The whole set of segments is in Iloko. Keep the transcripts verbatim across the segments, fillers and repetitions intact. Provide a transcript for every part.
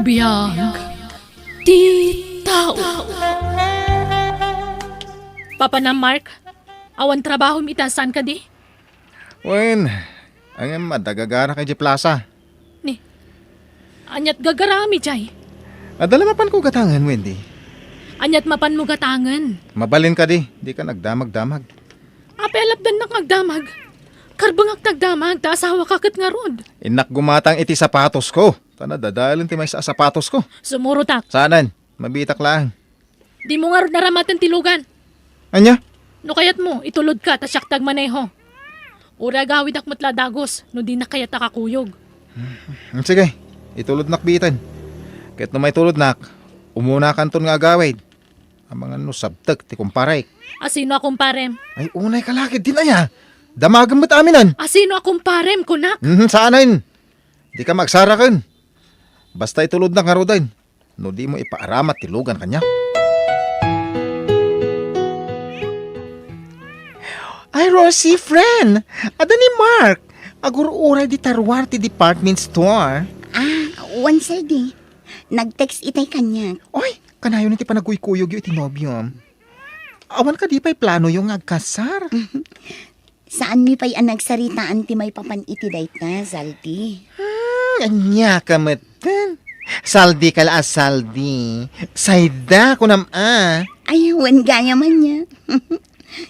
Biag ti tao. Papanam, Mark, awan trabahom ita, saan kadi? Wen, ngem adda gagarak idiay plasa. Ni, aniat gagaram idiay? Adda la mapanko gatangen, Wendy. Aniat mapanmo gatangen? Mabalin kadi, dika nagdamagdamag. Apay a lapdannak nga agdamag? Karbengak ti agdamag, ta asawaka ket ngarud. Innak gumatang iti sapatosko, ta nadadaelen ti maysa a sapatosko. Sumurotak. Saanen, mabiitak laeng. Dimo ngarud naramaten ti lugan. Ania? No kayatmo, itulodka ta siak ti agmaneho. Uray agawidak met la a dagus no dinak kayat a kakuyog. Mm, sige, itulodnak biiten. Ket no maitulodnak, umunakanton nga agawid. Amangan no sabtek ti kumparek. Asino a kumparem? Ay, unay ka lakid din aya. Damagem met aminen. Asino a kumparem, kunak? Mhm, saanen. Dika magsaraken. Basta itulodnak ngaruden. No dimo ipaaramat ti lugan kaniak. Ay, Rosie, friend! Adda ni Mark! Agur-uray dita ruar ti department store. Ah, wen, Saldi. Nag-text itay kaniak. Oy, kanayon ti panagkuykuyogyo iti nobiom. Awan kadi pay planoyo nga agkasar? Saanmi pay a nagsaritaan ti maipapan iti dayta, Saldi. Hmm, ania ka metten? Saldi ka la a Saldi. Sayda, kunam a. Ay, wen gayam ania.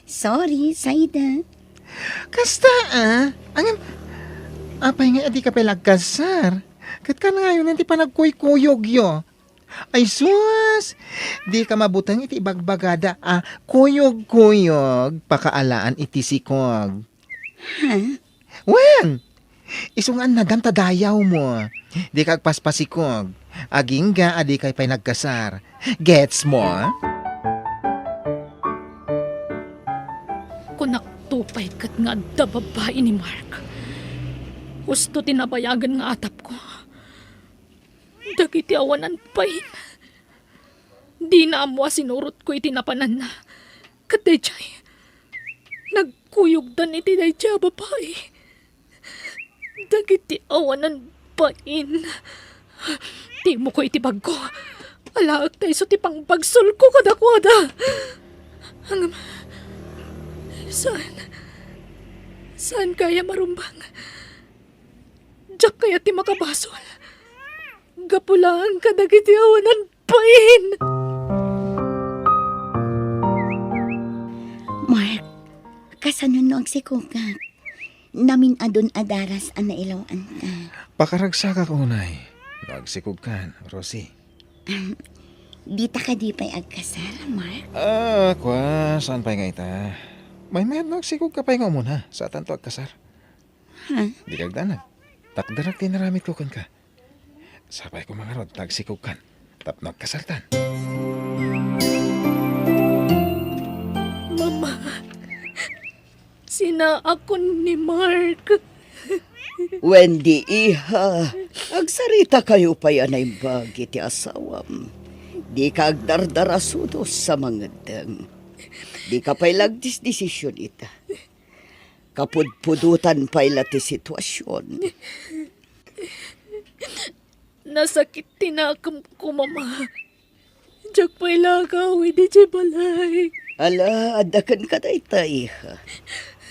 Sorry, Sayda. Kasta a. Ngem, apay nga a dika pay la agkasar? Ket kanayon ti panagkuykuyogyo. Ay sus! Dika mabuteng iti ibagbagada a kuyog-kuyog, pakaalaan iti sikog. Ha? Wen! Isu nga annadam ta dayawmo. Dika agpaspasikog. Agingga a dikay pay nagkasar. Gets mo? Kunak to pay ket nga adda babai ni Mark. Husto ti nabayagen nga atapko. Dagiti awanan bain. Dina ammo a sinurotko iti napananna. Ket daydiay, nagkuyogdan iti daydiay a babai. Dagiti awanan bain. Timoko iti bagko. Alaek ta isu ti pangbagsolko kadakuada. Ngem, saan, saan kaya marumbang? Diak kayat ti makabasol. Gapu laeng kadagiti awanan bain. Mark, kasano no agsikogak? Namin-adon a daras a nailaw-anta. Pakaragsakak unay no agsikogkan, Rosie. Dita kadi pay agkasar, Mark? Ah, kua, saan pay nga ita? Maymayat no agsikogka pay nga umuna, saatanto agkasar. Ha? Dika agdanag. Takderak ti inaramidko kenka. Sapay koma ngarud ta agsikogkan tapno agkasartan. Mama, sinaakon ni Mark. Wendy, iha, agsaritakayo pay a naimbag iti asawam. Dika agdardarasudos a mangeddeng. Dika pay la agdisdesision ita. Kapudpudotan pay la ti situasion. Nasakit ti nakemko, Mama. Diak pay la agawid idiay balay. Ala, adda kenka dayta, iha.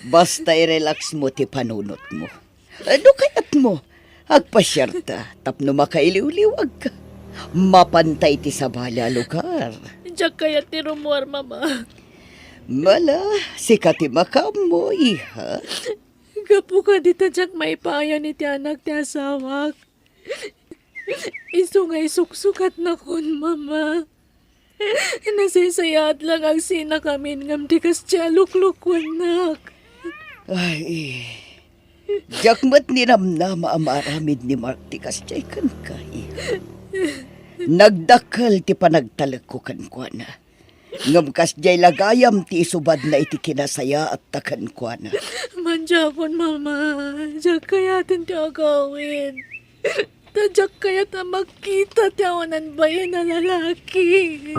Basta i-relax mo ti panunotmo. No kayatmo, agpasiarta tapno makailiwliwagka. Mapantay ti sabali a lugar. Diak kayat ti rummuar, Mama. Mala, sika ti makaammo, iha. Gapu kadi ta diak maipayan iti anak ti asawak. Isu nga isuksukatnakon, Mama. Nasaysayaat la nga agsinakamin ngem di kasdiay a luklukuennak. Ay, diak met ninamnama a maaramid ni Mark ti kasdiay kenka, iha. Nagdakkel ti panagtalekko kenkuana. Ngem kasdiay la gayam ti isubadna iti kinasayaatta kenkuana. Madiakon, Mama. Diak kayaten ti agawid. Ta diak kayat a makita ti awanan bain a lalaki.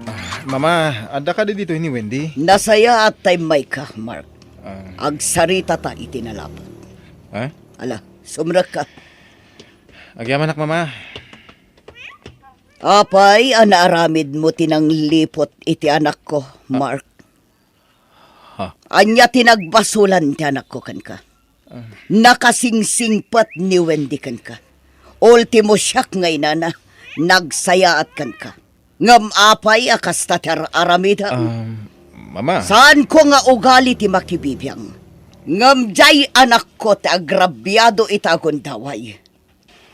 Ah, Mama, adda kadi ditoy ni Wendy? Nasayaat ta immayka, Mark. Ah. Agsaritata iti nalapok. Ha? Ala, Sumrekka. Agyamanak, Mama. Apay a naaramidmo ti nangliput iti anakko, Mark? Ha? Ania ti nagbasolan ti anakko kenka? Ah. Nakasingsingpet ni Wendy kenka. Ultimo siak nga inana, nagsayaat kenka. Ngem apay a kasta ti ar-aramidem? Um, Mama. Saanko nga ugali ti makibibiang. Ngem diay anakko ti agrabiado iti agundaway.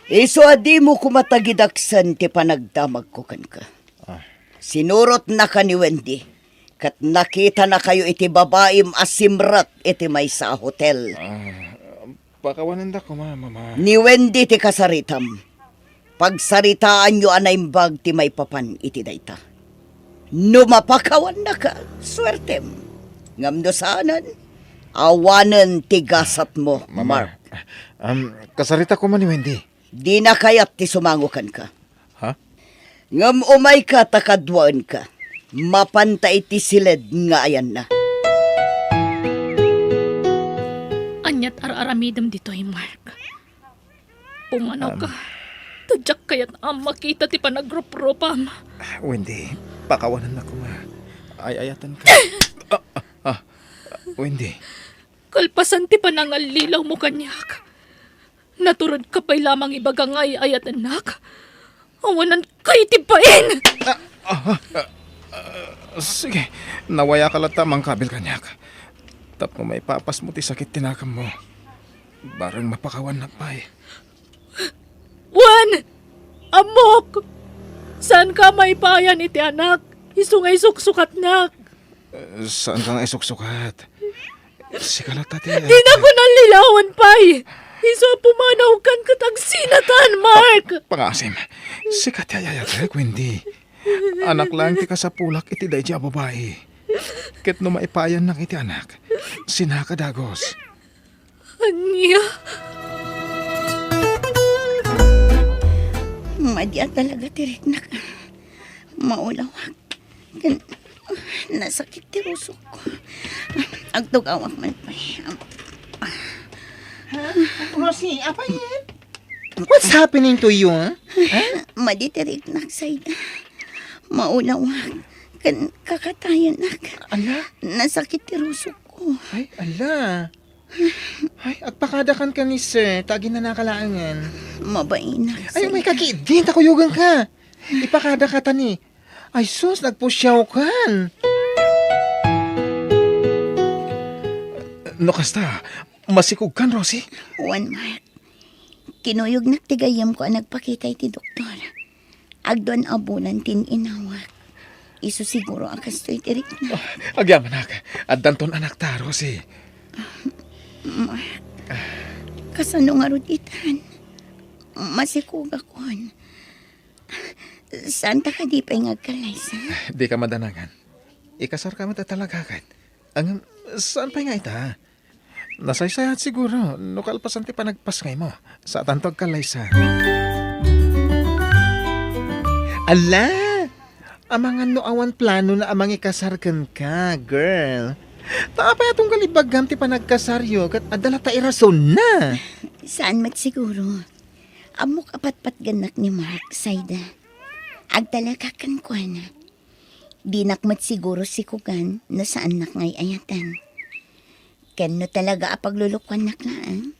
Isu a dimo koma tagidaksen ti panagdamagko kenka. Ah. Sinurotnaka ni Wendy, ket nakitanakayo iti babaim a simrek iti maysa a hotel. Ah, pakawanendak koma, Mama. Ni Wendy ti kasaritam. Pagsaritaanyo a naimbag ti maipapan iti dayta. No mapakawannaka, suertem. Ngem no saanen, awanen ti gasatmo, Mama, Mark. Um, kasarita koma ni Wendy. Dina kayat ti sumango kenka. Ha? Ngem umayka ta kaduaenka. Mapanta iti siled nga ayanna. Aniat ar-aramidem ditoy, Mark? Pumanawka. Um, ta diak kayat a makita ti panagruprupam. Wendy, pakawanennak koma. Ay-ayatenka. Ah, ah, ah. Wendy. Kalpasan ti panangallilawmo kaniak, naturedka pay lamang ibaga nga ay-ayatennak. Awananka iti bain! Ah, ah, ah, ah, sige, nawayaka latta a mangkabil kaniak. Tapno maipapasmo ti sakit ti naganmo. Bareng mapakawannak pay. Wen! Ammok! Saanka a maipayan iti anak, isu nga isuksukatnak. Eh, saanka nga isuksukat. Sika latta ti... Dinak nallilawan pay. Isu a pumanawkan ket agsinatan, Mark. Pa-, pangaasim. Sika ti ay-ayatek, Wendy. Anak laeng ti kasapulak iti daydi a babai. Ket no maipayannak iti anak, sinaka dagus. Ania? Madi a talaga ti riknak. Maulawak. Ken nasakit ti rusokko. Agtugawak man pay. Ha? Rosie, apay? What's happening to you, ha? Ha? Madi ti riknak, Sayda. Maulawak. Ken kakatayenak. Ala? Nasakit ti rusokko. Ay, ala. Ay, agpakadakan ka ni sir, ta aginanaka laengen. Mabainak, Ay, umay ka sir. Kidi, ta kuyoganka. Ipakadaka ta ni. Ay, sus, nagpusiawkan. No kasta, masikogkan, Rosie? Wen, Mark. Kinuyognak ti gayyemko a nagpakita iti doktor. Agduan a bulan ti in-inawak. Isu siguro a kastoy ti rikna. Ah, agyamanak. Addanton anakta, Rosie. Mark, kasano ngarud itan? Masikogakon. Saanta kadi pay nga agkallaysa? Dika madanangan. Ikasarka met a talagakan. Ngem, saan pay nga ita? Nasaysayaat siguro no kalpasan ti panagpasngaymo. Saanto agkallaysa. Ala! Amangan no awan planona a mangikasar kenka, girl. Ta apay a tunggal ibaggam ti panagkasaryo ket adda latta irasonna? Saan met siguro. Ammok a patpatgennak ni Mark, Sayda. Agtalagak kenkuana. Dinak met siguro sikogan no saannak nga ay-ayatan. Ken no talaga a paglulukuannak laeng,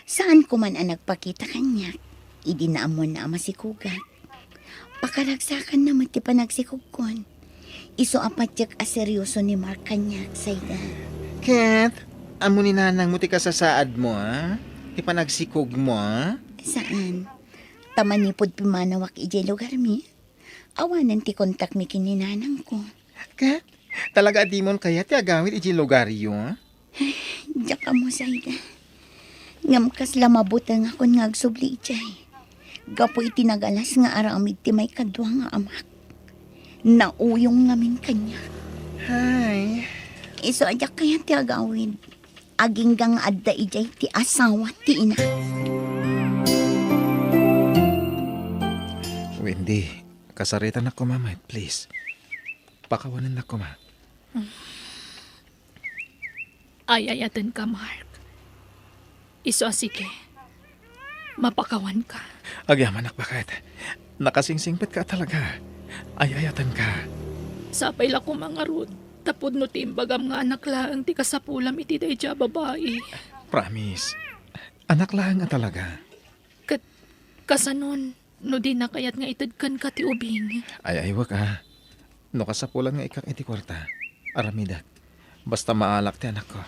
saan koman a nagpakita kaniak idi naammoanna a masikogak. Pakaragsakanna met ti panagsikogkon. Isu a patiek a serioso ni Mark kaniak, Sayda. Ket, ammo ni nanangmo ti kasasaadmo, a? Ti panagsikogmo, a? Saan? Ta manipud pimanawak idiay lugarmi, awanen ti kontakmi ken ni nanangko. Ka? Talaga a dimon kayat ti agawid idiay lugaryo? Diak ammo, Sayda. Ngem kasla mabutengakon nga agsubli idiay. Gapu iti nagalas nga aramid ti maikadua nga amak. Nauyong ngamin kaniak. Hay. Isu a diak kayat ti agawid. Agingga nga adda idiay ti asawa ti ina. Wendy, kasaritanak koma met, please. Pakawanennak koma. Ay-ayatenka, Mark. Isu a sige. mapakawanka. Agyamanak, baket. Nakasingsingpetka talaga. Ay-ayatenka. Sapay la koma ngarud, tapudno ti imbagam nga anak laeng ti kasapulam iti daydiay a babai. Promise. Anak laeng a talaga. Ket kasanon, no dina kayat nga ited kenka ti ubing? Ay-aywek a. No kasapulan nga ikkak iti kuarta, aramidek. Basta maalak ti anakko.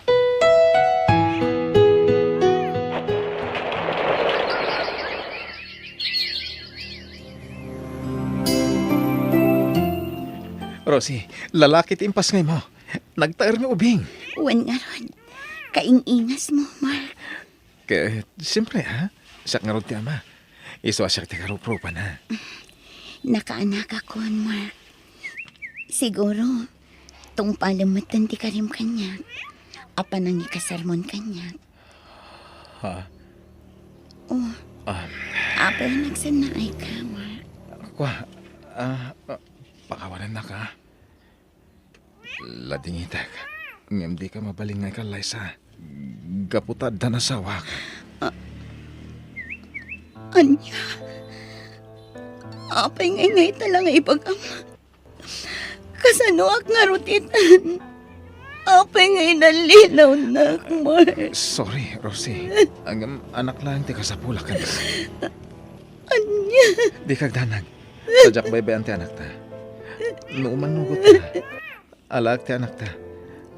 Rosie, lalaki ti impasngaymo. Nagtaer nga ubing. Wen ngarud, kaing-ingasmo, Mark. Ket, siyempre, ha? Siak ngarud ti ama. Isu a siak ti karuprupana. Nakaanakakon, Mark. Siguro, tungpalem metten ti karim kaniak. A panangikasarmon kaniak. Ha? Oh. Ah. Apay a nagsannaay ka, Mark? Kua, ah, ah, pakawanennak, ha? Ladingitek, ngem dika mabalin nga ikallaysa. Gapu ta addan asawak. A-, ania? Apay ngay nga ita la nga ibagam? Kasanoak ngarud itan? Apay nga inallilawnak, Mark? Sorry, Rosie. Ngem anak laeng ti kasapulak kenka. Ania? Dika agdanag. Sadiak baybay-an ti anakta. No umannugotna, alaek ti anakta.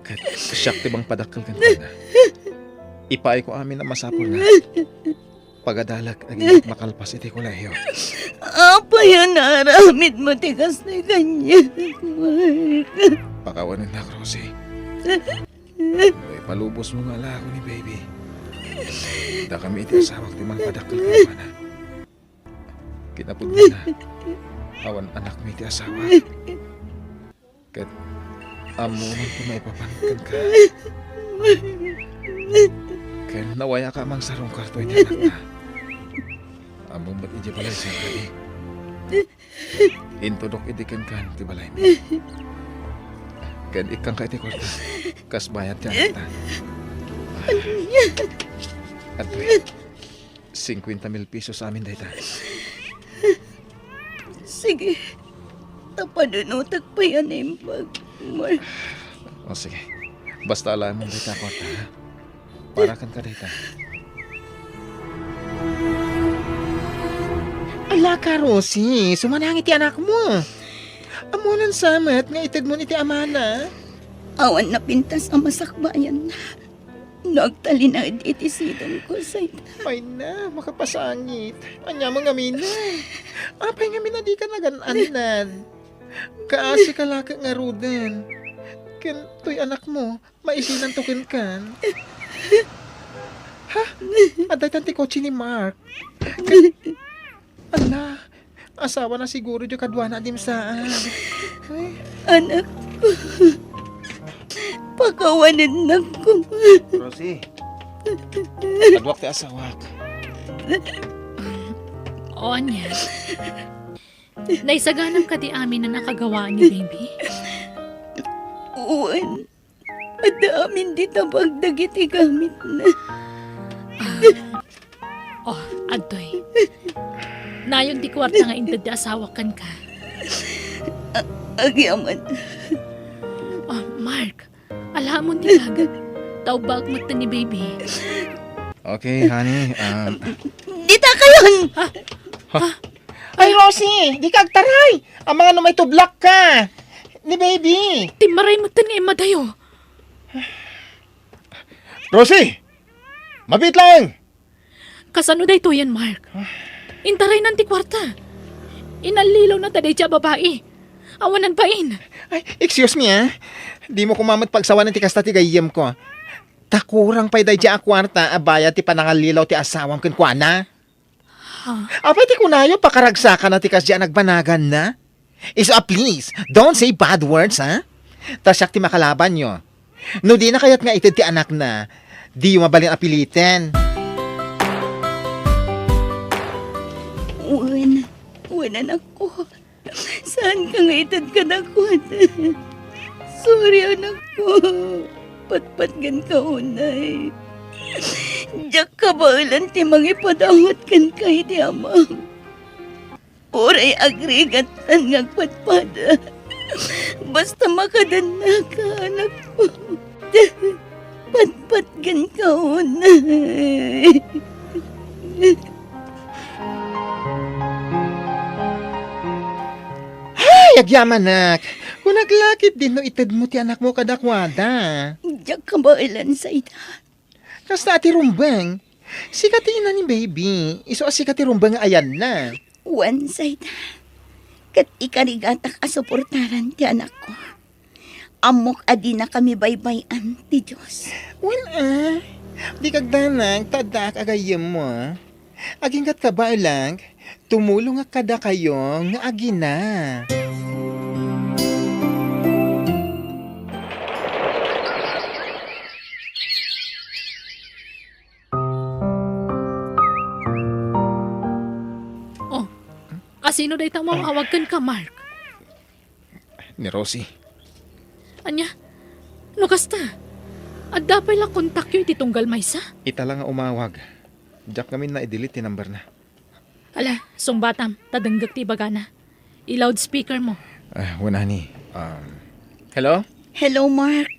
Ket siak ti mangpadakkel kenkuana. Ipaayko amin a masapulna. Pagadalek agingga makalpas iti kolehio. Apay a naaramidmo ti kastoy kaniak, Mark? Pakawanennak, Rosie. No ipalubosmo nga alaekko ni baby, dakami iti asawak ti mangpadakkel kenkuana. Kinapudnona, awan anakmi ti asawak. Ket ammonan ti maipapan kenka. Ken nawayak a mangsarungkarto iti anakta. Ammom met idiay balay, sir, kadi? Intudok idi kenkan ti balaymi. Ken ikkanka iti kuarta, kas bayad ti anakta. Adtoy. Singkuenta mil pesos amin dayta. Sige. Ta panunotek pay a naimbag, Mark. O, sige. Basta alaem dayta a kuarta, ha? Para kenka dayta. Ala ka, Rosie. Sumanang iti anakmo. Ammonan sa met nga itedmon iti amana. Awan napintas a masakbayanna. No agtalinaed iti sidongko, Zayda. Mayna, makapasangit. Ania man ngamin? Apay ngamin a dika nagan-annan? Kaasi ka la ket ngaruden. Ken toy anakmo, maisinanto kenkan. Ha? Adda itan ti kotse ni Mark. Ket, ala, asawana siguro diay kaduana a dimsaan. Ay. Anakko. Pakawanennakon. Rosie. Kaduak ti asawak. O, ania? Naisaganam kadi amin a nakagawaan ni baby? Wen. Adda amin ti tabag dagiti gamitna. Ah. Oh, adtoy. Nayon ti kuarta nga inted ti asawak kenka. A-, agyaman. Oh, Mark, alaem ti bag. Ta ubbaek metten ni baby. Okay, honey, um, Dita kayon! Ha? Ha? Ay, Rosie, dika agtaray! Amangan no maitublak ka ni baby. Timmaray metten nga immadayo. Rosie! Mabiit laeng! Kasano daytoyen, Mark? Intaraynan ti kuarta. Inallilawna ta daydiay a babai. Awanan bain. Ay, excuse me, ah. Dimo koma met pagsawanen ti kasta ti gayyemko. Ta kurang pay daydiay a kuarta a bayad ti panangallilaw ti asawam kenkuana. Ha? Apay ti kunayo, pakaragsakana ti kasdiay a nagbanaganna? Isu a, please, don't say bad words, ha? Ta siak ti makalabanyo. No dina kayat nga ited ti anakna, diyo mabalin a piliten. Wen, wen, anakko. Saanka nga ited kadakuada. Sorry, anakko. Patpatgenka unay. Diak kabaelan ti mangipadawat kenka iti amam. Uray agrigat tan nga agpadpada. Basta makadannaka, anakko. Patpatgenka unay. Ay, agyamanak! Kunak la ketdin no itedmo ti anakmo kadakuada. Diak kabaelan, Zaidan. Kasta ti rumbeng. Sika ti ina ni baby. Isu a sika ti rumbeng nga ayanna. Wen, Zaidan. Ket ikarigatak a suportaran ti anakko. Ammok a dinakami baybay-an ti Dios. Wen a, dika agdanag ta addaak a gayyemmo. Aginggatka baelan, tumulongak kadakayo nga agina. Oh, asino dayta umawawag kenka, Mark? Ni Rosie. Ania? No kasta, adda pay la kontakyo iti tunggal maysa? Ita la nga umawag. Diak ngamin na-delete ti number na. Ala, sungbatam, ta denggek ti ibagana. I-loudspeaker mo. Ah, wen, honey. Um, hello? Hello, Mark.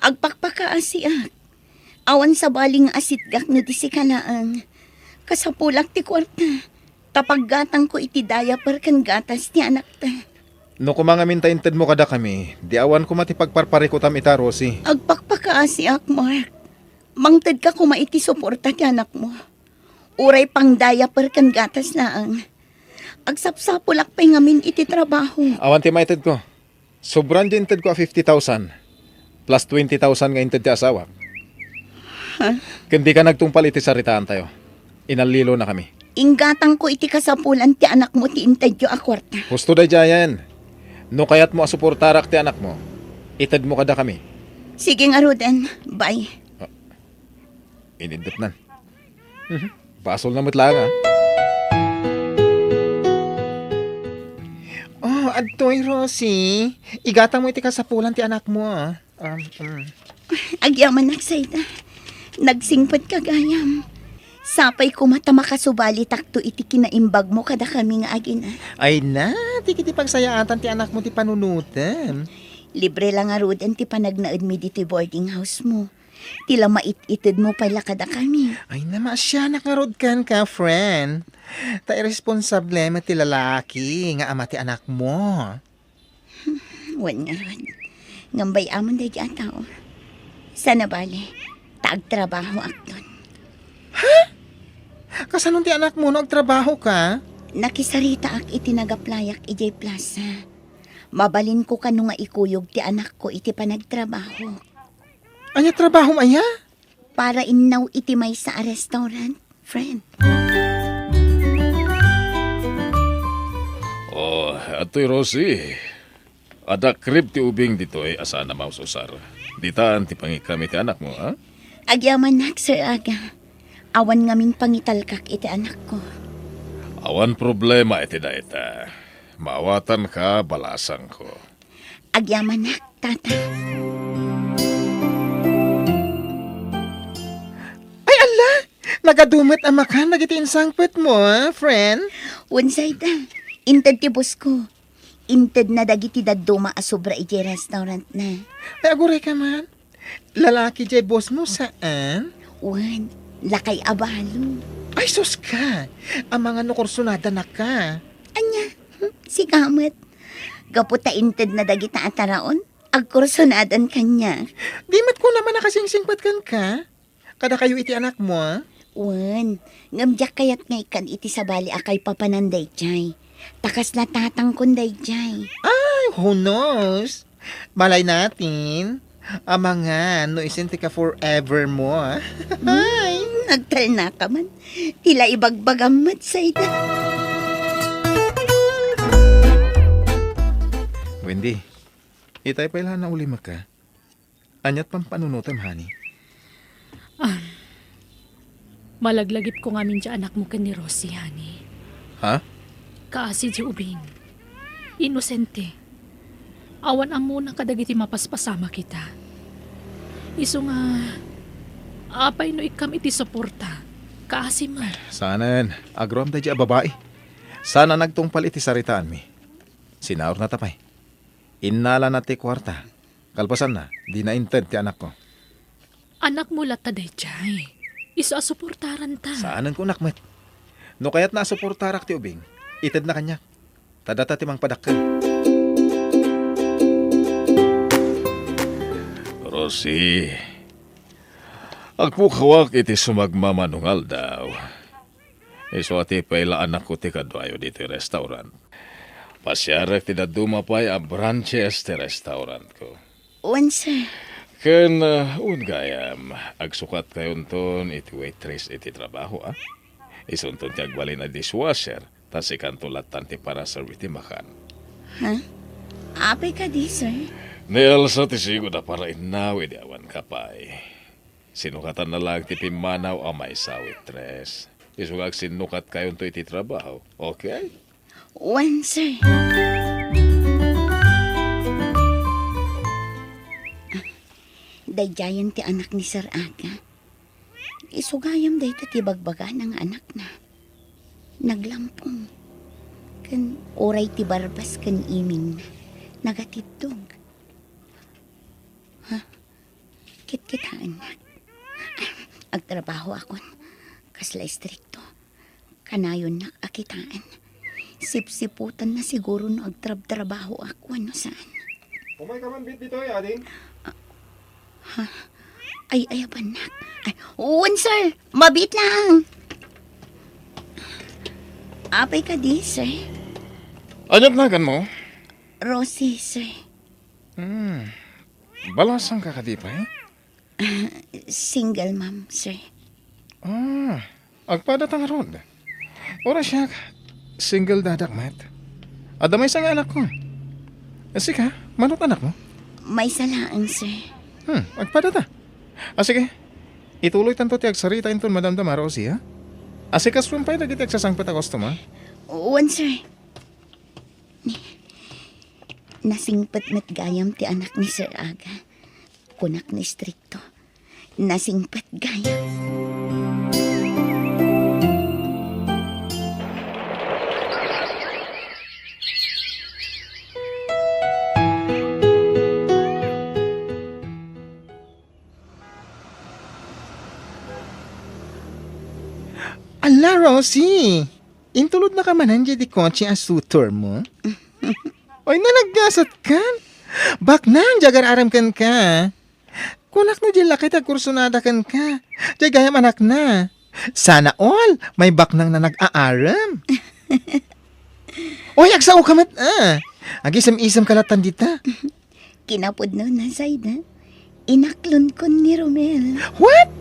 Agpakpakaasiak. Awan sabali nga asitgak no di sika laeng. Kasapulak ti kuarta. Ta paggatangko iti diaper ken gatas ti anakta. No koma ngamin ta intedmo kadakami, di awan koma ti pagparparikutam ita, Rosie. Agpakpakaasiak, Mark. Mangtedka koma iti suporta ti anakmo. Uray pang diaper ken gatas laeng. Agsapsapulak pay ngamin iti trabaho. Awan ti maitedko. Sobran ti intedko a fifty thousand, plus twenty thousand nga inted ti asawak. Ha? Ken dika nagtungpal iti saritaantayo. Inallilonakami. Inggatangko iti kasapulan ti anakmo ti intedyo a kuarta. Husto daydiayen. No kayatmo a suportarak ti anakmo, itedmo kadakami. Sige ngaruden. Bye. Ah, inindutnan. Mhm. Basolna met laeng, a. Oh, adtoy, Rosie. Igatangmo iti kasapulan ti anakmo, a. Um, um. Agyamanak, Zaidan. Nagsingpetka gayam. Sapay koma ta makasubalitakto iti kinaimbagmo kadakami nga agina. Ay na, ti ket ti pagsayaatan ti anakmo ti panunotem. Libre la ngaruden ti panagnaedmi ditoy boarding house mo. Ti la mait-itedmo pay la kadakami. Ay na, maasianak ngarud kenka, friend. Ta irresponsable met ti lalaki nga ama ti anakmo. Wen ngarud. Ngem bay-amon daydi a tao. Saan a bale, ta agtrabahoakton. Ha? Kasano ti anakmo no agtrabahoka? Nakisaritaak iti nagaplayak idiay plaza. Mabalinko kano nga ikuyog ti anakko iti panagtrabaho. Ania trabahom aya? Para innaw iti maysa a restaurant, friend. Oh, adtoy, Rosie. Adda krib ti ubing ditoy a saan a maususar. Ditan ti pangikkam iti anakmo, a? Agyamanak, Sir Aga. Awan ngamin pangitalkak iti anakko. Awan problema iti dayta. Maawatanka, balasangko. Agyamanak, Tata. Ay, alla! Nagadu met a makan dagiti insangpetmo, a, friend? Wen, Zaidan. Inted ti boss ko. Intedna dagiti dadduma a sobra idiay restaurantna. Ay, agurayka man. Lalaki diay boss mo, saan? Wen, lakay a balo. Ay, sus ka! Amangan no kursonadanaka. Ania? Hmm, sika met. Gapu ta intedna dagita a taraon, agkursonadan kaniak. Di met kunam a nakasingsingpet kenka? Kadakayo iti anakmo, a? Wen, ngem diak kayat nga ikkan iti sabali a kaipapanan daydiay. Ta kasla tatangkon daydiay. Ay, who knows? Malay natin. Amangan no isin ti ka-forever mo, a? Ay, nagtalnaka man. Ti la ibagbagam met, Zaidan. Wendy, itay pay la naulimekka. Aniat pampanunotem, honey? Ah, malaglagipko ngamin ti anakmo ken ni Rosie, honey. Ha? Kaasi ti ubing. Inosente. Awan ammona kadagiti mapaspasamak ita. Isu nga, Apay no ikkam iti suporta? Kaasi met. Saanen, agroam daydiay a babai. Saan a nagtungpal iti saritaanmi. Sinaurnata pay. Innalana ti kuarta. Kalpasanna, dina inted ti anakko. Anakmo latta daydiay. Isu a suportaranta. Saanen kunak met. No kayatna a suportarak ti ubing, itedna kaniak. Ta data ti mangpadakkel. Rosie, agpukawak iti sumagmamano nga aldaw. Isu a ti pay la anakko ti kaduayo ditoy restaurant. Pasiarek ti dadduma pay a branches ti restaurantko. Wen, sir. Ken, uh, wen gayam, agsukatkayonton iti waitress iti trabaho, a? Isunton ti agbalin a dishwasher, ta sikanto lattan ti para-serve iti makan. Ha? Apay kadi, sir? Ni Elsa ti sigud a parainnaw idi awan ka pay. Sinukatanna laeng ti pimmanaw a maysa a waitress. Isu nga agsinnukatkayon iti trabaho, okay? Wen, sir. Daydiayen ti anak ni Sir Aga. Isu gayam dayta ti bagbagana nga anakna. Naglampong. Ken uray ti barbas ken imingna, nagatiddog. Ha? Kitkitaennak. Agtrabahoakon. Kasla istrikto. Kanayonnak a kitaen. Sipsiputanna siguro no agtrabtrabahoak wenno saan. Umay ka man bit ditoy, ading? Ah, ha? Ay, ay, abannak. Ay, wen, sir. Mabiit lang. Apay kadi, sir? Ania't naganmo? Rosie, sir. Hmm. Balasang ka kadi pay? Single mom, sir. Ah, agpadata ngarud. Uray siak, single dadak met. Adda maysa nga anakko. Sika, mano't anakmo? Maysa laeng, sir. Hmm, agpadata. Ah, sige. Ituloytanto ti agsarita inton madamdama, Rosie, ha? Asikasoem pay dagiti agsasangpet a customer. Wen, sir. Nasingpet met gayam ti anak ni Sir Aga. Kunak no istrikto, nasingpet gayam. Ala, Rosie! Intulodnaka manen diay kotse a suitor mo? Oy, nalaggasat kan? Baknang diay agar-arem kenka. Kunak no diay lakay ti agkursunada kenka. Diay gayam anakna. Sana all, may baknang na nag-aarem. Oy, agsao ka met, a. Agisem-isem ka latan dita. Kinapudno na, Zaida. Inaklonkon ni Romel. What?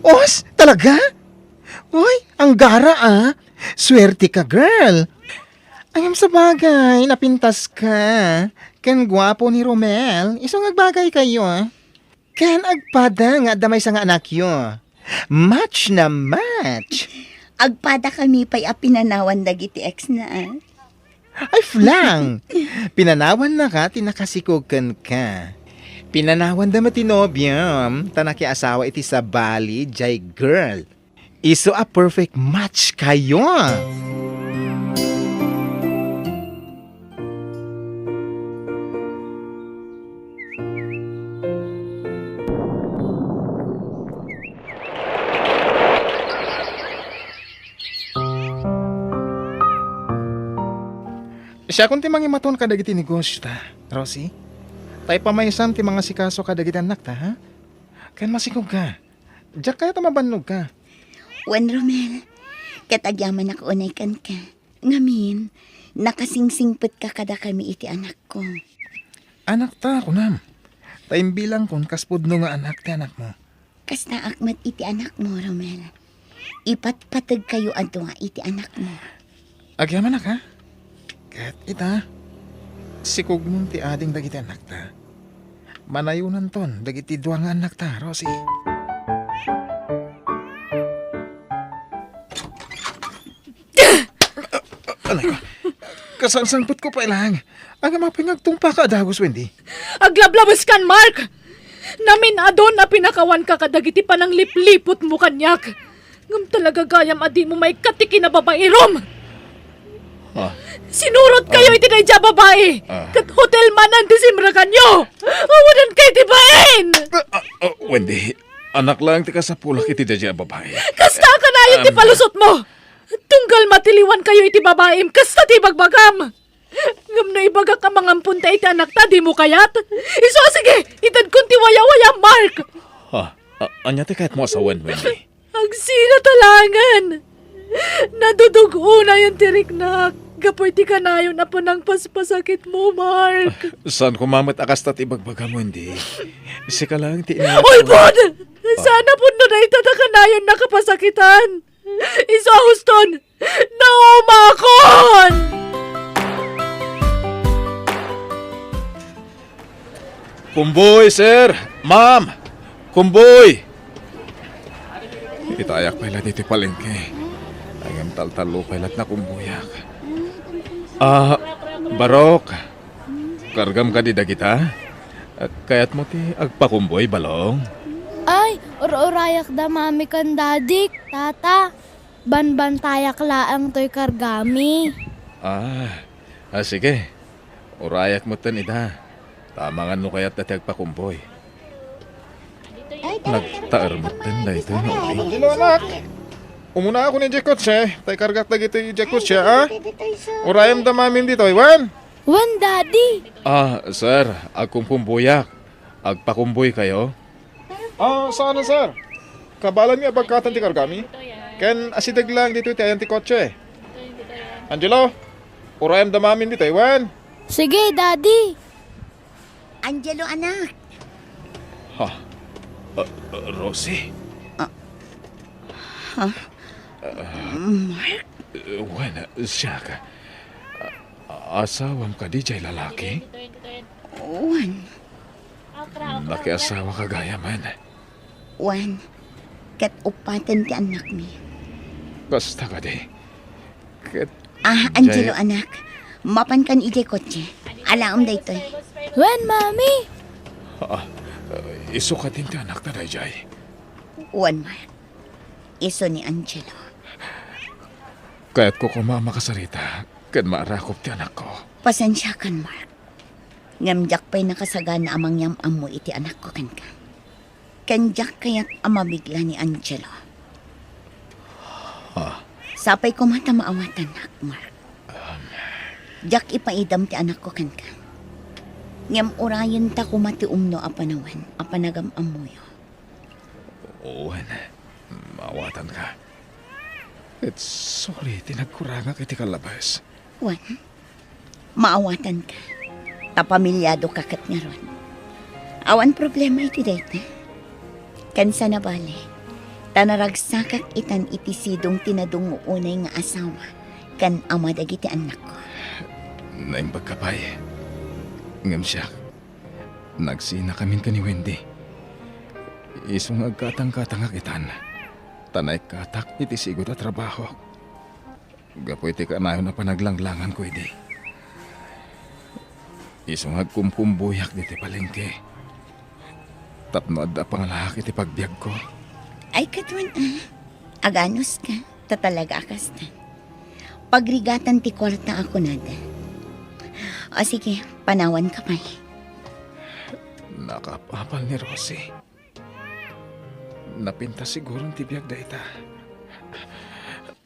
Os, talaga? Uy, anggara, a. Swerte ka, girl. Ngem sabagay, napintas ka. Ken guapo ni Romel. Isu nga agbagay kayo, a. Ken agpada nga adda maysa nga anakyo. Match na match. Agpada kami pay a pinanawan dagiti ex na, a. Ay, flang! Pinanawannaka ti nakasikog kenka. Pinanawanda met ti nobiam, ta nakiasawa iti sabali, jay girl. Isu a perfect match kayo! Siakon ti mangimaton kadagiti negosio ta, Rosie. Ta ipamaysam ti mangasikaso kadagiti annakta, ha? Ken masikog ka. Diak kayat a mabannog ka. Wen, Romel, ket agyamanak unay kenka. Ngamin, nakasingsingpet ka kadakami iti anakko. Anakta, kunam. Ta imbilangkon kas pudno nga anak ti anakmo. Kastaak met iti anakmo, Romel. Ipatpateg kayo a dua iti anakmo. Agyamanak, ha? Ket ita, sikogmon ti ading dagiti annakta. Manayonanton dagiti dua nga annakta, Rosie. Anay ko. Kasangsangpetko pay lang. Ngem apay nga agtungpaka a dagus, Wendy? Aglablabeskan, Mark! Namin-adun a pinakawanka kadagiti pananglipliputmo kaniak. Ngem talaga gayam a dimo maikkat ti kinababairom. Ah. Sinurotkayo Ah. iti daydiay a babai. Ah. Ket hotel manen ti simrekanyo. Awanan kay ti bain. Ah, ah, ah, Wendy, anak lang ti kasapulak iti daydiay a babai. Kasta a kanayon ti Um. palusotmo. Tunggal matiliwankayo iti babaim, kasta ti ibagbagam. Ngem no ibagak a mangamponta iti anakta, dimo kayat? Isu a sige, itedkon ti wayawayam, Mark! Ah, a-, ania ti kayatmo a sawen, Wendy? Agsina ta laengen! Nadudug-onayen ti riknak gapu iti kanayon a panangpaspasakitmo, Mark. Saan koma met a kasta ti ibagbagam, Wendy. Sika laeng ti inayat ko. Ulbod! Saan a pudno dayta ta kanayon nakapasakitan. Isu a huston, naumakon! Kumboy, sir! Ma'am! Kumboy! Itayak pay la ditoy palengke. Ngem taltallo pay la't nakumboyak. Ah, Barok, kargam kadi dagita? Kayatmo ti agpakumboy, Balong? Ay, ur-urayak da Mami ken Daddy, Tata. Banbantayak laeng toy kargami. Ah, ah, sige. Urayak metten ida. Ta amangan no kayatda ti agpakumboy. Nagtaer metten daytoy nga uri. Angelo, anak. Umuna ako ni Jekotse. Tay kargak dagiti Jekotse, ah? Urayem da Mamim ditoy, wen? Wen, Daddy. Ah, sir, agkumkumboyak. Agpakumboy kayo? Ah, saan, sir? Kabaelanmi a bagkatan ti kargami. Ken asideg lang ditoy ti ayan ti kotse. Angelo, urayem da Mamim ditoy, wen? Sige, Daddy. Angelo, anak. Ha? Ah, ah, Rosie? Ah. Ha? Ah. Mark? Eh, wen, siak. Ah, asawam kadi jay lalaki? Wen. Nakiasawa ka gayamen. Wen, ket uppaten ti annakmi. Kasta kadi. Ket Ah, Angelo, jay- anak. Mapankan idiay kotse. Alaem daytoy. Wen, Mami? Ah, isu kadin ti anakta dayjay? Wen, Mark. Isu ni Angelo. Kayatko koma a makasarita ken maarakop ti anakko. Pasensiakan, Mark. Ngem diak pay nakasagana a mangyam-ammo iti anakko kenka. Ken diak kayat a mabigla ni Angelo. Ha? Sapay koma ta maawatannak, Mark. Um. Diak ipaidam ti anakko kenka. Ngem urayenta koma ti umno a panawen a panagam-ammoyo. Wen, maawatanka. Ket sorry ti nagkurangak iti kallabes. Wen, maawatanka. Ta pamiliadoka ket ngarud. Awan problema iti dayta. Ken saan a bale, ta naragsakak itan iti sidong ti nadungngo unay nga asawa ken ama dagiti annakko. Naimbagka pay. Ngem siak, nagsinakamin ken ni Wendy. Isu nga agkatangkatangak itan, ta naikkatak iti sigud a trabahok. Gapu iti kanayon a panaglanglanganko idi, isu nga agkumkumboyak ditoy palengke tapno adda a pangalaak iti pagbiagko. Ay, ket wen a, aganuska, ta talaga a kasta. Pagrigatan ti kuarta a kunada. O sige, panawanka pay. Nakaapapal ni Rosie. Napintas siguron ti biag dayta.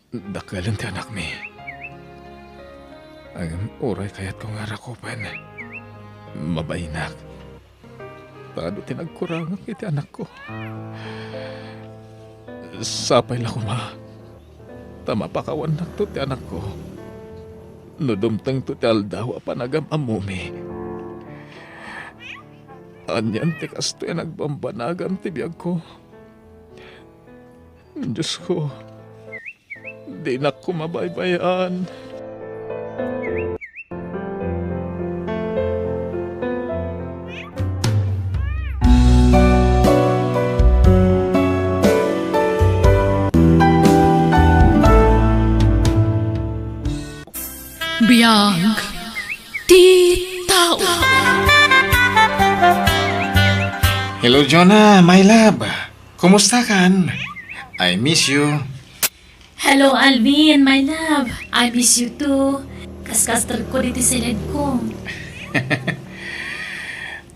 Dakkelen ti anakmi. Ngem uray kayatko nga rakupen, mabainak. Ta adu ti nagkurangak iti anakko. Sapay la koma ta mapakawannakto ti anakko no dumtengto ti aldaw a panagam-ammomi. Anian ti kastoy a nagbambanagan ti biagko? Diosko, dinak koma baybay-an. Biag ti tao. Hello, Jonah, my love. Kumusta kan? I miss you. Hello, Alvin, my love. I miss you too. Kaskaster ko diti siled ko.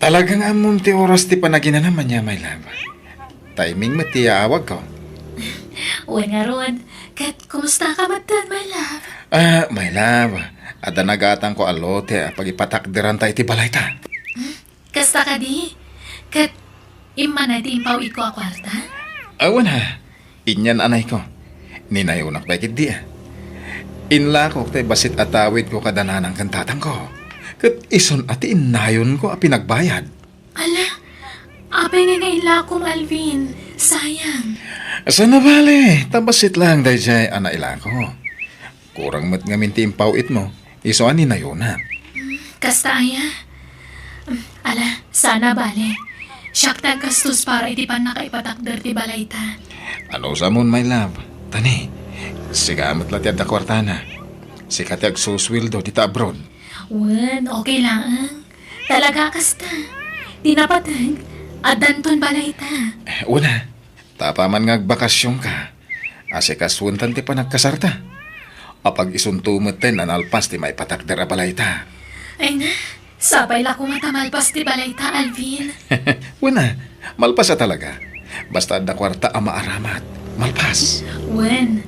Talagang ammom ti oras ti panaginanam ania, my love. Timing met ti yaawag ko. Wen ngarud, ket kumusta ka met, my love? Ah, my love, adda nagatangko a lote a pagipatakderanta iti balayta. Kasta kadi? Ket immana ti impaw-itko a kuarta? Awan ha. Inyan anayko. Ninayonak pay ketdi a. Inlakok tay bassit a tawidko kada nanang ken tatangko. Ket isun a ti innayonko a pinagbayad. Ala, apay nga nga inlakom, Alvin? Sayang. Saan a bale, ta bassit lang daydiay a nailako. Kurang met ngamin ti impaw-itmo, isu a ninayonak. Kasta aya? Mm, ala, saan a bale. Siak ti aggastos para iti pannakaipatakder ti balayta. Ano sa mon, my love? Tani, sika met la ti adda kuartana. Sika ti agsusueldo dita abroad. Wen, okay laeng. Talaga kasta. Ti napateg, addanton balayta. Eh, una, ta apaman nga agbakasionka, asikasuentan ti panagkasarta. Apag-isunto metten a nalpas ti maipatakder a balayta. Ay na, sapay la koma ta malpas ti balayta, Alvin. Wen a, malpas a talaga. Basta adda kuarta a maaramat, malpas. Wen,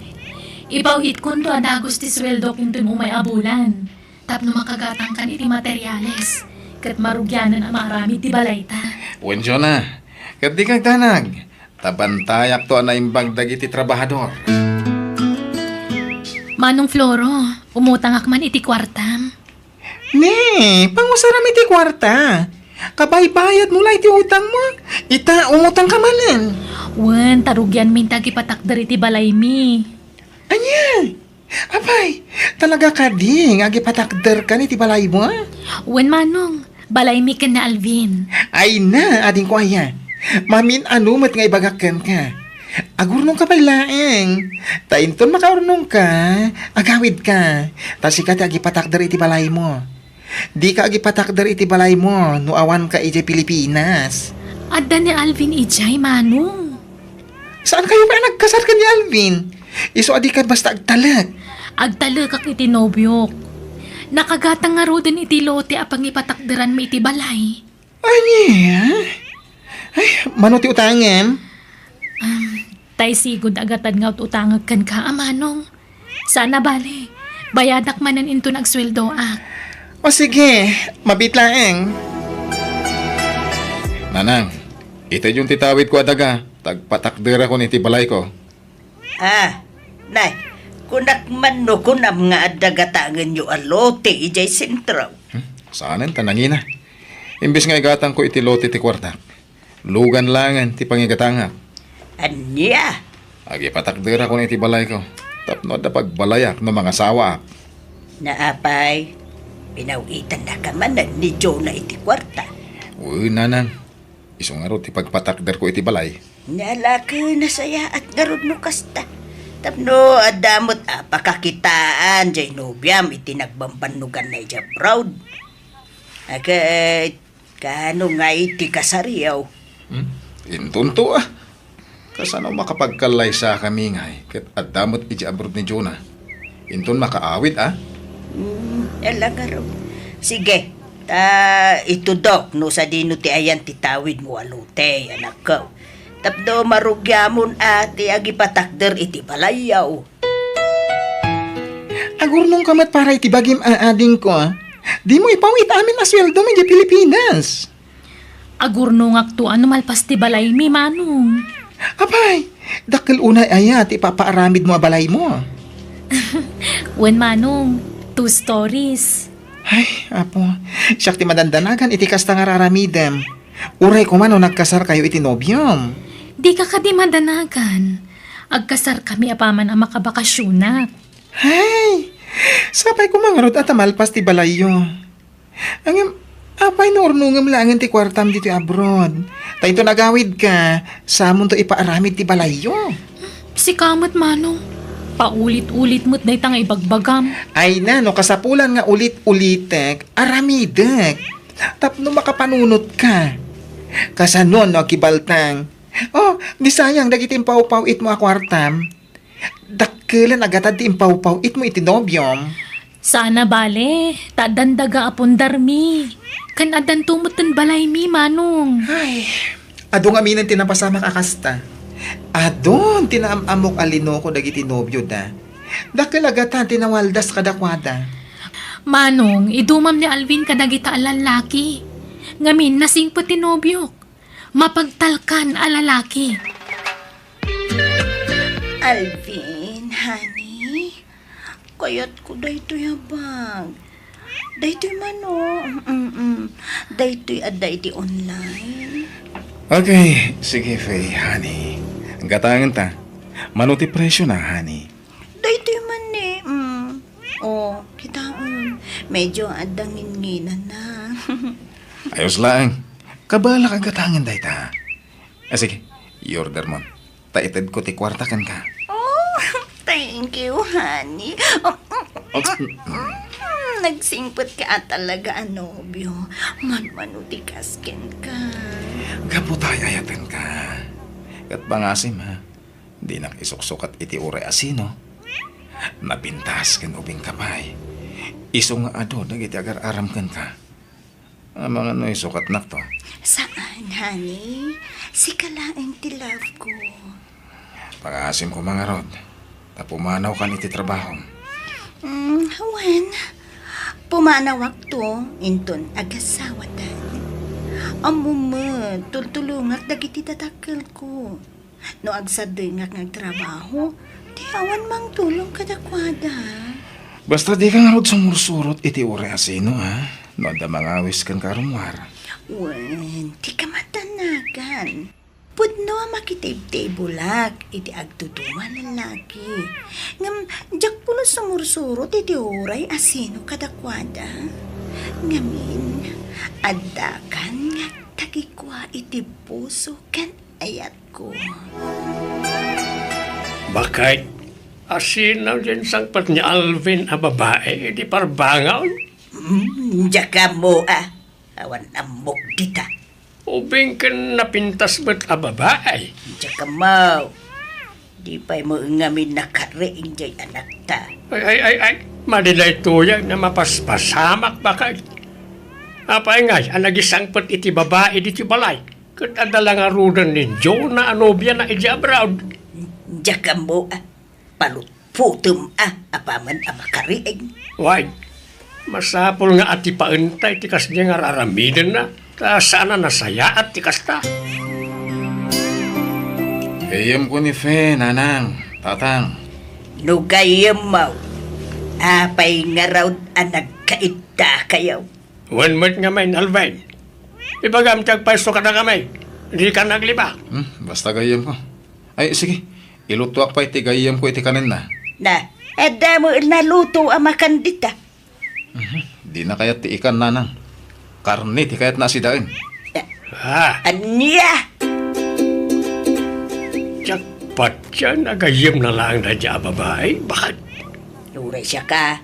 ipaw-itkonto a dagus ti sueldok inton umay a bulan. Tapno makagatangkan iti materiales, ket marugianan a maaramid ti balayta. Wen, Jonah, ket dika agdanag, ta bantayakto a naimbag dagiti trabahador. Manong Floro, umutangak man iti kuartam. Ne, pangusaram iti kuarta. Kabaybayadmo la iti utangmo. Ita, umutangka manen. Wen, ta rugianmin ti agipatakder iti balaymi. Ania? Apay, talaga kadi nga agipatakderkan iti balaymo? Wen, Manong. Balaymi ken ni Alvin. Ay na, adingko aya. Mamin-ano met nga ibagak kenka. Agurnongka pay laeng. Ta inton makaurnongka, agawidka. Ta sika ti agipatakder iti balaymo. Dika agipatakder iti balaymo no awanka idiay Pilipinas. Adda ni Alvin idiay, Manong. Saan kayo pay a nagkasar ken ni Alvin? Isu a dika basta agtalek. Agtalekak iti nobiok. Nakagatang ngaruden iti lote a pangipatakderanmi iti balay. Ania? Ay, mano ti utangem? Um, tay sigud a gatad nga ut-utangek kenka, a Manong. Saan a bale. Bayadak manen inton agsueldoak. O sige, mabiit laeng. Nanang, itedyon ti tawidko a daga, ta agpatakderakon iti balayko. Ah, nay, kunak man no kunam nga adda gatangenyo a lote idiay sentro. Hmm? Saanen ta nangina. Imbes nga igatangko iti lote ti kuartak, lugan laengen ti pangigatangak. Ania? Agipatakderakon iti balayko, tapno adda pagbalayak no mangasawaak. Naapay, pinaw-itannaka manen ni Jonah iti kuarta. Wen, nanang, isu ngarud ti pagpatakderko iti balay. Nalaki, nasayaat ngarud no kasta. Tapno adda met a pakakitaan diay nobiam iti nagbambannoganna idiay abroad. Ket, kaano ngay ti kasariyo? Hmm? Intonto a. Kasano makapagkallaysakami ngay ket adda met idiay abroad ni Jonah? Inton makaawid a? Hmm, ala ngarud. Sige, ta itudok no sadino ti ayan ti tawidmo a lote, anakko. Tapno marugiamon a ti agipatakder iti balayyo. Agurnongka met para iti bagim a adingko, a. Dimo ipaw-it amin a sueldom idiay Pilipinas. Agurnongakto a no malpas ti balaymi, Manong. Apay, dakkel unay aya ti ipapaaramidmo a balaymo? Wen, Manong, two stories. Ay, Apo, siak ti madandanagan iti kasta nga ar-aramidem. Uray koma no nagkasarkayo iti nobiom. Dika kadi madanagan. Agkasarkami apaman a makabakasionak. Ay, sapay koma ngarud a ta malpas ti balayyo. Ngem, apay no urnongem laengen ti kuartam ditoy abroad? Ta inton agawidka, samonto ipaaramid ti balayyo. Sika met, Manong. Paulit-ulit met dayta nga ibagbagam. Ay na, no kasapulan nga ulit-ulitek, aramidek. Tapno makapanunotka. Kasano no agkibaltang? Oh, di sayang dagiti impawpaw-itmo a kuartam. Dakkelen a gatad ti impawpaw-itmo iti nobiom. Saan a bale, ta addan daga a pundarmi. Ken addanto met ti balaymi, Manong. Ay, adu ngaminen ti napasamak a kasta. Adun ti naam-ammok a linoko dagiti nobioda. Dakkel a gatad ti nawaldas kadakuada. Manong, idumam ni Alvin kadagita a lallaki. Ngamin, nasingpet ti nobiok. Mapagtalkan a lalaki. Alvin, honey, kayatko daytoy a bag. Daytoy mano, mm, mm. Daytoy adda iti online. Okay, sige, Faye, honey. Gatangen ta. Mano ti presyo na, honey? Daytoy man ni, mm. Oh, kitaon. Medyo adda nginnginana. Ayos laeng. Kabaelak a gatangen dayta. Ah, sige, i-order mo. Ta itedko ti kuarta kenka. Oh, thank you, honey. Oh, mm, mm, mm, nagsingpet ka talaga a nobio. Manmano ti kas kenka. Gapu ta ay-ayatenka. Ket pangasim, ha? Dinak isuksukat iti uray a sino. Napintas ken ubing ka pay. Isu nga adu dagiti agar-aram kenka. Amangan no isukatnakto. Saan, honey. Sika laeng ti love ko. Pangaasim ko, mangarod. Ta pumanawkan iti trabahom. Mm, wen, pumanawakto, inton agasawatan. Ammo met, tultulongak dagiti dadakkelko. No agsadengak nga agtrabaho, ti awan mangtulong kadakuada. Basta dika ngarud sumursurot iti uray a sino, ha? No adda mangawis kenka a rummuar. Wen, ti kamatanagan. Pudno a makitibtibulak iti agduduma a lallaki. Ngem, diak pulos sumursurot iti uray a sino kadakuada. Ngamin, addakan nga tagikua iti puso ken ayatko. Bakit? Asino din sangpet ni Alvin a babae iti parbangon? Hmm, diak ammo, ah. Awan ammok dita. Ubing ken napintas met a babae. Diak ammo. Di pay mo ngamin nakari idiay anakta. Ay, ay, ay, ay. Madi daytoy a mapaspasamak, bakit? Apay ngay a nagisangpet iti babae ditoy balay? Ket adda la ngaruden ni Jonah a nobiana idiay abroad. Diak ammo, ah, palutputem, ah, apaman a makariing. Way, masapul nga atipaenta iti kasdiay nga ar-aramidenna, ta saan a nasayaat ti kasta. Gayyemko ni Fe, nanang, tatang. No gayyemmo, apay ngarud a nagkaiddakayo? Wen met ngamin, Alvin. Ibagam ti agpayso kadakami. Dika naglibak. Hmm, basta gayyemko. Ay, sige. Ilutuak pay ti gayyemko iti kanenna. Na, adda mo naluto a makan dita. Mhm. Dina kayat ti ikan, nanang. Karne ti kayatna a sidaen. Ah. Ania? Diak patien a gayyemna laeng daydiay a babae. Bakit? Uray siaka.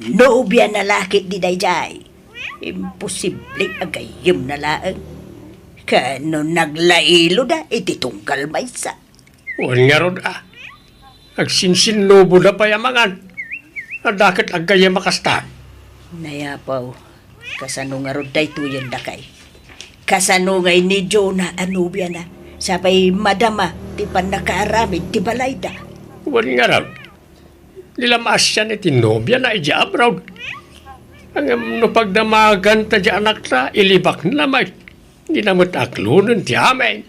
Nobiana la ketdi daydiay. Imposible a gayyemna laeng. Ken no naglailoda iti tunggal maysa. Wen ngarud a. Agsinsinnuboda pay a mangan. Adda ket aggayyem a kasta. Nayapaw, kasano ngarud daytoyen, lakay? Kasano ngay ni Jonah a nobiana? Sapay madama ti pannakaaramid ti balayda. Wen ngarud. Di la maasian iti nobiana idiay abroad. Ngem no pagdamaganta diay anakta, ilibakna met. Dina met aklonen ti amin.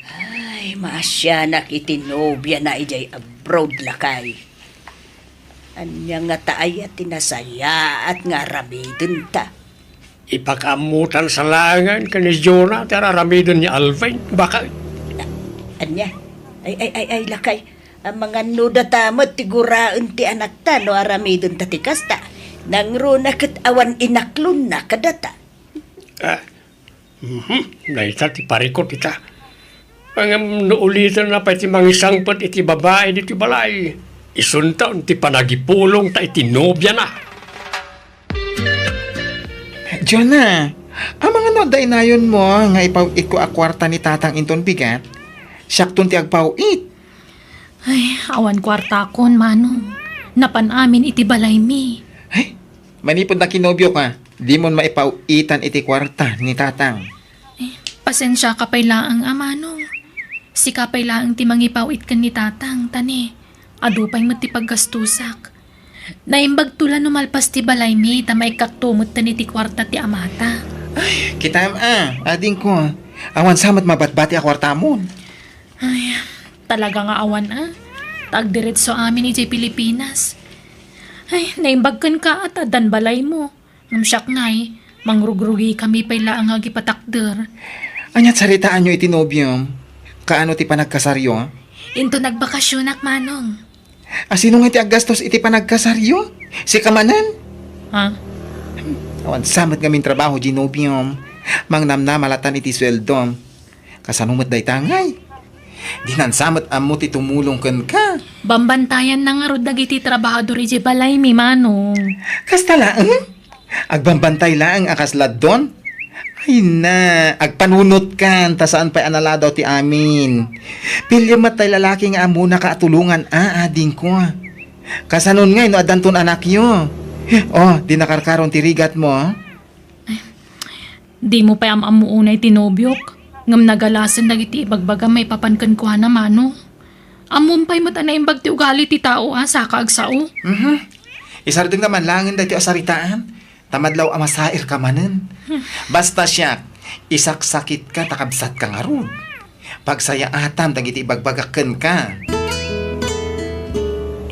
Ay, maasianak iti nobiana idiay abroad, lakay. Ania ngata aya ti nasayaat nga aramidenta? Ipakaammotan sa laengen ken ni Jonah ti ar-aramiden ni Alvin, bakit? Ania? Ay, ay, ay, ay, lakay. Amangan no data met ti guraen ti anakta no aramidenta ti kasta. Nangruna ket awan inaklonna kadata. Ah, mhm, dayta ti parikut ita. Ngem no ulitenna pay ti mangisangpet iti babai ditoy balay, isunton ti panagipulongta iti nobiana. Jonah, Amangan no adda inayonmo nga ipaw-itko a kuarta ni Tatang inton bigat? Siakton ti agpaw-it. Ay, awan kuartakon, Manong. Napan amin iti balaymi. Ay, manipud nakinobiok, dimon maipaw-itan iti kuarta ni Tatang. Eh, pasensiaka pay laeng a, Manong. Sika pay laeng ti mangipaw-it ken ni Tatang, ta ne, adu pay met ti paggastusak. Naimbagto la no malpas ti balaymi ta maikkakto metten iti kuarta ti amata. Ay, kitam a, adingko. Awan sa met mabatbati a kuartamon. Ay, talaga nga awan a. Ta agdiretso amin idiay Pilipinas. Ay, naimbag kenka a ta addan balaymo. Ngem siak ngay, mangrugrugikami pay laeng nga agipatakder. Ania't saritaanyo iti nobiom? Kaano ti panagkasaryo? Inton nagbakasionak, Manong. A, sino nga ti aggastos iti panagkasaryo? Sika manen? Ha? Awan sa met ngamin trabaho diay nobiom. Mangnamnama latan iti sueldom. Kasano met dayta ngay? Dinan sa met ammo ti tumulong kenka. Bambantayanna ngarud dagiti trabahador idiay balaymi, Manong. Kasta laeng? Agbambantay laeng a kas laddon? Ay na, agpanunotkan ta saan pay a naladaw ti amin. Piliem met tay lalaki nga ammonaka a tulongan a, adingko. Kasanon ngay no addanton anakyo? O, di nakarkaron ti rigatmo? Dimo pay am-ammo unay ti nobiok, ngem nagalasen dagiti ibagbagam maipapan kenkuana, Manong. Ammom pay met a naimbag ti ugali ti tao a saka agsao. Mhm. Isardengna man laengen daytoy a saritaan, ta madlaw a masairka manen. Basta siak, isaksakitka ta kabsatka ngarud. Pagsayaatam dagiti ibagbagak kenka.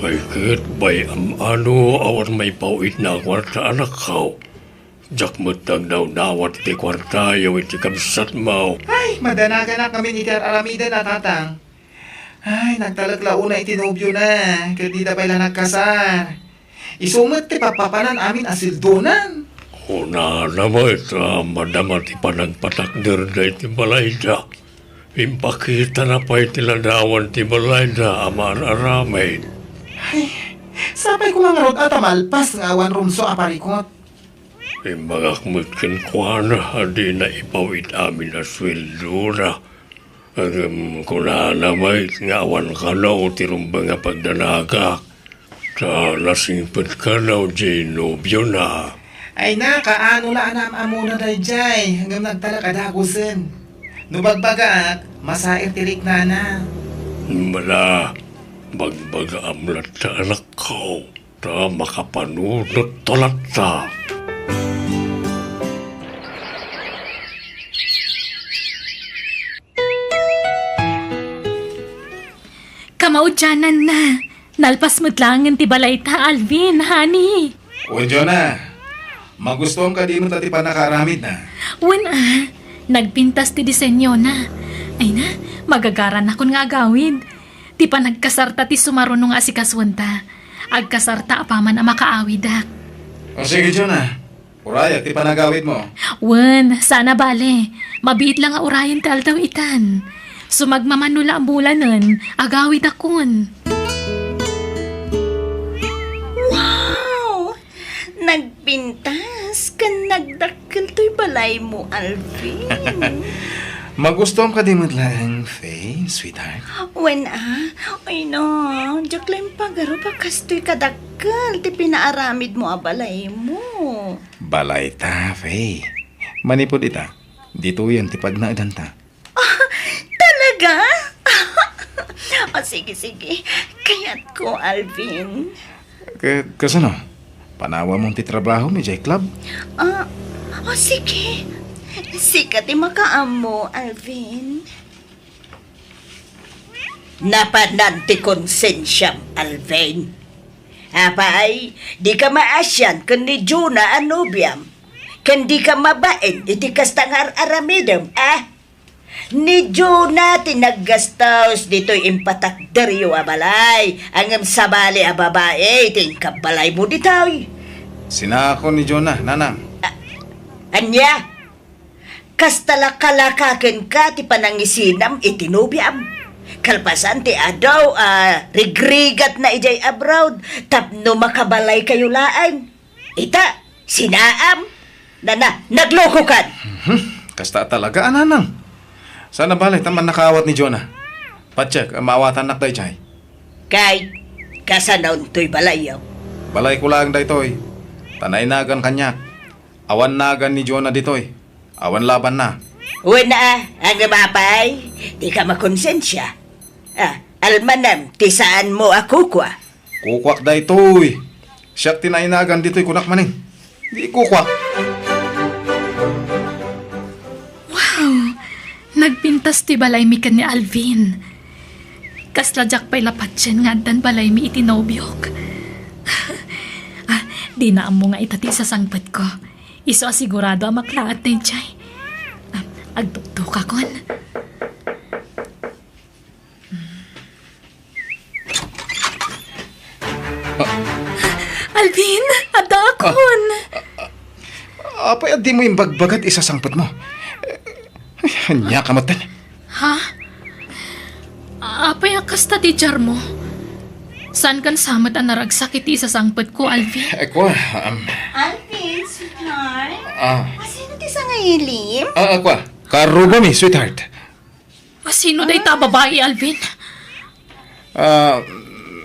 Ay ket, bay-am a no awan maipaw-itna a kuarta, anakko. Diak met nagdawdawat iti kuartayo iti kabsatmo. Ay, madanaganak ngamin iti ar-aramiden a, Tatang. Ay, nagtalek la unay iti nobiona, ket dida pay la nagkasar. Isu met ti pappapanan amin a sueldonan. Kunana met a madama ti panagpatakderda iti balayda. Impakitana pay ti ladawan ti balayda a maar-aramid. Ay, sapay koma ngarud a ta malpas nga awan rumsua a parikut. Imbagak met kenkuana a dina ipaw-it amin a sueldona. Ngem kunana met nga awan kano ti rumbeng a pagdanagak, ta nasingpet kano diay nobiona. Ay na, kaano la a naam-ammona daydiay, ngem nagtalek a dagusen. No bagbagaak, masair ti riknana. Mala, bagbagaam latta, anakko. Ta makapanunotto latta. Kamaudiananna, nalpas met laengen ti balayta, Alvin, honey. Wen, Jonah, magustuam kadi met ti pannakaaramidna? Wen a, nagpintas ti disenyona. Ay na, magagaranakon nga agawid. Ti panagkasarta ti sumaruno nga asikasuenta. Agkasarta apaman a makaawidak. O sige, Jonah. Urayak ti panagawidmo. Wen, saan a bale. Mabiit la nga urayen ti aldaw itan. Sumagmamano la a bulanen, agawidakon. Wow! Nagpintas ken nagdakkel toy balaymo, Alvin. Magustuam kadi met laeng, Faye, sweetheart? Wen a, ay no, diak la impagarup a kastoy kadakkel ti pinaaramidmo a balaymo. Balayta, Faye. Manipud ita, ditoyen ti pagnaedanta. Ah, talaga? O, sige, sige. Kayatko, Alvin. Ka-, kasano? Panawamon ti trabahom idiay club? Ah, o, sige. Sika ti makaammo, Alvin. Napanan ti konsensiam, Alvin. Apay, dika maasian ken ni Jonah a nobiam, ken dika mabain iti kasta nga ar-aramidem, a? Ni Jonah ti naggastos ditoy impatakderyo a balay, ngem sabali a babai ti inkabbalaymo ditoy. Sinakon ni Jonah, nanang. A-, ania? Kasta la kalaka kenka ti panangisinam iti nobiam. Kalpasan ti adu a rigrigatna idiay abroad tapno makabalaykayo laeng. Ita, sinaam. Nana, naglokokan! Mhm. Kasta talaga, a nanang. Saan a bale ta mannakaawat ni Jonah. Patiek, maawatannak daydiay. Kay, kasano toy balayyo? Balayko laeng daytoy. Ta nainagan kaniak. Awan nagan ni Jonah ditoy. Awan labanna. Wen a, ngem apay, dika makonsensia. Ah, almanem ti saanmo a kukua. Kukuak daytoy. Siak ti nainagan ditoy, kunak manen. Di kukuak. Wow! Nagpintas ti balaymi ken ni Alvin. Kasla diak pay la patien nga addan balaymi iti nobiok. Ah, dina ammo nga ita ti isasangpetko. Isu a sigurado a maklaat daydiay. Ah, agtuktukakon. Alvin, addaakon. Apay a dimo imbagbaga ti isasangpetmo? Ay, ania ka met. Ha? Apay a kasta ti diarmo? Saankan sa met a naragsak iti isasangpetko, Alvin? Eh, kua, um, Alvin, sweetheart? Ah. Asino ti sangailim? Ah, ah, kua. Karrubami, sweetheart. Asino dayta a babai, Alvin? Ah,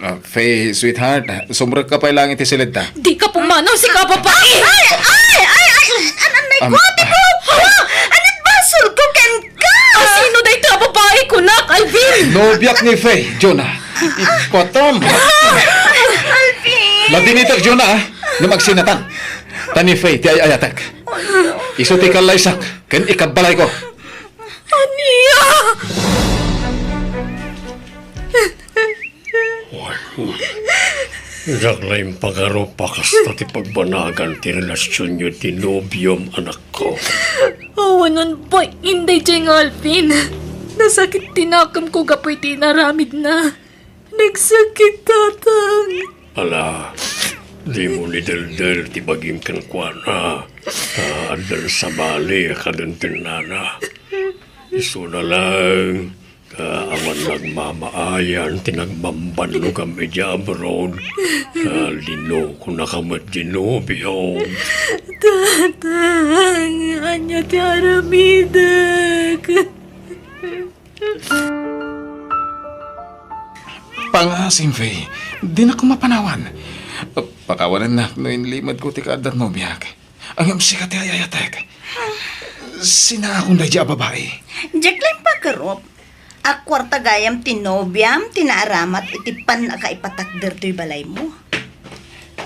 ah, Faye, sweetheart, sumrekka pay laeng iti siledta. Dika pumanaw, sika a babai! Ay, ay, ay, ay! An-, anay ko, Am, ate ko! Ha? Anit basolko kenka? Asino dayta a babai, kunak, Alvin? Nobiak ni Faye, Jonah. Ipatam! Alvin! Ladinitek, Jonah, ah. Ngem agsinatan. Ta ni Faye ti ay-ayatek. Isu ti kallaysak ken ikabbalayko. Ania? Diak la impagarup a kasta ti pagbanagan ti relasionyo iti nobiom, anakko. Awanan pay, inday, Jeng Alvin. Nasakit ti nakemko gapu iti inaramidna. Nagsakit, Tatang. Ala, dimo ni deldel ti bagim kenkuana, ta addan sabali a kadentennana. Isuna laeng, ta awan nagmamaayan ti nagbambannogam idiay abroad, ta linokonaka met ti nobiom. Tatang, ania ti aramidek? Pangaasim, Faye. Dinak mapanawan. Pakawanennak no inlimedko ti kaaddat nobiak. Ngem sika ti ay-ayatek. Sinaakon daydiay a babai. Diak la impagarup a kuarta gayam ti nobiam ti naaramat iti pannakaipatakder toy balaymo.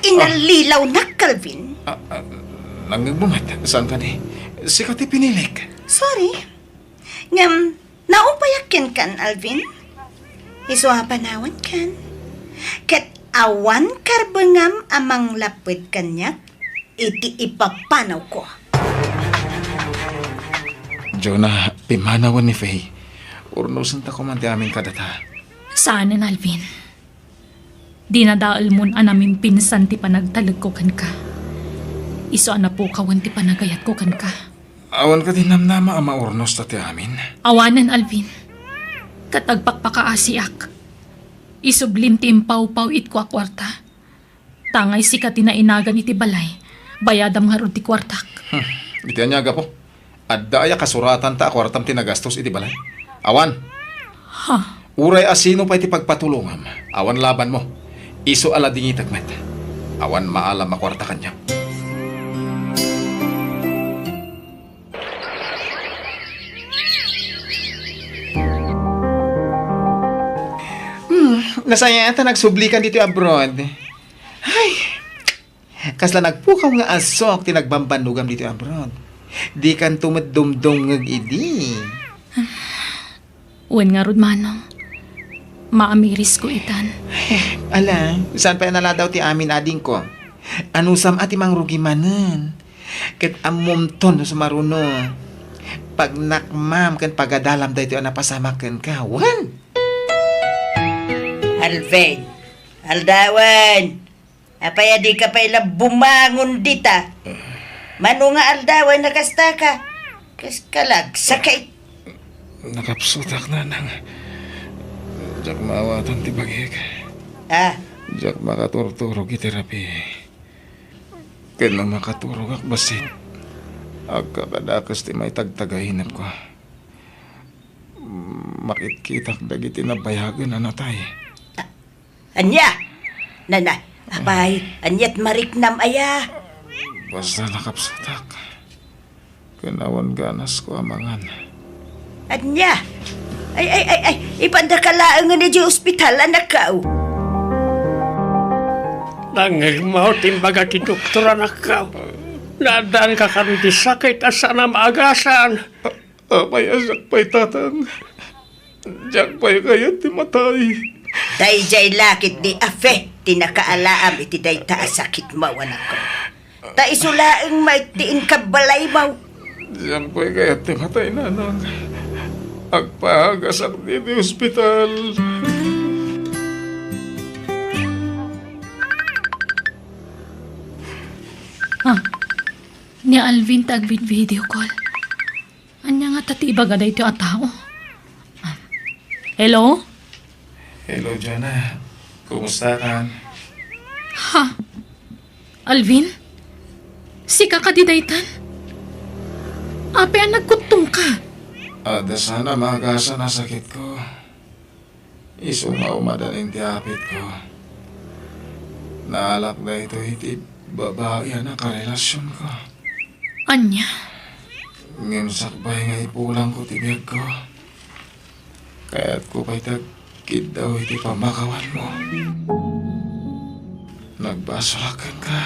Inallilawnak, Calvin. Ah, ah, nangngegmo met. Saan kadi? Sika ti pinilik. Sorry. Ngem, naupayak kenkan, Alvin. Isu a panawankan. Ket awan karbengam a manglapped kaniak iti ipapanawko. Jonah, pimanawen ni Faye. Urnosenta koman ti amin kadata. Saanen, Alvin. Dinadaelmon a namimpinsan ti panagtalekko kenka. Isu a napukawen ti panagayatko kenka. Awan kadi namnama a maurnosta ti amin? Awanen, Alvin. Ket agpakpakaasiak. Isublim ti impawpaw-itko a kuarta. Tangay sika ti nainagan iti balay. Bayadam ngarud ti kuartak. Hmm. Iti ania a gapu? Adda aya kasuratanta a kuartam ti nagastos iti balay? Awan. Ha? Uray a sino pay ti pagpatulongam, awan labanmo. Isu a ladingitek met. Awan maalam a kuarta kaniak. Hmm, nasayaat ta nagsublikan ditoy abroad. Ay, kasla nagpukaw nga asok ti nagbambannogam ditoy abroad. Dikanto met dumdumngeg idi. Wen ngarud, Manong. Maamirisko itan. Eh, ala, saan pay a naladaw ti amin, adingko? Anusam a ti mangrugi manen. Ket ammomto no sumaruno. Pagnakmam ken pagadalam daytoy a napasamak kenka. Wen! Alvin, aldawen! Apay a dika pay la bumangon dita? Mano nga aldawen a kastaka? Kas kalagsakit. Nakapsutak, nanang. Diak maawatan ti bagik. Ah? Diak makaturturog iti rabii. Ken no makaturogak bassit, Agkakadakes ti maitagtagainepko. Makitkitak dagiti nabayagen a natay. Ania? Nanay, apay, aniat mariknam aya? Basta nakapsutak. Ken awan ganasko a mangan. Ania? Ay, ay, ay, ay, ipandaka laengen idiay ospital, anakko. Nangngegmo ti imbaga ti doktor, anakko. Naaddaanka kano iti sakit a saan a maagasan. Apay a siak pay, Tatang? Diak pay kayat ti matay. Daydiay la ketdi a fe ti nakaalaam iti dayta a sakitmo, anakko. Ta isu laeng met ti inkabbalaymo. Diak pay kayat ti matay, Nanang. Agpagasak ditoy ospital. Ah, ni Alvin ti agvid-video call. Ania ngata ti ibaga daytoy a tao? Hello? Hello, Jonah. Kumustakan? Ha? Alvin? Sika kadi daytan? Apay a nagkuttomka? Adda saan a maagasan a sakitko. Isu nga umadanin ti apitko. Naalak daytoy iti babai a nakarelasionko. Ania? Ngem sakbay nga ipulangko ti biagko, kayatko pay ti agkiddaw iti pammakawanmo. Nagbasolak kenka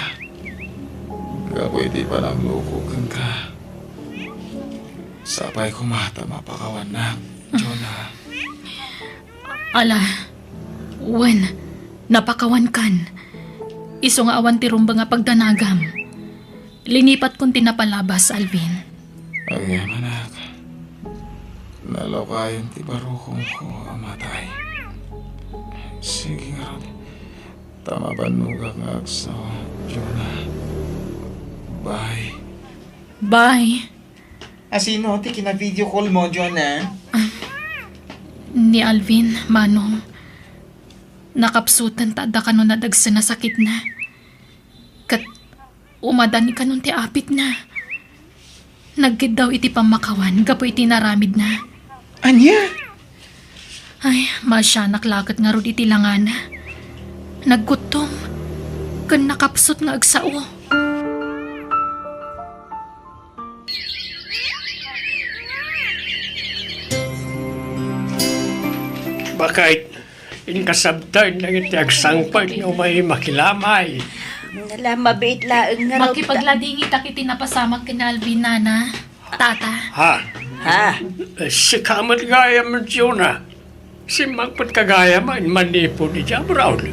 gapu iti panangloko kenka. Sapay koma ta mapakawannak, Jonah. Ala, wen, napakawankan. Isu nga awan ti rumbeng a pagdanagam. Linipatkon ti napalabas, Alvin. Agyamanak, nalukayem ti barukongko a matay. Sige ngarud, ta mabannogak nga agsawa, Jonah. Bye. Bye. Asino ti kina-video call mo, Jonah? Ah, ni Alvin, Manong. Nakapsutan ta adda kano nadagsen a sakitna. Ket umadan kano ti apitna. Nagkiddaw iti pammakawan gapu iti naramidna. Ania? Ay, maasianak laket ngarud iti langana. Nagkuttom ken nakapsut nga agsao. Bakit? Inkasabtan dagiti agsangpet nga umay makilamay. Nala, mabiit laeng ngarud ta- Makipagladingitak iti napasamak ken Alvin, Nana. Tata. Ha? Ha? Eh, sika met gayam, Jonah. Simmangpet ka gayam a manipud iti abroad.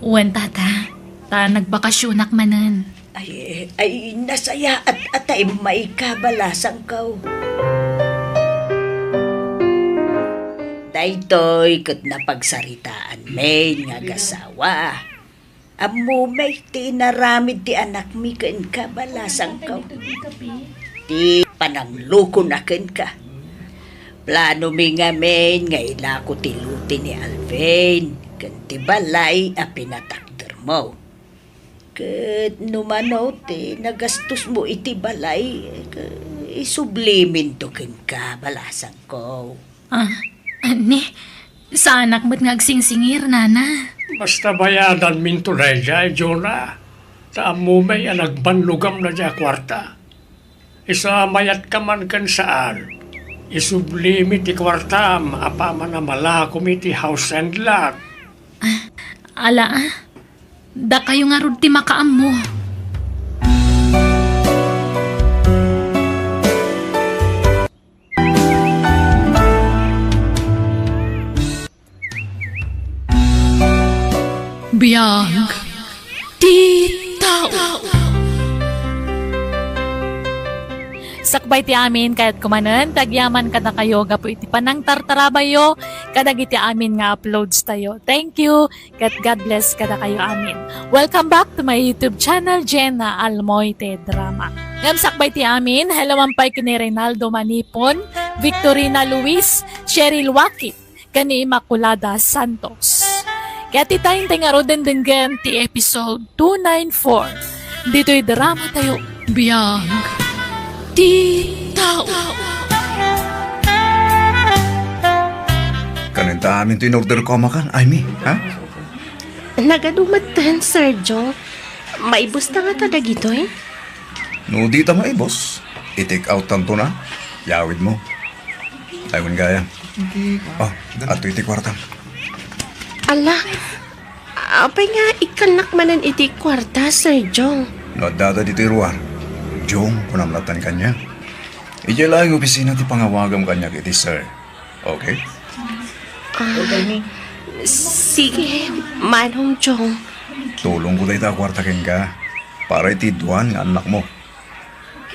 Wen, Tata. Ta nagbakasionak manen. Ay, ay, nasayaat a ta immayka, balasangko. Daytoy ket napagsaritaanmi nga agasawa. Ammom ti inaramid ti anakmi kenka, balasangko. Ti pananglokona kenka. Planomi ngamin nga ilako ti lote ni Alvin ken ti balay a pinatakdermo. Ket no mano ti nagastosmo iti balay, ke-, isubliminto kenka, balasangko. Ah, anni, saanak met nga agsingsingir, Nana. Basta bayadanminto daydiay, Jonah. Ta ammom a nagbannogamna diay kuarta. Isu a mayatka man ken saan, isublimi ti kuartam apaman a malakom iti house and lot. Ah, ala, ah. Dakayo ngarud ti makaammo. Biag ti tao. Sakbay ti amin, kayatko manen ti agyaman kadakayo gapu iti panangtartarabayo kadagiti amin nga uploads tayo. Thank you, ket God bless kadakayo amin. Welcome back to my YouTube channel, Jenna Almoite Drama. Ngem sakbay ti amin, hello man pay ken ni Reynaldo Manipon, Victorina Luis, Cheryl Waki, ken ni Immaculada Santos. Ket ita, intay ngaruden denggen ti episode two nine four. Ditoy drama tayo, Biag. Ti tao. Kanen ta amin to in-order ko a makan, Aimee, ha? Nagadu metten, Sir Jong. Maibus ta ngata dagitoy? No di ta maibus, i-take out tanto na. Yawid mo. Ay, wen gayam. Oh, ato iti kuartam. Ala, apay nga ikkannak manen iti kuarta, Sir Jong? No addada ditoy ruar, Jong, kunam lattan kaniak. Idiay laeng opisina ti pangawagam kaniak iti sir. Okay? Ah, sige, Manong Jong. Tulongko dayta a kuarta kenka para iti dua nga annakmo.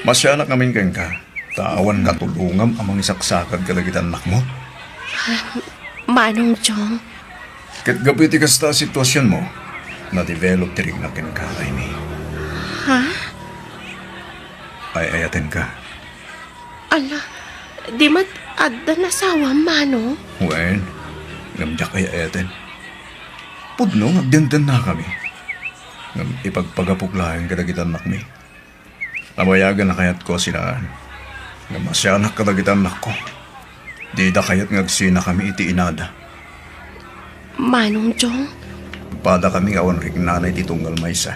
Masianak ngamin kenka, ta awan katulongam a mangisaksakad kadagiti annakmo. Ah, Manong Jong. Ket gapu iti kasta a situasionmo, na-develop ti riknak kenka, Aimee. Ha? Ay-ayatenka. Ala, di met adda asawam, Manong? Wen, ngem diak ay-ayaten. Pudno nga agdendennakami. Ngem ipagpagapok laeng kadagiti annakmi. Nabayagen a kayatko a sinaan. Ngem masianak kadagiti annakko. Dida kayat nga agsinakami iti inada. Manong Jong? Padakami nga awan riknana iti tunggal maysa.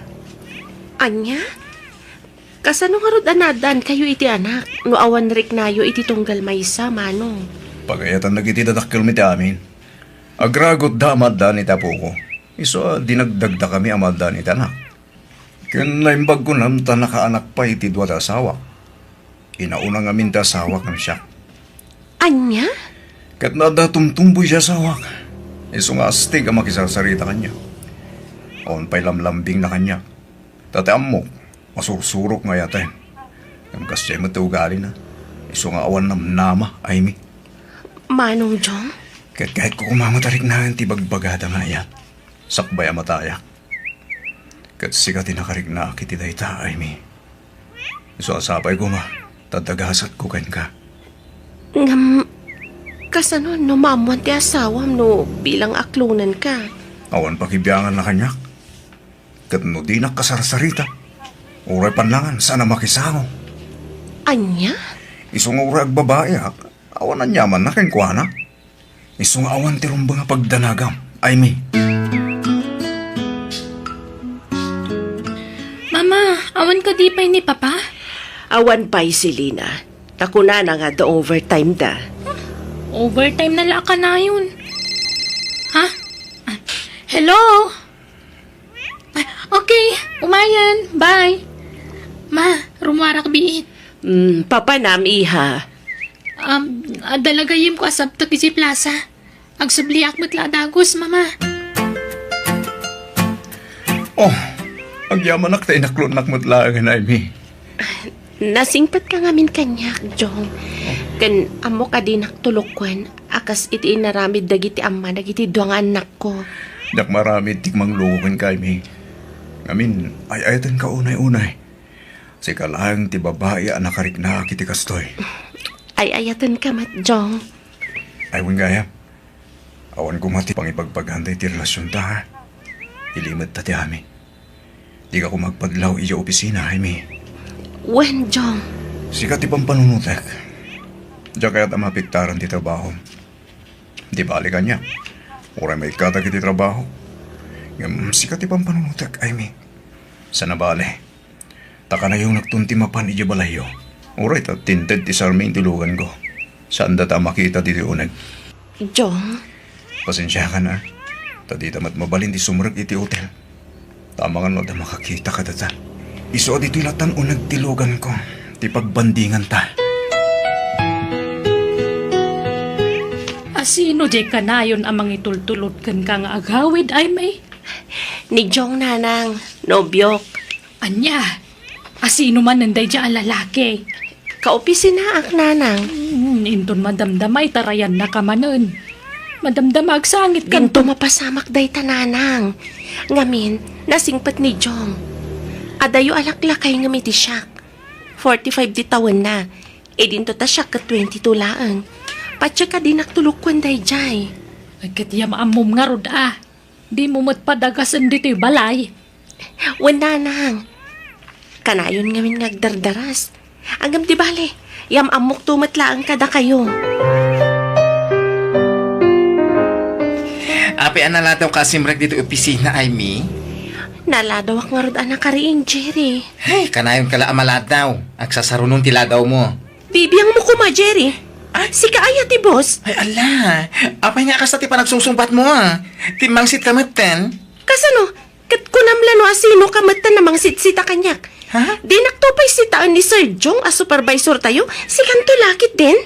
Ania? Kasano ngarud a naaddaankayo iti anak no awan riknayo iti tunggal maysa, Manong? Pagayatannak iti dadakkelmi ti amin. Agragutda a maaddaan iti apoko. Isu a dinagdagdakami a maaddaan iti anak. Ken naimbag kunam ta nakaanak pay ti dua ti asawak. Inauna ngamin ti asawak ngem siak. Ania? Ket no adda tumtumboy ti asawak, isu nga astig a makisarsarita kaniak. Awan pay lamlambingna kaniak. Ta ti ammok, masursurok nga ayaten. Ngem kasdiay met ti ugalina. Isu nga awan namnama, Aimee. Manong Jong? Ket kayatko koma met a riknaen ti ibagbagada nga ayat. Sakbay a matayak. Ket sika ti nakariknaak iti dayta, Aimee. Isu a sapay koma, ta adda gasatko kenka. Ngem, kasano no maammuan ti asawam no bilang aklonenka? Awan pakibianganna kaniak. Ket no dinak kasarsarita, uray pannangan saan a makisango. Ania? Isu nga uray agbabaiak, awan aniamanna kenkuana. Isu nga awan ti rumbeng a pagdanagam, Aimee. Mama, awan kadi pay ni Papa? Awan pay, Selina. Ta kunana nga adda overtime da. Overtime na la a kanayon. Ha? Hello? Ah, okay, umayen. Bye. Ma, rummuarak biit. Mm, papanam, iha. Um, adda la gayyemko a sabtek idiay plaza. Agsubliak met la a dagus, Mama. Oh, agyamanak ta inaklonnak met laengen, Aimee. Nasingpetka ngamin kaniak, Jong. Ken ammok a dinak tulokuen a kas iti inaramid dagiti amma dagiti dua nga annakko. Diak maaramid ti mangluko kenka, Aimee. Ngamin, ay-ayatenka unay-unay. Sika laeng ti babai a nakariknaak iti kastoy. Ay-ayatenka met, Jong. Ay, wen gayam. Awan koma ti pangibagbaganta iti relasionta, ha? Ilimedta ti amin. Dika koma agpadlaw idiay opisina, Aimee. Wen, Jong. Sika ti pampanunotek. Diak kayat a maapektaran ti trabahom. Di bale kaniak. Uray maikkatak iti trabaho. Ngem sika ti pampanunotek, Aimee. Saan a bale. Ta kanayonakton ti mapan idiay balayyo. Uray ta tinted ti sarmi ti luganko. Saanda ta a makita ditoy uneg. Jong? Pasensiakan, a. Ta dita met mabalin ti sumrek iti otel. Ta amangan no adda makakita kadata. Isu a ditoy latan uneg ti luganko. Ti pagbandinganta. A sino diay kanayon a mangitultulod kenka nga agawid, Aimee? Ni Jong, nanang, nobiok. Ania? A sino manen daydiay a lalaki? Kaopisinaak, nanang. Hmm, inton madamdama, itarayannaka manen. Madamdama, agsangit kanto. Dinto mapasamak dayta, nanang. Ngamin, nasingpet ni Jong. Adayo a laklakay ngem iti siak. Forty-five ti tawenna. Idinto ta siak ket twenty-two laeng. Patiek a dinak tulokuen daydiay. Ay, ket ya maammom ngarud a. Dimo met padagasen ditoy balay. Wen, nanang. Kanayon ngamin nga agdardaras. Ngem di bale, yam-ammokto met laeng kadakayo. Apay a naladawka a simrek ditoy opisina, Amy? Naladawak ngarud a nakariing, Jerry. Hey, kanayonka la a maladaw. Agsasarunon ti ladawmo. Bibiangmo koma, Jerry. Ay. Sika aya ti boss? Ay, ala. Apay nga kasta ti panagsungsungbatmo, a? Timmangsitka metten? Kasano? Ket kunam la no a sinoka metten a mangsitsitta kaniak. Ha? Dinakto pay sitaen ni Sir Jong a supervisortayo, sikanto la ketdin.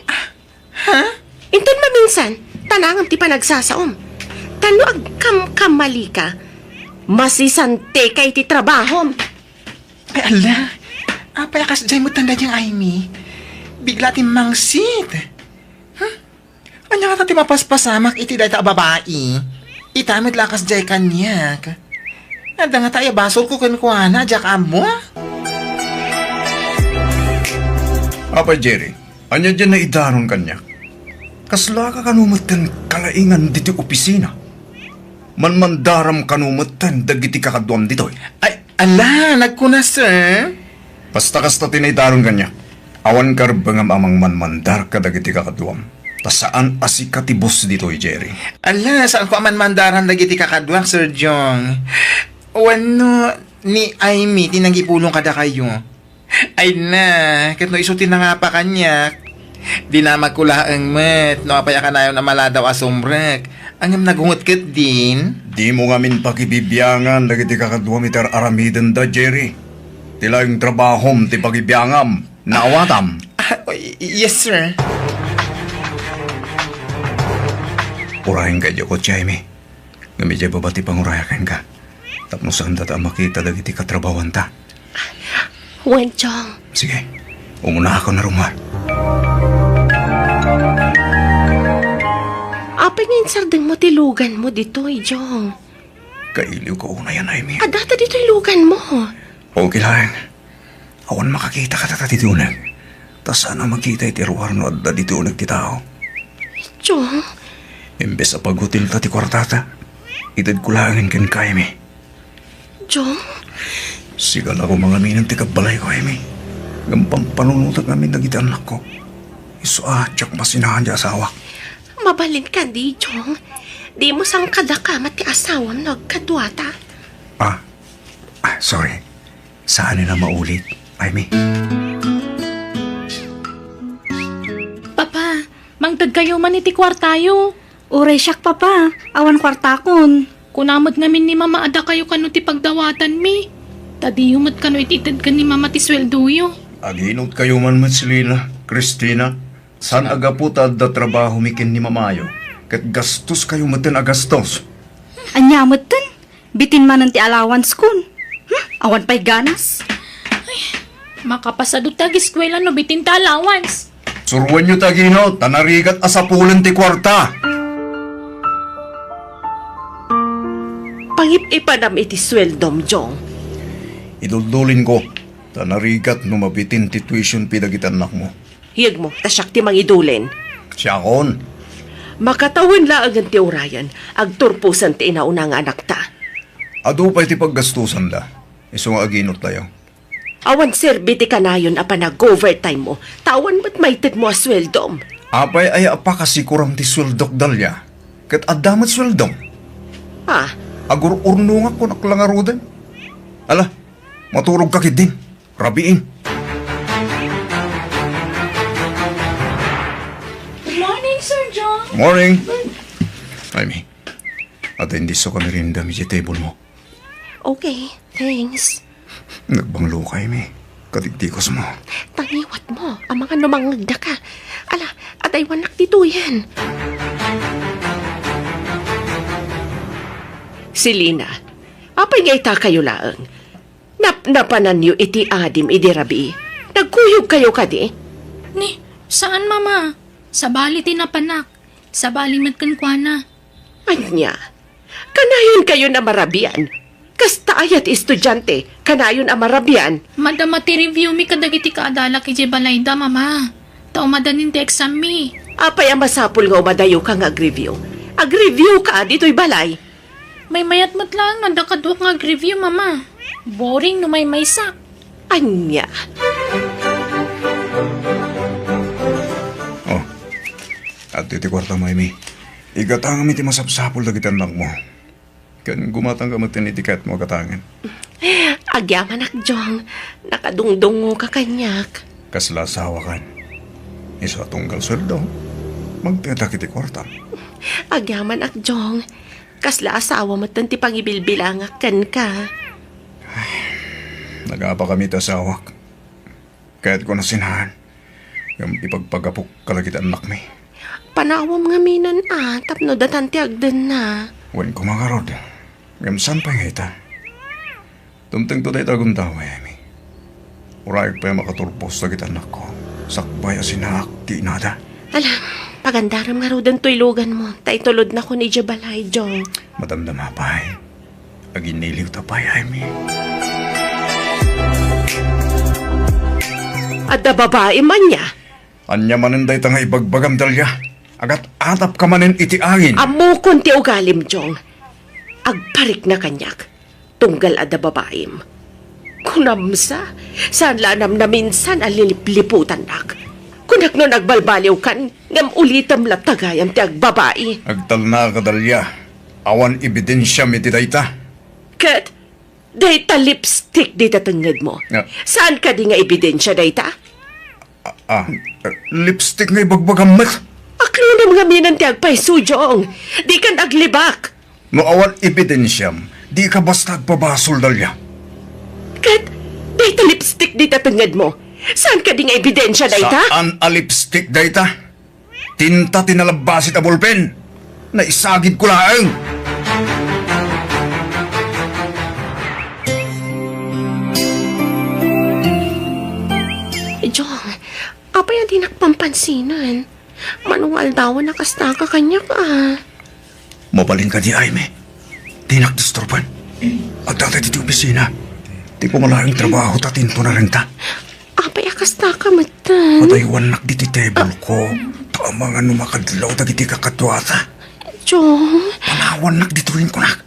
Ha? Inton maminsan, tanangam ti panagsasaom. Ta no agkamkamalika, masisantika iti trabahom. Ay, ala. Apay a kasdiay metten daydiay, Amy? Bigla ti mangsit. Hmm? Ania ngata ti mapaspasamak iti dayta a babai? Ita met la kasdiay kaniak. Adda ngata aya basolko kenkuana, diak ammo? Apay, Jerry, ania diay naidaron kaniak? Kaslaka kano metten kalaingan ditoy opisina? Manmandaram kano metten dagiti kakaduam ditoy? Ay, ala, nagkuna, sir. Basta kasta ti naidaron kaniak. Awan karebbengam a mangmanmandar kadagiti kakaduam. Ta saan a sika ti boss ditoy, Jerry. Ala, saanko a manmandaran dagiti kakaduak, Sir Jong. Wenno ni Amy ti nangipulong kadakayo? Ay na, ket no isu ti nangapa kaniak, dinamagko laeng met no apay a kanayon a maladaw a sumrek, ngem nagunget ketdin. Dimo ngamin pakibibiangan dagiti kakaduam iti ar-aramidenda, Jerry. Ti laeng trabahom ti pakibiangam. Naawatam. Ah, y-, yes, sir. Urayenka idiay kotse, Amy. Ngem idiay baba ti pangurayak kenka. Tapno saandata a makita dagiti katrabawanta. Wen, Jong. Sige. Umunaak a narumar. Apay nga insardengmo ti luganmo ditoy, Jong? Kailiwko unay, Amy. Addata ditoy luganmo. Okay laeng. Awan makakita kadata ditoy uneg. Ta saan a makita iti ruar no adda ditoy uneg ti tao. Jong? Imbes a paghotelta ti kuartata, itedko laengen kenka, Amy. Jong? Sika la koma ngamin ti kabbalayko, Amy. Ngem pampanunotek ngamin dagiti annakko. Isu a diak masinahan ti asawak. Mabalin kadi, Jong? Dimo sangkadakama ti asawam no agkaduata. Ah, ah, sorry. Saan a maulit, Amy? Papa, mangtedkayo man iti kuartayo. Uray siak, Papa. Awan kuartakon. Kuna met ngamin ni Mama a dakayo kano ti pagdawatanmi. Ta diyo met kano iti itedken ni Mama ti sueldoyo. Aginotkayo man met, Selina, Christina. Saan a gapu ta adda trabahomi ken ni Mamayo, ket gastoskayo metten a gastos. Ania metten? Bitin manen ti allowance kon. Hmm, awan pay ganas. Ay, makapasado ti ageskuela no bitin ti allowance. Suroenyo ti aginot, ta narigat a sapulen ti kuarta. Pangip-ipanam iti sueldom, Jong. Iduldulinko, ta narigat no mabitin ti tuition fee dagiti annakmo. Yegmo, ta siak ti mangidulin. Siakon. Makatawen laengen ti urayen, agturposen ti inauna nga anakta. Adu pay ti paggastusanda, isu nga aginot tayo. Awan serbi ti kanayon a panag-overtime mo, ta awan met maitedmo a sueldom. Apay aya a pakasikuram ti sueldok, Dalia? Ket adda met sueldom. Ah? Agur-urnongak kun aklangaruden. Ala, maturog ka ketdin. Rabiin. Good morning, Sir John. Morning. Ay, mi. Ata hindi so kami rin dami sa table mo. Okay, thanks. Nagbanglo ka, Amy. Katigtikos mo. Tangiwat mo, amang ano mangagda ka. Ala, adaywanak ditoyen. Selina, apay nga ita kayo laeng? Napnapananyo iti adim idi rabii? Nagkuyog kayo kadi? Ni, saan, Mama? Sabali ti napanak. Sabali met kenkuana. Ania? Kanayon kayo a marabian? Kasta aya ti estudiante, kanayon a marabian? Madama ti review mi kadagiti kaadalak idiay balayda, Mama. Ta umadanin ti exam mi. Apay a masapul nga umadayo ka nga agreview? Agreview ka ditoy balay. Maymayat met laeng no adda kaduak nga agreview, Mama. Boring no maymaysak. Ania? Ditoy kuartam, Amy. Igatangam iti masapsapul dagiti annakmo. Ken gumatangka met iti kayatmo a gatangen. Agyamanak, Jong. Nakadungdungoka kaniak. Kasla asawakan. Isu a tunggal sueldo, magtedak iti kuartam. Agyamanak, Jong. Kasla asawa metten ti pangibilbilangak kenka. Nagapakami ti asawak. Kayatko a sinaan, ngem ipagpagapok kadagiti annakmi. Panawam ngamin a tapno datan ti agdenna. Wen koma ngarud, ngem saan pay nga ita? Dumtengto dayta a gundaway, Amy. Urayek pay a makaturbos dagiti annakko, sakbay a sinaak ti inada. Ala, pagandaram ngaruden toy luganmo, ta itulodnakon idiay balay, Jong. Madamdama pay. Aginiliwta pay, Amy. Adda babaim ania? Ania manen dayta nga ibagbagam, Dalia? Agat-atapka manen iti angin. Ammokon ti ugalim, Jong. Agparikna kaniak. Tunggal adda babaim. Kunam sa, saan la a namnaminsan a lilipliputannak. Kunak no nagbalbaliwkan, ngem ulitem latta gayam ti agbabai. Agtalnaka, Dalia. Awan ebidensiam iti dayta. Ket, dayta lipstick dita tengngedmo. Ah. Saan kadi nga ebidensia dayta? Ah, ah, lipstick nga ibagbagam met. Aklonam ngamin ti agpayso, Jong. Dikan aglibak. No awan ebidensiam, dika basta agpabasol, Dalia. Ket, dayta lipstick dita tengngedmo. Saan kadi nga ebidensia dayta? Saan a lipstick dayta? Tinta ti nalabbasit a bolpen. Naisagidko laeng. Jong, apay a dinak pampansinan? Mano nga aldawan a kastaka kaniak a. Mabalin kadi, Amy? Dinak disturban. Adda ta ditoy opisina. Ti kumalaeng trabaho ta tinto narenta. Apay a kastaka metten? Pataywannak ditoy table ko. Ta amangan no makadlaw dagiti kakaduata. Jong. Panawannak ditoy kunak.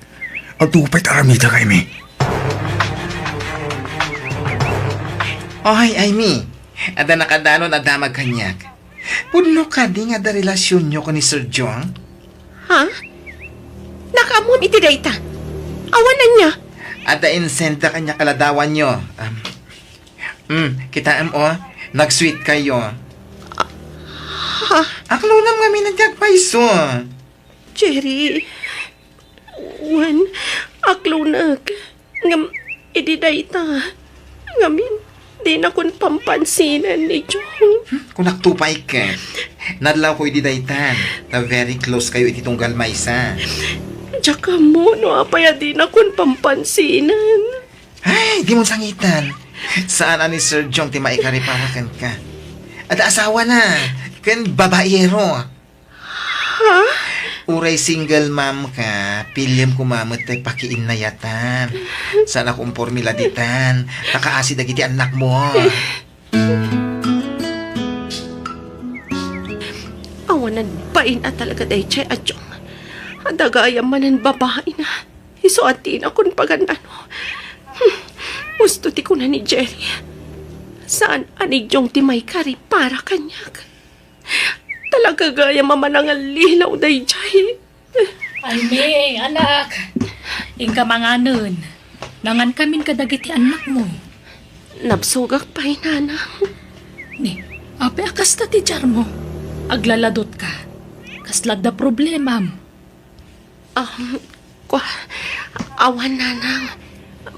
Adu pay ta aramidak, Amy. Oy, Amy. Adda nakadanon a damag kaniak. Pudno kadi nga adda relasionyo ken ni Sir Jong? Ha? Nakaammom iti dayta? Awan ania? Adda insenda kaniak a ladawanyo. Um, mm, kitaem, o, nag-sweet kayo. Ha? Aklonam ngamin ti agpayso. Jerry, wen, aklonek. Ngem, idi dayta, ngamin, dinakon pampansinan ni Jong. Hmm, kunakto pay ket. Nadlawko idi daytan, ta very close kayo iti tunggal maysa. Diak ammo no apay a dinakon pampansinan. Ay, dimon sangitan. Saan a ni Sir Jong ti maikari para kenka. Adda asawana, ken babaero. Ha? Uray single mom ka, piliem koma met ti pakiinnayatan. Saan a kumporme la ditan, ta kaasi dagiti annakmo. Awanen bain a talaga daydiay a Jong. Adda gayam manen babaina. Isu a dinakon pagan-ano. Hmm. Husto ti kuna ni Jerry. Saan a ni Jong ti maikari para kaniak. Talaga gayam a manangallilaw daydiay. Amy, anak, inka manganen. Nangankamin kadagiti annakmo. Nabsogak pay, Nanang. Ni, apay a kasta ti diarmo? Aglaladot ka. Kasla adda problemam? Um, kua, awan, Nanang.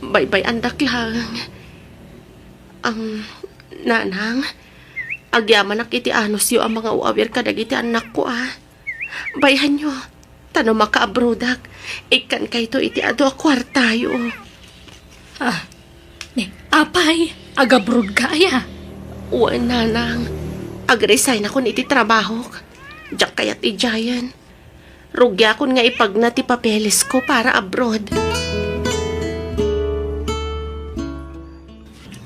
Baybay-andak laeng. Um, Nanang, agyamanak iti anusyo a mangaw-awir kadagiti annakko, a. Bayhanyo, ta no makaabrodak, ikkankayto iti adu a kuartayo. Ah, ni, apay, agabrodka aya? Wen, Nanang. Agresignakon iti trabahok. Diak kayat idiayen. Rugiakon nga ipagna ti papelesko para abroad.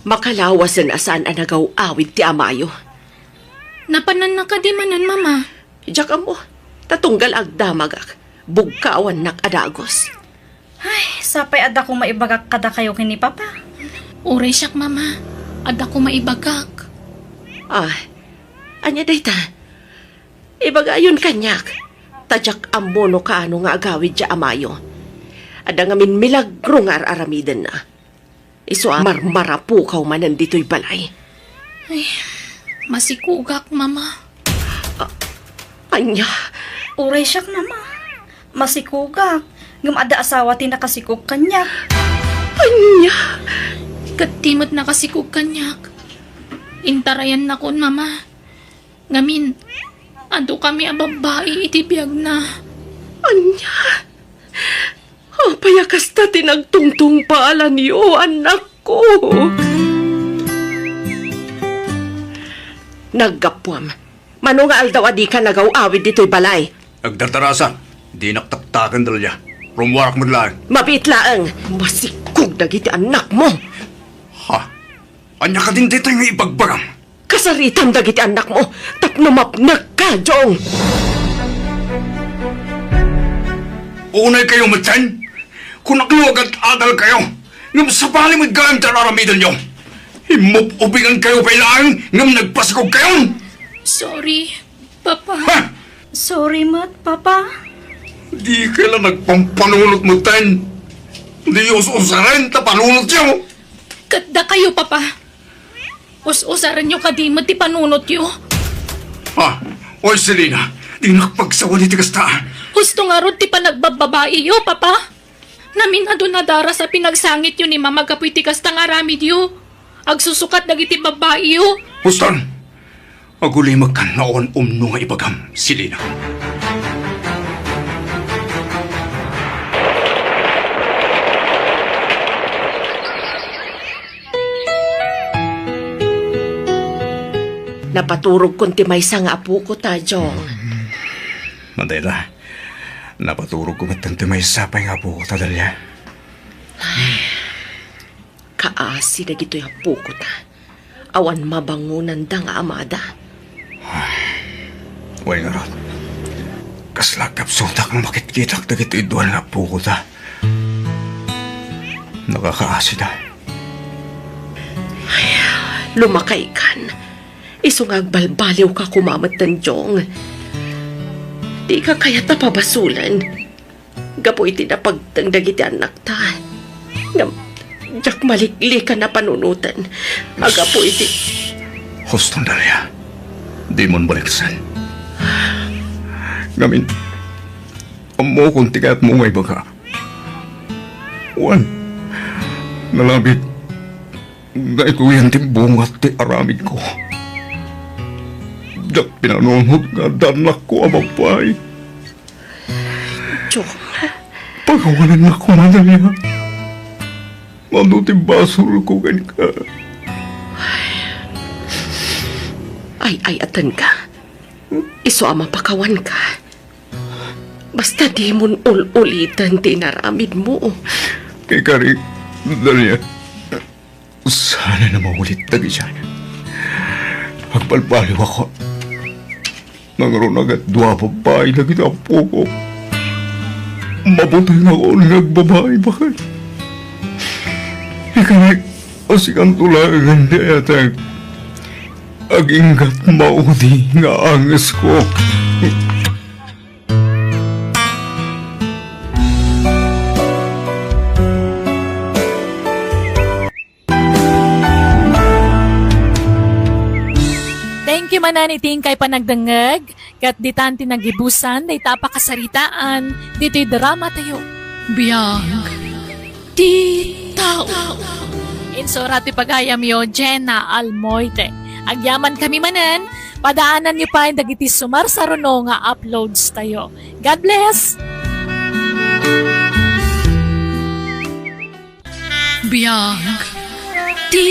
Makalawasen a saan a nagaw-awid ti amayo. Napananna kadi manen, Mama? Diak ammo, ta tunggal agdamagak, bugkawannak a dagus. Ay, sapay adda koma ibagak kadakayo ken ni Papa. Uray siak, Mama, adda koma ibagak. Ah, ania dayta? Ibagayon kaniak, ta diak ammo no kaano nga agawid diay amayo. Adda ngamin milagro nga ar-aramidenna. Isu a marmarapukaw manen ditoy balay. Ay, masikugak, Mama. A-, ania? Uray siak, Mama. Masikugak. Ngem adda asawa ti nakasikog kaniak. Ania? Ket ti met nakasikog kaniak. Intarayannakon, Mama. Ngamin, adu kami a babbai iti biagna. Ania? Apay a kasta ti nagtungtungpalanyo, annakko? Naggapuam. Mano nga aldaw a dika nagaw-awid ditoy balay? Agdardarasa. Dinak taktaken, Delia. Rummuarak met laeng. Mabiit laeng. Masikog dagiti annakmo. Ha? Ania kadin daytoy nga ibagbagam? Kasaritam dagiti annakmo tapno mapnekka, Jong. Unay kayo metten? Kunak no agad-adal kayo, ngem sabali met gayam ti ar-aramidenyo. Immub-ubingan kayo pay laeng ngem nagpasikog kayon. Sorry, Papa. Ha? Sorry met, Papa. Di kay la nagpampanunot metten. Di us-usaren ta panunotyo. Ket dakayo, Papa. Us-usarenyo kadi met ti panunotyo. Ah, oy, Selina, dinak pagsawan iti kasta. Husto ngarud ti panagbababaiyo, Papa. Namin adu nadaras a pinagsangityo ni Mama gapu iti kasta nga aramidyo. Agsusukat dagiti babbaiyo. Huston! Agulimekkan no awan umno nga ibagam, Selina. Napaturogkon ti maysa nga apoko ta, Jong. Madela, napaturogko met ti maysa pay nga apoko ta, Delia. Kaasi dagitoy apoko ta. Awan mabangonanda nga amada. Wen ngarud, kasla agkapsutak nga makitkitak dagitoy dua nga apoko ta. Nakakaasida. Ay, lumakaykan. Isu nga agbalbaliwka koma metten, Jong. Dika kayat a pabasolen. Gapu iti napagteng dagiti annakta. Ngem, diak maliklikan a panunoten. A gapu iti Huston, Delia. Dimon baliksen. Ngamin, ammokon ti kayatmo nga ibaga. Wen, nalabit, daytoyen ti bunga ti aramidko. Diak pinanunot nga adda annakko a babbai. Jong. Pakawanennak koma, Delia. Mano ti basolko kenka? Ay-ayatenka. Isu a mapakawanka. Basta dimon ul-uliten ti inaramidmo. Kay kari, Delia. Saan a maulit dagiti. Agbalbaliwakon. Nangruna ket dua a babbai dagiti appoko. Mabutengakon nga agbabai, baket. Ikarik a sikanto laengen ti ayatek. Aginggat maudi nga angesko. Thank you manen iti inkay panagdengngeg, ket ditan ti nagibusan dayta a pakasaritaan ditoy drama tayo. Biag ti tao. Insura ti pagayamyo, Jenna Almoite. Agyaman kami manen, padaananyo pay dagiti sumarsaruno nga uploads tayo. God bless! Biag ti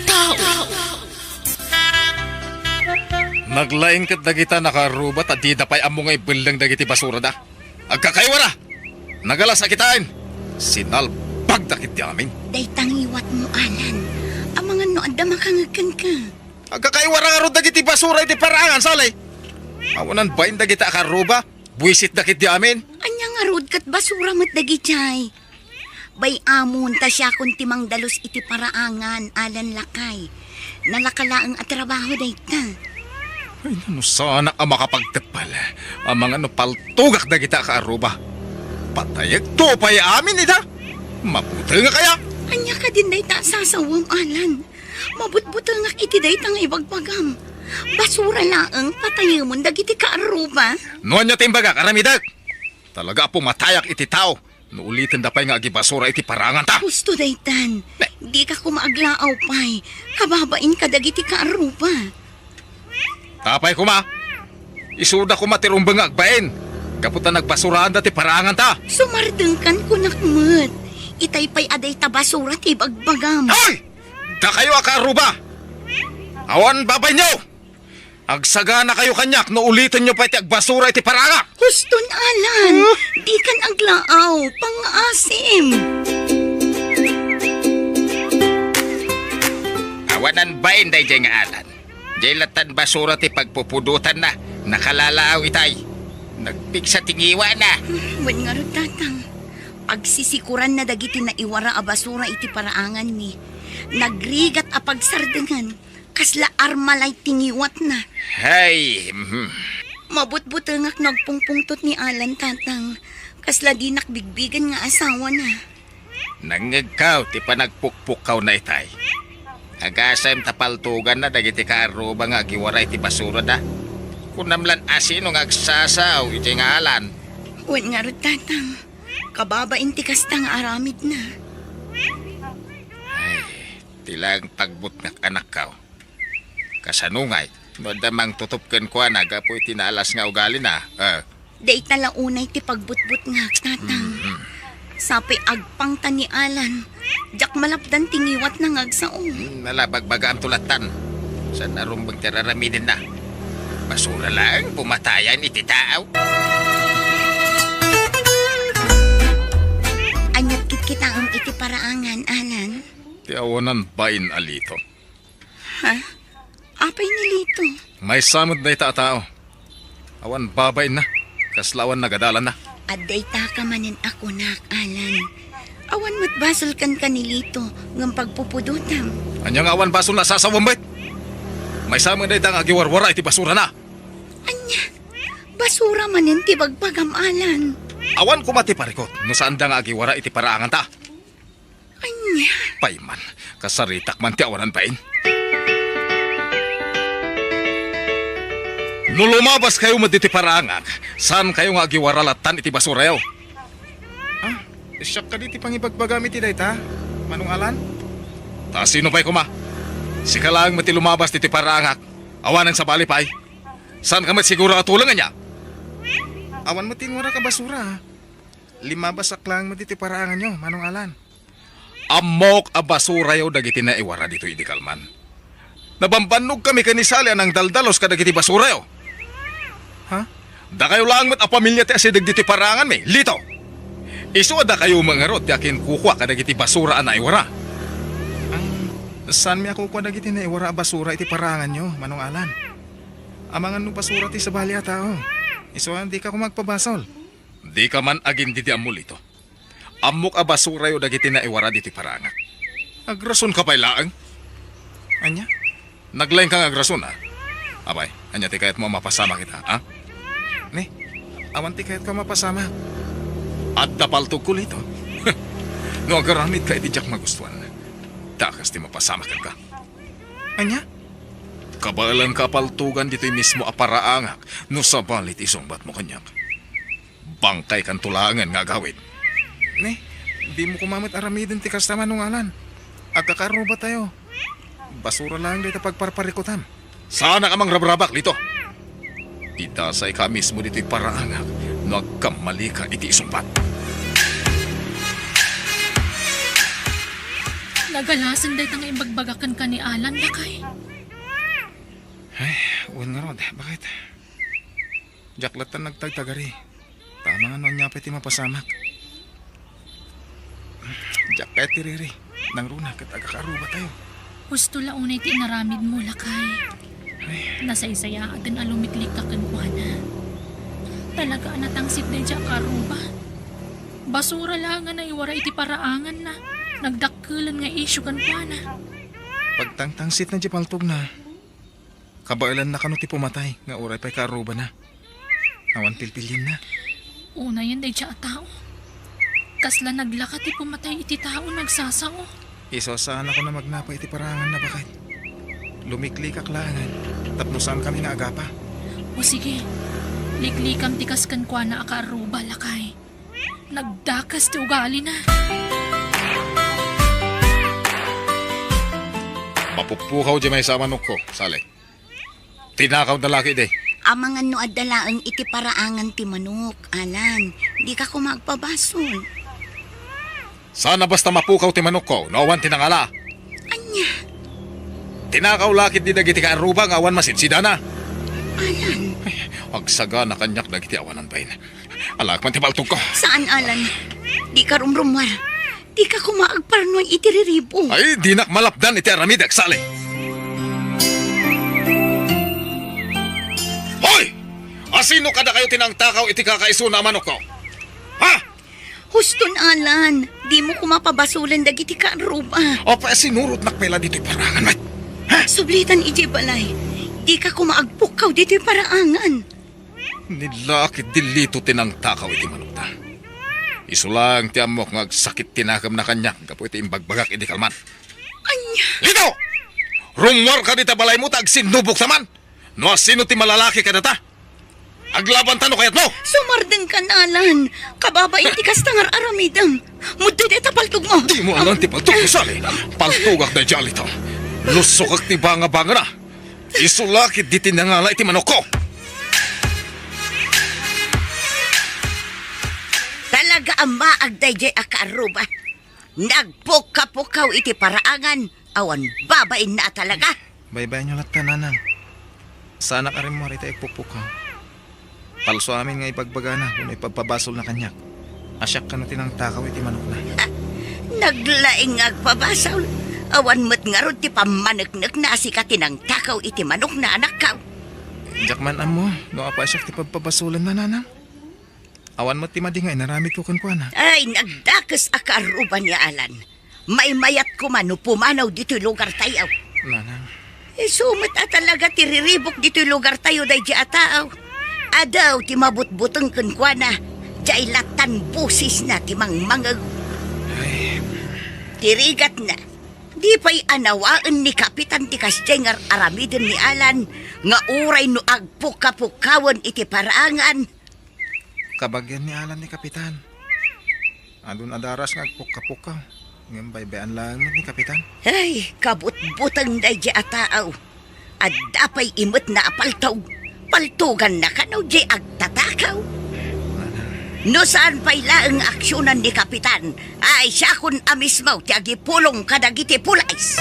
tao. Naglaing ket dagita nakaarruba ta dida pay ammo nga ibelleng dagiti basurada. Agkakaiwara! Nagalas a kitaen! Sinalbagda ketdi amin. Dayta ngiwatmo, Alan. Amangan no adda makangeg kenka. Agkakaiwara ngarud dagiti basura iti paraangan, Sally. Awanan bain dagita a karruba. Buisitda ketdi amin. Ania ngarud ket basura met dagijay? Bay-amon ta siakon ti mangdalus iti paraangan, Alan lakay. Nalaka laeng a trabaho dayta. Ay, no sanak a makapagteppel. Amangan no paltugak dagita a kaarruba. Patayek to pay amin ida. Mabutengak aya. Ania kadin dayta a sasawem, Alan? Mabutbutengak iti dayta nga ibagbagam. Basura laeng patayemon dagiti kaarruba. No ania ti imbagak, aramidek. Talaga a pumatayak iti tao no ulitenda pay nga agibasura iti paraanganta. Husto daytan. Ne. Dika koma aglaaw pay. Kababain kadagiti kaarruba. Apay koma, isuda koma ti rumbeng nga agbain gapu ta nagbasuraanda ti paraanganta. Sumardengkan kunak met. Itay pay a dayta basura ti ibagbagam. Hoy! Dakayo a kaarruba! Awan babainyo! Agsaganakayo kaniak no ulitenyo pay ti agbasura iti paraangak! Huston, Alan! Huh? Dikan aglaaw! Pangngaasim! Awanan bain daydiay nga Alan. Diay lattan basura ti pagpupudotanna. Nakalalaaw itay. Nagpigsa ti ngiwana. Wen ngarud, Tatang. Pagsisikuranna dagiti naiwara a basura iti paraanganmi. Nagrigat a pagsardengan. Kasla armalay ti ngiwatna. Hay, mhm. Mabutbutengak no agpungpungtot ni Alan, Tatang. Kasla dinak bigbigen nga asawana. Nangngegkaw ti panagpukpukkawna itay. Agasem ta paltuganna dagiti kaarruba nga agiwara iti basurada. Kunam lan asino nga agsasao iti nga Alan. Wen ngarud, Tatang. Kababain ti kasta nga aramidna. Ay, ti laeng pagbutngak, anakkaw. Kasano ngay no adda mangtutup kenkuana gapu iti naalas nga ugalina? Ah. Dayta la unay ti pagbutbutngak, Tatang. Mhm. Sapay agpangta ni Alan, diak malapdan ti ngiwatna nga agsao. Hmm, nalabagbagaam to lattan. Saan a rumbeng ti raramidenna? Basura laeng pumatayan iti tao. Aniat kitkitaem iti paraangan, Alan? Ti awanan bain a Lito. Ha? Apay ni Lito? Maysa met dayta a tao. Awan babainna. Kasla awan nagadalanna. Addaytaka manen a kunak, Alan. Awan met basol kenka ni Lito ngem pagpupudotam. Ania nga awan basolna a sasawem met? Maysa met dayta nga agiwarwara iti basurana. Ania? Basura manen ti bagbagam, Alan. Awan koma ti parikut no saanda nga agiwara iti paraanganta. Ania? Payman, kasaritak man ti awanan bain. No lumabaskayo met ditoy paraangak, saankayo nga agiwara lattan iti basurayo. Ah, siak kadi ti pangibagbagam iti dayta, Manong Alan? Ta sino pay koma? Sika laeng met ti lumabas ditoy paraangak. Awanen sabali pay. Saanka met siguro a tuleng, ania? Awan met ti inwarak a basura. Limabasak laeng met iti paraanganyo, Manong Alan. Ammok a basurayo dagiti naiwara ditoy idi kalman. Nabambannogkami ken ni Sally a nangdaldalus kadagiti basurayo. Ha? Dakayo laeng met a pamilia ti asideg ditoy paraanganmi, Lito. Isu a dakayo met ngarud ti akinkukua kadagiti basura a naiwara. Ang, saanmi a kukua dagiti naiwara a basura iti paraanganyo, Manong Alan. Amangan no basura ti sabali a tao. Isu a dika koma agpabasol. Dika man agindidiammo, Lito. Ammok a basurayo dagiti naiwara ditoy paraangak. Agrasonka pay laeng? Ania? Naglaingka nga agrason, a? Apay, ania ti kayatmo a mapasamak ita, a? Ne, awan ti kayatko a mapasamak. Adda paltogko, Lito. No agaramidka iti diak magustuan, dakas ti mapasamak kenka. Ania? Kabaelanka a paltogan ditoy mismo a paraangak no sabali ti isungbatmo kaniak. Bangkaykanto laengen nga agawid. Ne, dimo koma met aramiden ti kasta, Manong Alan. Agkakaarrubatayo. Basura laeng dayta pagparparikutam. Saanak a mangrabrabak, Lito. Idasayka a mismo ditoy paraangak no agkammalika iti isungbat. Nagalasen dayta nga imbagbagak kenka ni Alan, lakay. Ay, wen ngarud, bakit? Diak latta nagtagtagari. Tama nga no ania pay ti mapasamak. Diak kayat ti riri. Nangruna ket agkakaarrubatayo. Husto la unay ti inaramidmo, lakay. Ay. Nasaysayaaten a lumiklikka kenkuana. Talaga a natangsit daydiay a kaarruba. Basura laeng nga naiwara iti paraanganna. Nagdakkelen nga isyu kenkuana. Pagtangtangsitna diay paltogna. Kabaelanna kano ti pumatay nga uray pay kaarrubana. Awan pilpilienna. Unayen daydiay a tao. Kasla naglaka ti pumatay iti tao nagsasao. Isu a saanakon a magnapa iti paraanganna, baket. Lumiklikak laengen tapno saankami nga agapa. O sige, liklikam ti kas kenkuana a kaarruba, lakay. Nagdakes ti ugalina. Mapuppukaw diay maysa a manokko, Sally. Tinakawda la ketdi. Amangan no adda laeng iti paraangan ti manok, Alan. Dika koma agpabasol. Saan a basta mapukaw ti manokko no awan ti nangala. Ania? Tinakaw la ketdi dagiti kaarruba nga awan masidsidana. Alan. Ay, agsagana kaniak dagiti awanan bain. Alaek man ti paltogko. Saan, Alan. Dika rumrumuar. Dika koma agparnuay iti riribo. Ay, dinak malapdan iti aramidek, Sally. Hoy! Asino kadakayo ti nangtakaw iti kakaisuna a manokko? Ha? Huston, Alan. Dimo koma pabasolen dagiti kaarruba. Apay a sinurotnak pay la ditoy paraangan, met? Ha? Sublitan idiay balay. Dika koma agpukkaw ditoy paraangan. Ni la ketdi Lito ti nangtakaw iti manokda. Isu laeng ti ammok nga agsakit ti nakemna kaniak gapu iti imbagbagak idi kalman. Ania? Lito! Rummuarka dita balaymo ta agsinnubokta man! No asino ti malalaki kadata? Aglabanta no kayatmo! Sumardengkan, Alan. Kababain ti kasta nga ar-aramidem. Muddi dayta paltogmo. Dimo alan ti paltogko, Sally. Paltogak daydiay a Lito. Lusokek ti bangabangana. Isu la ketdi ti nangala iti manokko. Talaga a maag daydiay a kaarruba. Nagpukkapukaw iti paraangan, awan babainna a talaga. Baybayanyo latta, Nanang. Saanak a rimmuar iti agpukpukaw. Palso amin nga ibagbagana wenno ipabpabasolna kaniak a siak kano ti nangtakaw iti manokna. Naglaing nga agpabasol. Awan met ngarud ti pammaneknekna a sika ti nangtakaw iti manokna, anakko. Diak man ammo no apay a siak ti pabpabasolenna, Nanang. Awan met ti madi nga inaramidko kenkuana. Ay, nagdakes a kaarruba ni Alan. Maymayat koma no pumanaw ditoy lugartayo. Nanang. Isu met a talaga ti riribok ditoy lugartayo daydiay a tao. Adu ti mabutbuteng kenkuana, diay lattan bosesna ti mangmangeg. Ay. Ti rigatna, di pay anawaen ni Kapitan ti kasdiay nga ar-aramiden ni Alan nga uray no agpukkapukkawen iti paraangan. Kabagian ni Alan ni Kapitan. Adun adaras nga agpukkapukkaw, ngem baybay-an laeng met ni Kapitan. Ay, kabutbuteng daydiay a tao. Adda pay imetna a paltog. Paltoganna kano diay agtatakaw. No saan pay laeng nga aksionan ni Kapitan, ay siakon a mismo ti agipulong kadagiti pulis.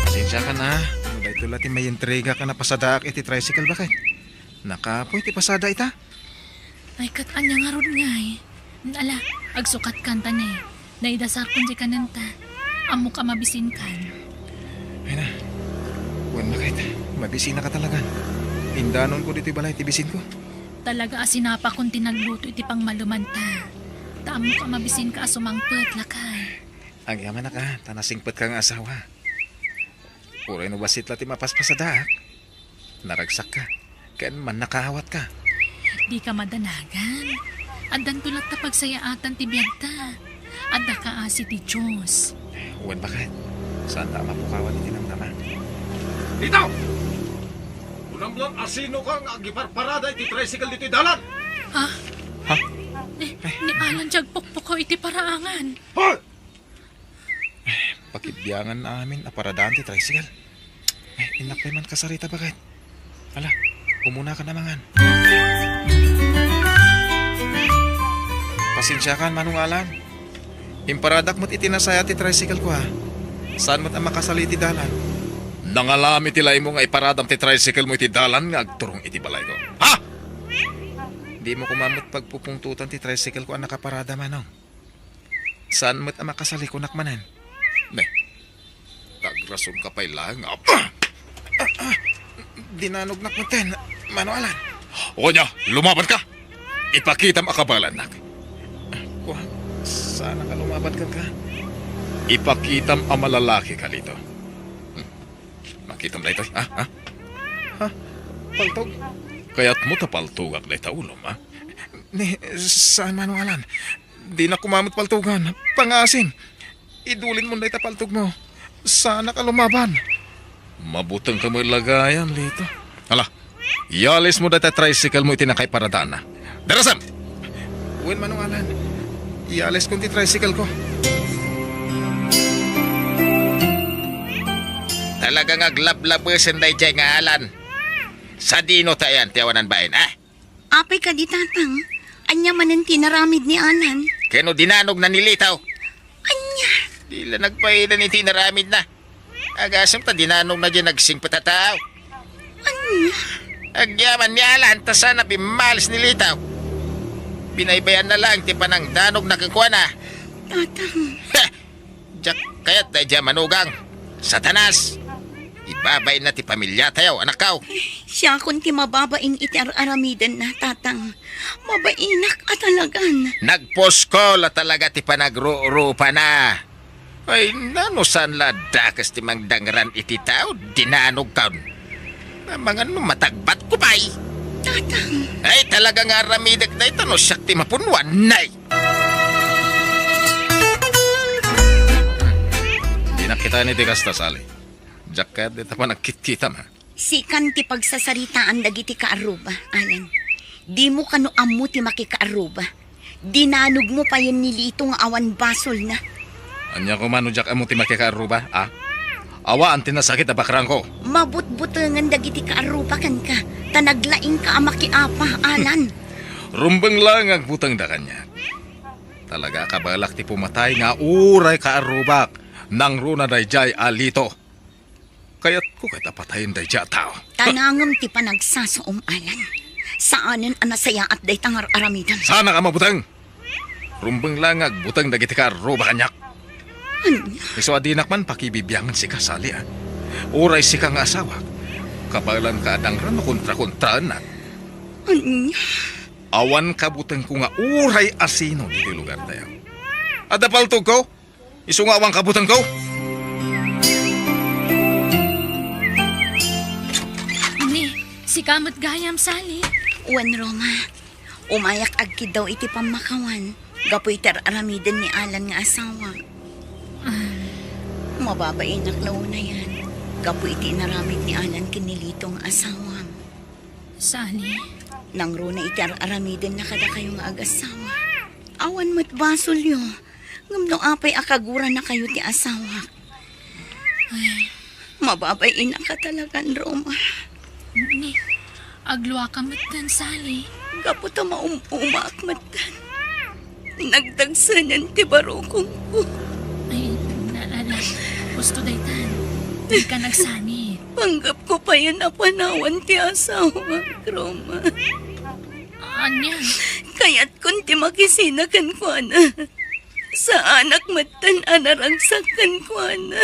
Pasensiakan a, no daytoy la ti maintrigak a napasadaak iti tricycle, baket. Nakapoy ti pasada ita. Ay, ket ania ngarud ngay? Ala, agsukatkan ta ne. Naidasarkon diay kanenta. Ammok a mabisinkan. Ay na. Wen, baket. Mabisinaka talaga. Indanonko ditoy balay ti bisinko. Talaga a sinapakon ti nagluto iti pangmalumanta. Ta ammok a mabisinka a sumangpet, lakay. Agyamanak a, ta nasingpetka nga asawa. Uray no bassit la ti mapaspasadaak, naragsakka, ken mannakaawatka. Dika madanagan. Addanto latta pagsayaatan ti biagta. Adda kaasi ti Dios. Wen, baket. Saanta a mapukawan iti namnama. Dita! Kunam laeng a sinoka nga agiparparada iti tricycle ditoy dalan? Ha? Ha? Eh, ni Alan ti agpukpukaw iti paraangan. Hoy! Pakibiangan amin a paradaan ti tricycle. Eh, innak pay man kasarita, baket. Ala, umuna ka na mangan. Pasensiakan, Manong Alan. Imparadak met iti nasaya ti tricycle ko, ha. Saan met a makasali iti dalan? Nangalam iti laymo nga iparadam ti tricycle mo iti dalan nga agturong iti balayko. Ha? Dimo koma met pagpupungtotan ti tricycle ko a nakaparada, Manong. Saan met a makasali, kunak manen. Ne, tagrasonka pay laeng nga, ah, ah, dinanognak metten, Manong Alan. O ania, lumabanka! Ipakitam a kabaelannak. Kua, saan a lumaban kenka? Ipakitam a malalaki ka, Lito. Hmm. Makitam daytoy, ha? Ha? Ha? Paltog? Kayatmo ta paltogak dayta ulom, ha? Ni, saan, Manong Alan. Dinak koma met paltogan. Pangaasim. Idulinmon dayta paltogmo. Saanak a lumaban. Mabutengka met la gayan, Lito. Ala, ialismo dayta tricycle mo iti nakaiparadaanna. Darasem! Wen, Manong Alan. Ialiskon ti tricycle ko. Talaga nga aglablabesen daydiay nga Alan. Sadino ta ayan ti awanan bain, ha? Apay kadi, Tatang? Ania manen ti inaramid ni Alan? Ken no dinanogna ni Lito? Ania? Di la nagpaida iti inaramidna. Agasem ta dinanogna diay nagsingpet a tao. Ania? Agyaman ni Alan ta saan a bimmalis ni Lito. Binaybayanna laeng ti panangdanogna kenkuana. Tatang. Heh! Diak kayat daydiay a manugang. Satanas! Ibabainna ti pamiliatayo, anakko. Siakon ti mababain iti ar-aramidenna, Tatang. Mabainak a talagan. Nagpusko la talaga ti panagrurupa na. Ay, nano saan la dakes ti mangdangran iti tao, dinanogkon. Amangan no matagbatko pay. Tatang. Ay, talaga nga aramidek dayta no siak ti mapunwan, nay. Dinak kitaen iti kasta, Sally. Diak kayat dayta panagkitkitam, ha? Sikan ti pagsasaritaan dagiti kaarruba, Alan. Dimo kano ammo ti makikaarruba. Dinanogmo payen ni Lito nga awan basolna. Ania koma no diak ammo ti makikaarruba, a? Awan ti nasakit a bakrangko. Mabutbutengen dagiti kaarruba kenka, ta naglaingka a makiapa, Alan. Rumbeng laeng nga agbutengda kaniak. Talaga a kabaelak ti pumatay nga uray kaarrubak, nangruna daydiay a Lito. Kayatko ket a patayen daydiay a tao. Tanangem ti panagsasaom, Alan. Saanen a nasayaat dayta nga ar-aramidem. Saanak a mabuteng. Rumbeng laeng nga agbuteng dagiti kaarruba kaniak. Ania? Isu a dinak man pakibibiangen sika, Sally, a. Uray sika nga asawak. Kabaelanka a dangran no kontrakontraennak. Ania? Awan kabutengko nga uray asino ditoy lugartayo. Adda paltogko? Isu nga awan kabutengko? Ni, sika met gayam, Sally. Wen, Roma. Umayak agkiddaw iti pammakawan gapu iti ar-aramiden ni Alan nga asawa. Ah. Mababainak la unayan gapu iti inaramid ni Alan ken ni Lito nga asawam. Sally. Nangruna iti ar-aramidenna kadakayo nga agassawa. Awan met basolyo. Ngem no apay a kaguranakayo ti asawak? Ay. Mababainak a talagan, Roma. Ni, agluaka metten, Sally. Gapu ta maum-umaak metten. Nagdagsenen ti barukongko. Ay, na, na, na. Husto daytan. Dika nagsangit. Panggepko payen a panawan ti asawak, Roma. Ania? Kayatkon ti makisina kenkuana. Saanak metten a naragsak kenkuana.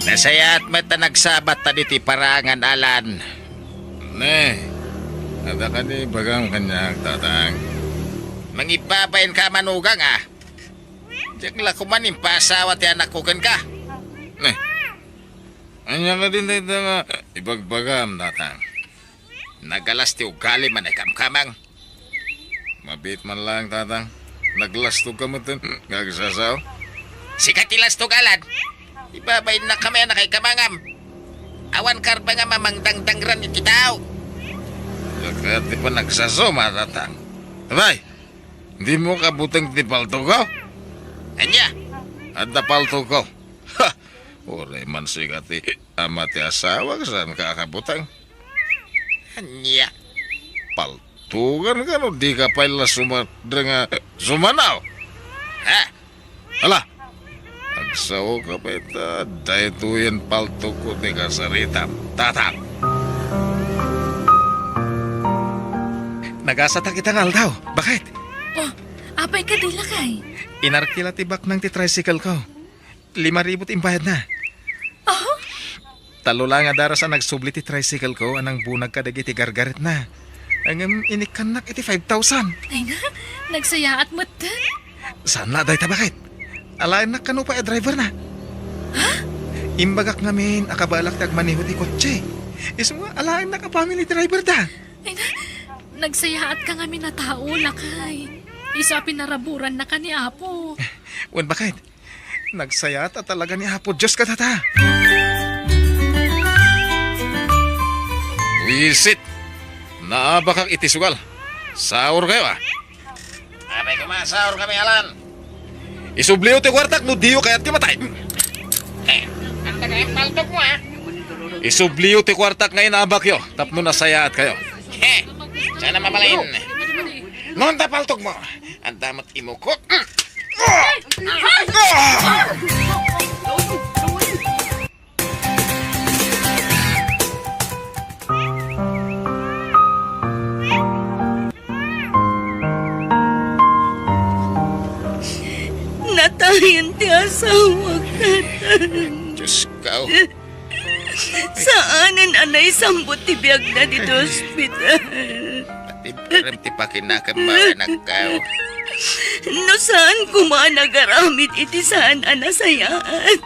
Nasayaat met a nagsabat ta ditoy paraangan, Alan. Ne, adda kadi ibagam kaniak, Tatang? Mangibabainka a manugang, a. Diak la koma impaasawa ti anakko kenka. Ne, ania kadi dayta nga ibagbagam, Tatang? Nagalas ti ugalim a naikamkamang. Mabiit man laeng, Tatang. Naglastogka metten nga agsasao. Sika ti lastog, Alan. Ibabainnak kami a nakaikamangam. Awan karbengam a mangdangdangran iti tao. Diak kayat ti panagsasaom, Tatang. Abay, dimo kabuteng ti paltogko? Ania? Adda paltogko. Ha! Uray man sika ti ama ti asawak, saanka a kabuteng. Ania? Paltogan kano dika pay la sumadre nga sumanaw? Ha? Ala, agsaoka pay ta daytoyen paltogko ti kasaritam, Tatang. Nagasatak ita nga aldaw. Bakit? Oh, apay kadi, lakay? Inarkila ti baknang ti tricycle ko. Lima ribu ti imbayadna. Oh? Tallo la nga daras a nagsubli ti tricycle ko a nangbunag kadagiti gargaretna. Ngem inikkannak iti five thousand. Ay nga, nagsayaat metten. Saan la dayta, baket? Alaennak kano pay a driver na. Ha? Imbagak ngamin a kabalak ti agmaneho ti kotse. Isu nga alaennak a family driver da. Ay na, nagsayaat ka ngamin a tao, lakay. Isu a pinaraburan na ka ni Apo. Wen, baket. Nagsayaat a talaga ni Apo Dios kadata. Wisit! Naabakak iti sugal. Saor kayo, a. Apay koma, saor kami, Alan. Isubliyo ti kuartak no diyo kayat ti matay. Eh, anta kayat paltog mo, a? Isubliyo ti kuartak nga inabakyo tapno nasayaat kayo. He, sana mabalin. Nonta paltog mo. Anta met imuko. Natayen ti asawak, Tatang. Diyos ko. Saanen a naisambut ti biagna ditoy ospital. Pati barem ti pakinakem, anak ko. No saan koma a nagaramid iti saan a nasayaat,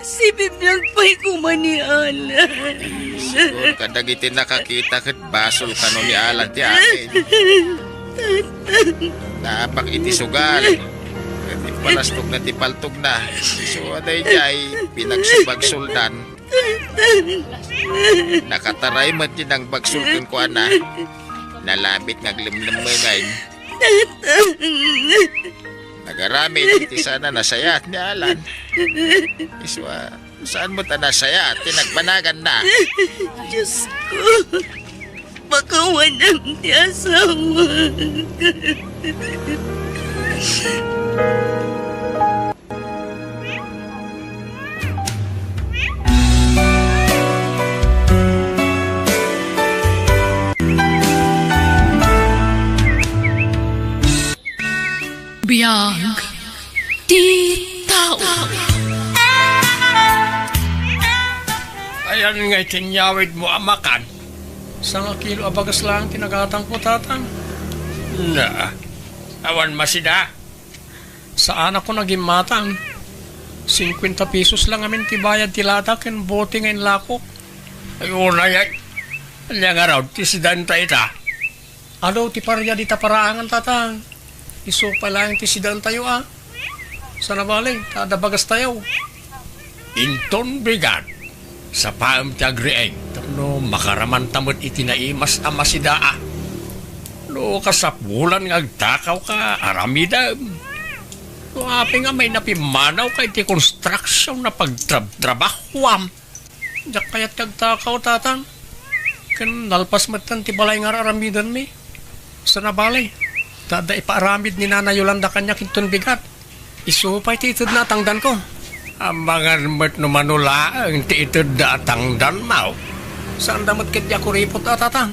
sibibiag pay koma ni Alan. Siguro kadagiti nakakita ket basol kano ni Alan ti amin. Napak iti sugal. Ket ipalastokna ti paltogna. Isu a daydiay, pinagsubagsoldan. Nakataray met ti nangbagsol kenkuana. Nalabit nga aglemlemmengay. Nagaramid iti saan a nasayaat ni Alan. Isu a, saan met a nasayaat ti nagbanaganna? Diyos ko, pakawanem ti asawa. Biag ti tao. Ayan nga iti inyawidmo a makan. Sangakilo a bagas laeng ti nagatangko, Tatang. Na, awan masida. Saanakon a gimmatang. Singkuenta pesos la ngamin ti bayad ti lata ken bote nga inlakok. Ay, unay, ay. Ania ngarud ti sidanta ita? Adu ti paria dita paraangan, Tatang. Isu pay laeng ti sidaentayo, a. Sana bale, ta adda bagastayo. Inton bigat, sapaem ti agriing tapno makaramanta met iti naimas a masida, a. No kasapulan nga agtakawka, aramidem. No apay nga mayat a pimmanaw ka iti konstruksion a pagtrabtrabahuam, diak kayat nga agtakaw, Tatang. Ken nalpas metten ti balay nga ar-aramidenmi. Sana bale, ta adda ipaaramid ni Nana Yolanda kaniak inton bigat. Isu pay ti itedna a tangdanko. Amangan met no mano laeng ti itedda a tangdanmo. Saanda met ketdi a kuripot a, Tatang.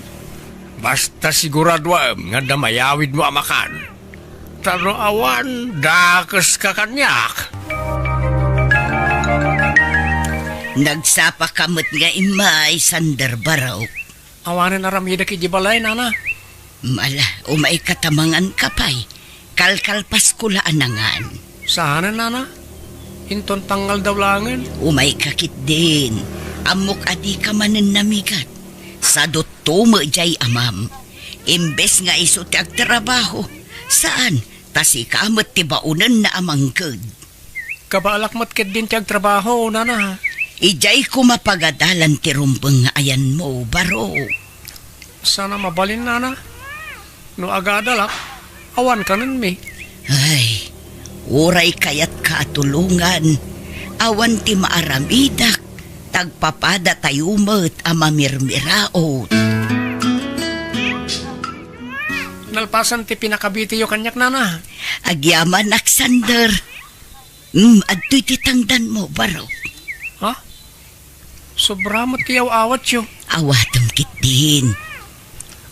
Basta siguraduaem nga adda mayawidmo a makan. Ta no awan, dakeska kaniak. Nagsapaka met nga immay, Sander Barok. Awanen aramidek idiay balay, Nana. Ala, umayka ta manganka pay. Kalkalpasko la a nangan. Saanen, Nana? Inton tangngaldaw laengen. Umayka ketdin. Ammok a dika manen namigat. Sadutto met diay amam. Imbes nga isu ti agtrabaho, saan, ta sika met ti baonenna a mangked. Kabalak met ketdin ti agtrabaho, Nana. Idiay koma pagadalan ti rumbeng nga ayanmo, Barok. Sana mabalin, Nana. No agadalak, awan kanenmi. Ay, uray kayatka a tulongan, awan ti maaramidak, ta agpapadatayo met a mamirmiraot. Nalpasen ti pinakabitiyo kaniak, Nana. Agyamanak, Sander. Mm, adtoy ti tangdanmo, Barok. Ha? Sobra met ti aw-awatyo. Awatem ketdin.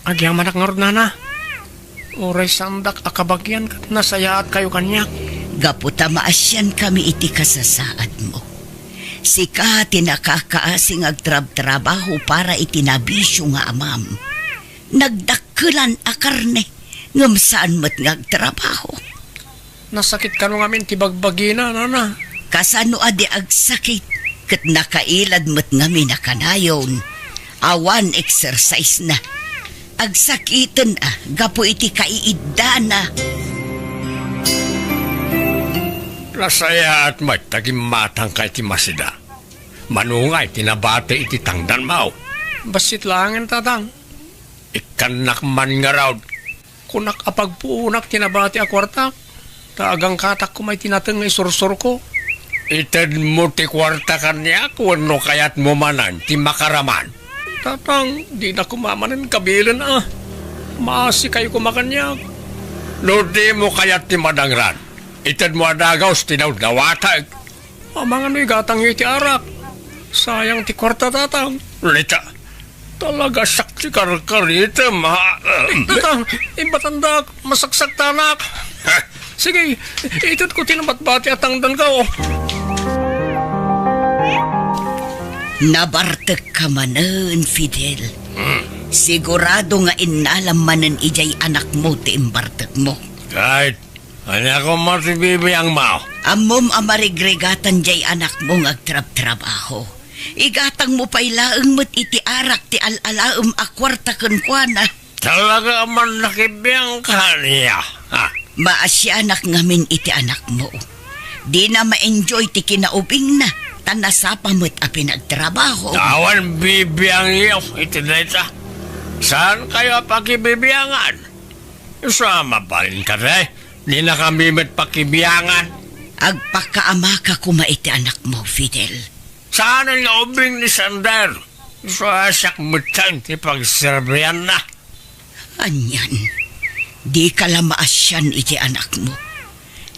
Agyamanak ngarud, Nana. Uray saandak a kabagian ket nasayaatkayo kaniak. Gapu ta maasiankami iti kasasaadmo. Sika ti nakakaasi nga agtrabtrabaho para iti nabisio nga amam. Nagdak- dakkelan a karne, ngem saan met nga agtrabaho. Nasakit kano ngamin ti bagbagina, nana? Kasano a di agsakit? Ket nakailad met ngamin a kanayon. Awan exercise na. Agsakiten a gapu iti kaiiddana. Nasayaat met ta gimmatangka iti masida. Mano ngay ti nabati iti tangdanmo? Bassit laengen, tatang. Ikkannak man ngarud. Kunak a pagpuonak ti nabati a kuartak, ta agangkatak koma iti nateng nga isursurko. Itedmo ti kuarta kaniak wenno kayatmo manen ti makaraman? Tatang, dina koma manen kabilen a. Maasikayo koma kaniak. No dimo kayat ti madangran, itedmo a dagus ti dawdawatek. Amangan no igatangyo iti arak. Sayang ti kuarta, tatang. Rita, talaga siak ti karkaritem, ha? Tatang, imbatandak, masaksaktanak. Sige, itedko ti nabatbati a tangdanko. Nabartekka manen, Fidel. Hmm. Sigurado nga innalam manen idiay anakmo ti imbartekmo. Kahit Ania koma ti bibiangmo? Ammom a marigrigatan diay anakmo nga agtrabtrabaho. Igatangmo pay laeng met iti arak ti al-alaem a kuarta kenkuana. Talaga a man nakibiang kaniak, ha? Maasianak ngamin iti anakmo. Dina ma-enjoy ti kinaubingna, ta nasapa met a pinagtrabaho. Awan bibiangyo iti dayta. Saankayo a pakibibiangan? Isu a mabalin kadi, dinakami met pakibiangan. Agpakaamaka koma iti anakmo, Fidel. Saanen nga ubing ni Sander. Isu a siak metten ti pagserbianna. Anian, dika la maasian iti anakmo.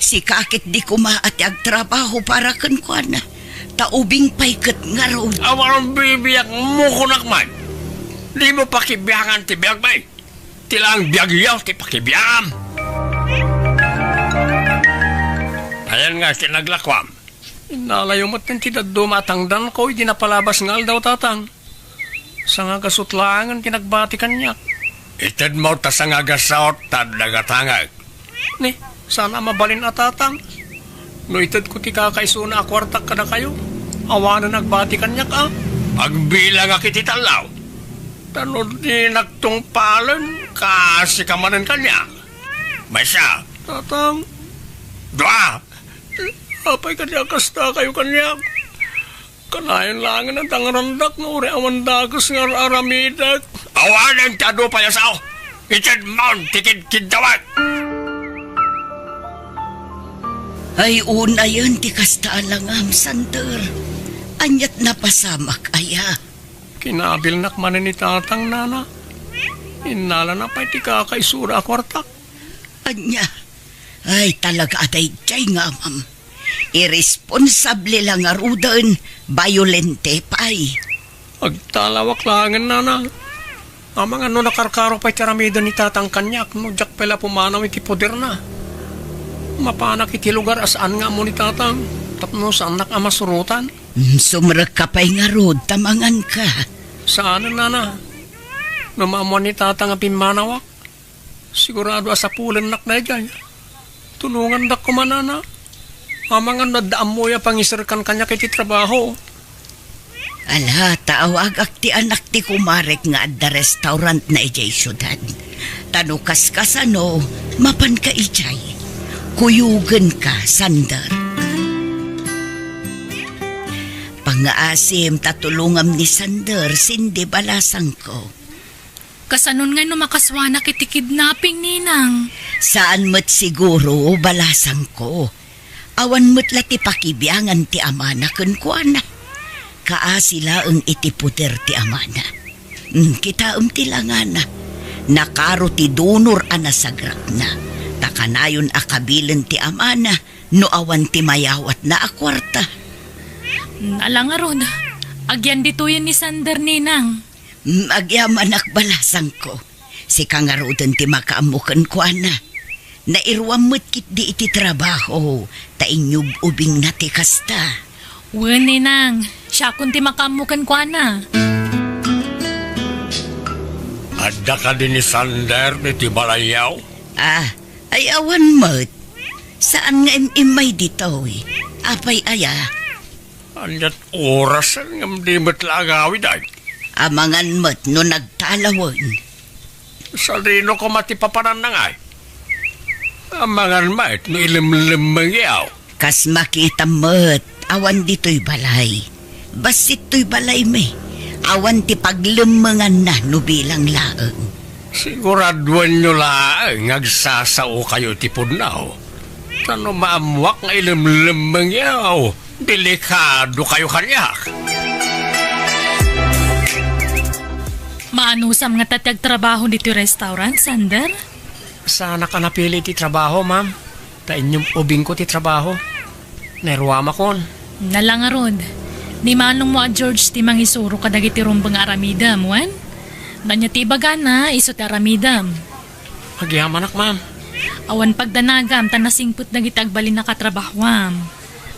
Sika ket di koma a ti agtrabaho para kenkuana, ta ubing pay ket ngarud. Awan bibiangmo kunak man. Dimo pakibiangan ti biagmi. Ti laeng biagyo ti pakibiangam. Ayan nga ti naglakuam. Innalayo met ti dadduma a tangdanko idi napalabas nga aldaw, tatang. Sangagasut laengen ti nagbati kaniak. Itedmo ta sangagasut ta adda gatangek. Ni, saan a mabalin a tatang. No itedko ti kakaisuna a kuartak kadakayo, awanen agbati kaniak a. Agbilangak iti tallo. Ta no dinak tungpalen, kaasika manen kaniak. Maysa. Tatang. Dua. Apay kadi a kastakayo kaniak? Kanayon laengen a dangrandak nga uray awan dakes nga ar-aramidek. Awanen ti adu payasaw. Itedmon ti kidkiddawek. Ay, unayen ti kasta a langam, Sander. Aniat napasamak aya? Kinabilnak manen ni tatang, nana. Innalana pay ti kakaisura a kuartak. Ania? Ay, talaga a daydiay nga amam. Iresponsable la ngaruden, bayolente pay. Agtalawak laengen, nana. Amangan no nakarkaro pay ti aramiden ni tatang kaniak no diak pay la pumanaw iti poderna. Mapanak iti lugar a saan nga ammo ni tatang tapno saannak a masurotan. Mm, sumrekka pay ngarud ta manganka. Saanen, nana. No maammoan ni tatang a pimmanawak, sigurado a sapulennak daydiay. Tulongandak koma, nana. Amangan no adda ammoyo a pangiserkan kaniak iti trabaho. Ala, ta awagak ti anak ti kumarek nga adda restaurantna idiay siudad. Ta no kaskasano, mapanka idiay. Kuyogenka, Sander. Pangngaasim ta tulongam ni Sander, Cindy, balasangko. Kasanon ngay no makasuanak iti kidnapping, Ninang? Saan met siguro, balasangko. Awan met la ti pakibiangan ti amana kenkuana. Kaasi laeng iti poder ti amana. Hmm, kitaem ti langana. Nakaro ti dunor a nasagrapna. Ta kanayon a kabilen ti amana no awan ti mayawatna a kuarta. Hmm, ala ngarud, agyan ditoyen ni Sander, Ninang. Mm, agyamanak, balasangko. Sika ngaruden ti makaammo kenkuana. Nairuam met ketdi iti trabaho, ta inyub-ubingna ti kasta. Wen, Ninang, siakon ti makaammo kenkuana. A Daka di ni Sander ditoy balayyo? Ah, ay awan met. Saan nga im-immay ditoy? Apay aya? Ania't oras ngem di met la agawid ay? Amangan met no nagtalawen. Sadino koma ti papananna ngay? Amangan met no ilemlemmengyo. Kas makitam met, awan ditoy balay. Bassit toy balaymi. Awan ti paglemmenganna no bilang laeng. Siguraduenyo laeng nga agsasaokayo iti pudno. Ta no maammoak nga ilemlemmengyo, delikadokayo kaniak. Maanusam ngata ti agtrabaho ditoy restaurant, Sander? Saanak a napili ti trabaho, ma'am. Ta inyom ubingko ti trabaho. Nairuamakon. Nala ngarud, ni manongmo a George ti mangisuro kadagiti rumbeng nga aramidem, wen? No ania ti ibagana, isu ti aramidem. Agyamanak, ma'am. Awan pagdanagam ta nasingpet dagiti agbalin a katrabahoam.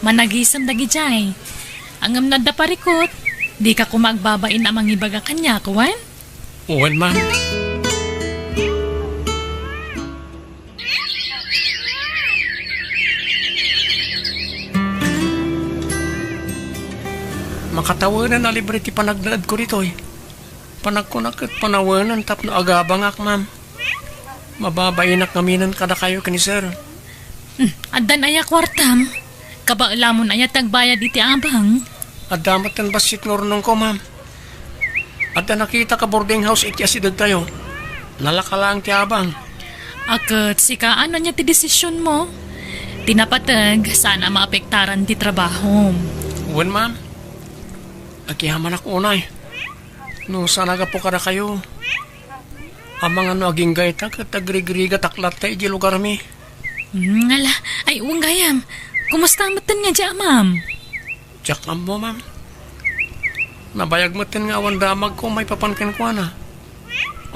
Managisem dagidiay. Ngem no adda parikut, dika koma agbabain a mangibaga kaniak, wen? Wen, ma'am. Makatawenan a libre ti panagnaedko ditoy. Panagkunak ket panawenan tapno agabangak, ma'am. Mababainak ngaminen kadakayo ken ni sir. Hmm, addan aya kuartam? Kabaelamon aya ti agbayad iti abang? Adda met ken bassit nga urnongko, ma'am. Adda nakita ka boarding house iti asidegtayo. Nalaka laeng ti abang. A ket sika, ano ania ti desisionmo? Ti napateg, saan a maapektaran ti trabahom. Wen, ma'am. Agyamanak unay. No saan a gapu kadakayo, amangan no agingga ita ket agrigrigatak latta idiay lugarmi. Hmm, ala, ay, wen gayam. Kumusta metten nga di amam? Diak ammo, ma'am. Nabayag metten nga awan damagko maipapan kenkuana.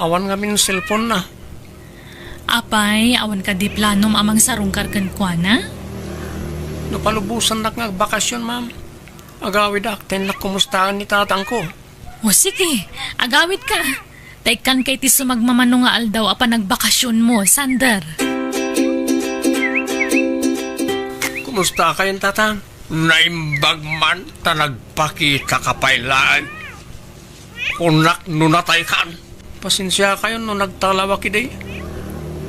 Awan ngamin cellphone-na. Apay, awan kadi planom a mangsarungkar kenkuana? No palubosannak nga agbakasyon, ma'am, agawidak ta innak kumustaen ni tatangko. O sige, agawidka. Ta ikkanka iti sumagmamano nga aldaw a panagbakasionmo, Sander. Kumusta kayon, Tatang? Naimbag man ta nagpakitaka pay laeng. Kunak no nataykan. Pasensia kayon no nagtalawak idi.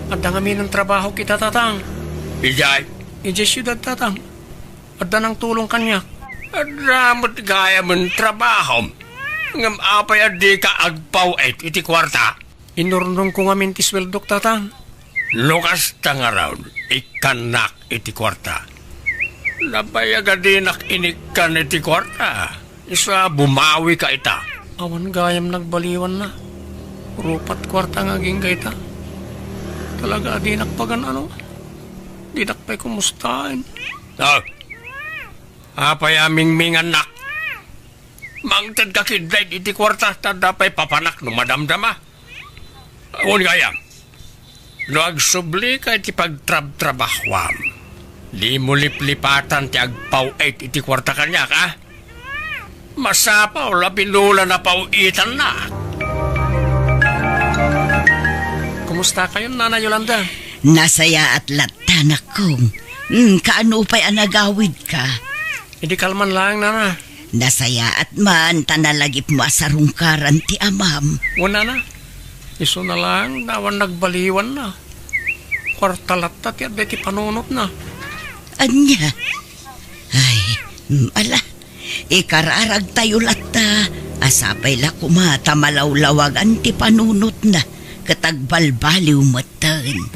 Adda ngamin a trabaho kita, Tatang. Idiay? Idiay siudad, Tatang. Adda nangtulong kaniak. Adda met gayam a trabahom. Ngem apay a dika agpaw-it iti kuarta? Inurnongko ngamin ti sueldok, Tatang. No kasta ngarud, ikkannak iti kuarta. Nabayag a dinak inikkan iti kuarta. Isu a bumawika ita. Awan gayam nagbaliwanna. Rupat kuarta nga agingga ita. Talaga a dinak pagan-ano. Dinak pay kumustaen. Ah, apay a mingmingannak? Mangtedka ketdi iti kuarta, ta adda pay papanak no madamdama. Wen gayam, no agsublika iti pagtrabtrabahoam, dimo liplipatan ti agpaw-it iti kuarta kaniak, a? Masapul a binulan a paw-itannak. Kumusta kayon, Nana Yolanda? Nasayaat latta, nakong. Hmm, kaano pay a nagawidka? Idi kalman laeng, Nana. Nasayaat man ta nalagipmo a sarungkaran ti amam. Wen, Nana. Isuna laeng ta awan nagbaliwanna. Kuarta latta ti adda iti panunotna. Ania? Ay, mm, ala. Ikararagtayo latta. A sapay la koma ta malawlawagan ti panunotna ket agbalbaliw metten.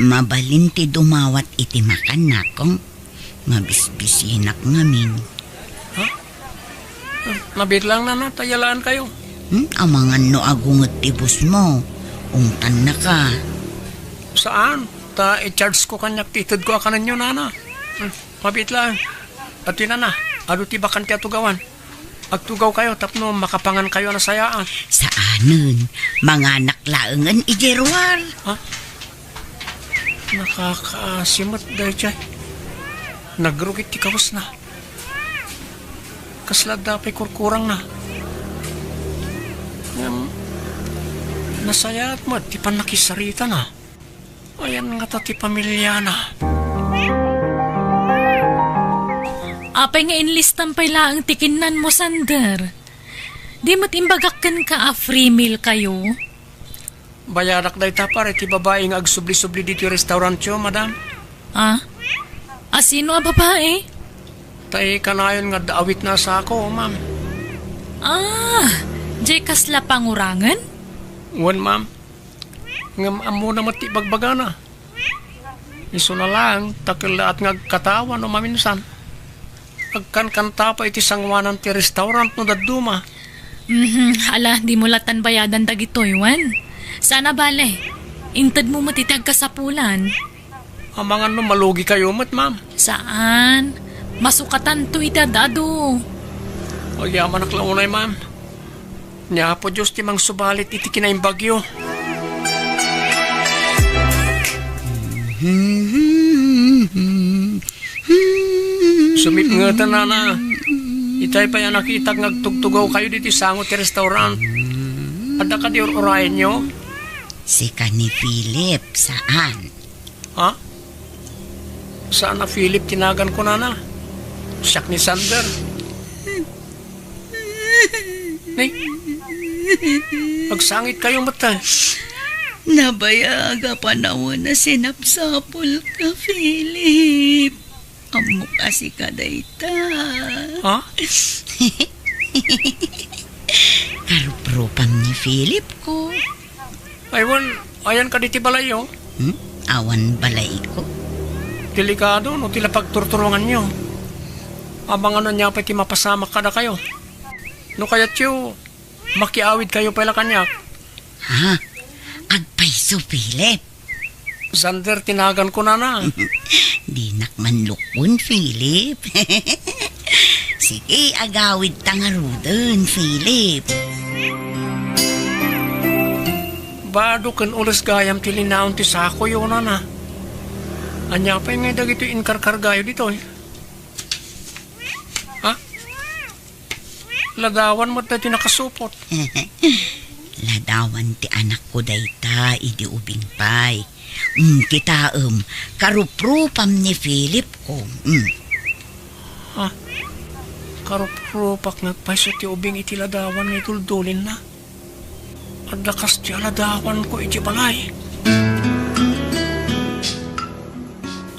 Mabalin ti dumawat iti makan, nakong. Mabisbisinak ngamin. Ha? Mabiit laeng, Nana, ta yalaankayo. Hmm? Amangan no agunget ti busmo. Ungtannaka. Saan? Ta i-charge ko kaniak ti itedko a kanenyo, Nana. Hmm, mabiit laeng. Ati, Nana, adu ti bakante a tugawan. Agtugawkayo tapno makapangankayo a nasayaat. Saanen, manganak laengen idiay ruar. Ha? Nakakaasi met daydiay. Nagrugit ti kawesna. Kasla adda pay kurkurangna. Ngem, nasayaat met ti pannakisaritana. Ayan ngata ti pamiliana. Apay nga inlistam pay laeng ti kinnanmo, Sander? Di met imbagak kenka a free meal kayo? Bayadak dayta, pare, ti babai nga agsubli-subli ditoy restaurantyo, madam. Ah? A sino a babai? Tay kanayon nga adda awitna a sako, ma'am. Ah, jay kasla pangurangen? Wen, ma'am. Ngem ammona met ti ibagbagana. Isuna laeng, ta kellaat nga agkatawa no maminsan. Agkankanta pay iti sangoanan ti restaurant no dadduma. Mhm, ala, dimo latan bayadan dagitoy, wen? Saan a bale, intedmo met iti agkasapulan. Amangan no malugikayo met, ma'am. Saan. Masukatanto iti ad-adu. Agyamanak la unay, ma'am. Ni Apo Dios ti mangsubalit iti kinaimbagyo. Sumipngeten, nana. Itay pay a nakitak nga agtugtugaw kayo ditoy sango ti restaurant. Adda kadi ur-urayenyo? Sika ni Philip, saan? Ha? Saan a Philip ti naganko, nana? Siak ni Sander. Ni? Agsangit kayo met, eh. Nabayag a panawen a sinapsapulka, Philip. Ammok a sika dayta. Ha? Karuprupam ni Philip ko. Ay, wen, ayan kadi ti balayyo? Hmm? Awan balayko? Delikado no ti la pagturturonganyo. Amangan ania pay ti mapasamak kadakayo. No kayatyo, makiawidkayo pay la kaniak. Ha? Agpayso, Philip. Sander ti naganko, nana. Dinak manlukkon, Philip. Sige, agawidta ngaruden, Philip. Bado ken ules gayam ti linaon ti sakoyo, nana. Ania pay ngay dagitoy inkarkargayo ditoy? Ha? Ladawan met daytoy nakasupot. Ladawan ti anakko dayta idi ubing pay. Mm, kitaem, karuprupam ni Philip ko. Mm. Ha? Karuprupak nga agpayso ti ubing iti ladawan nga iduldulinna. Adda kas ti aladawanko iti balay.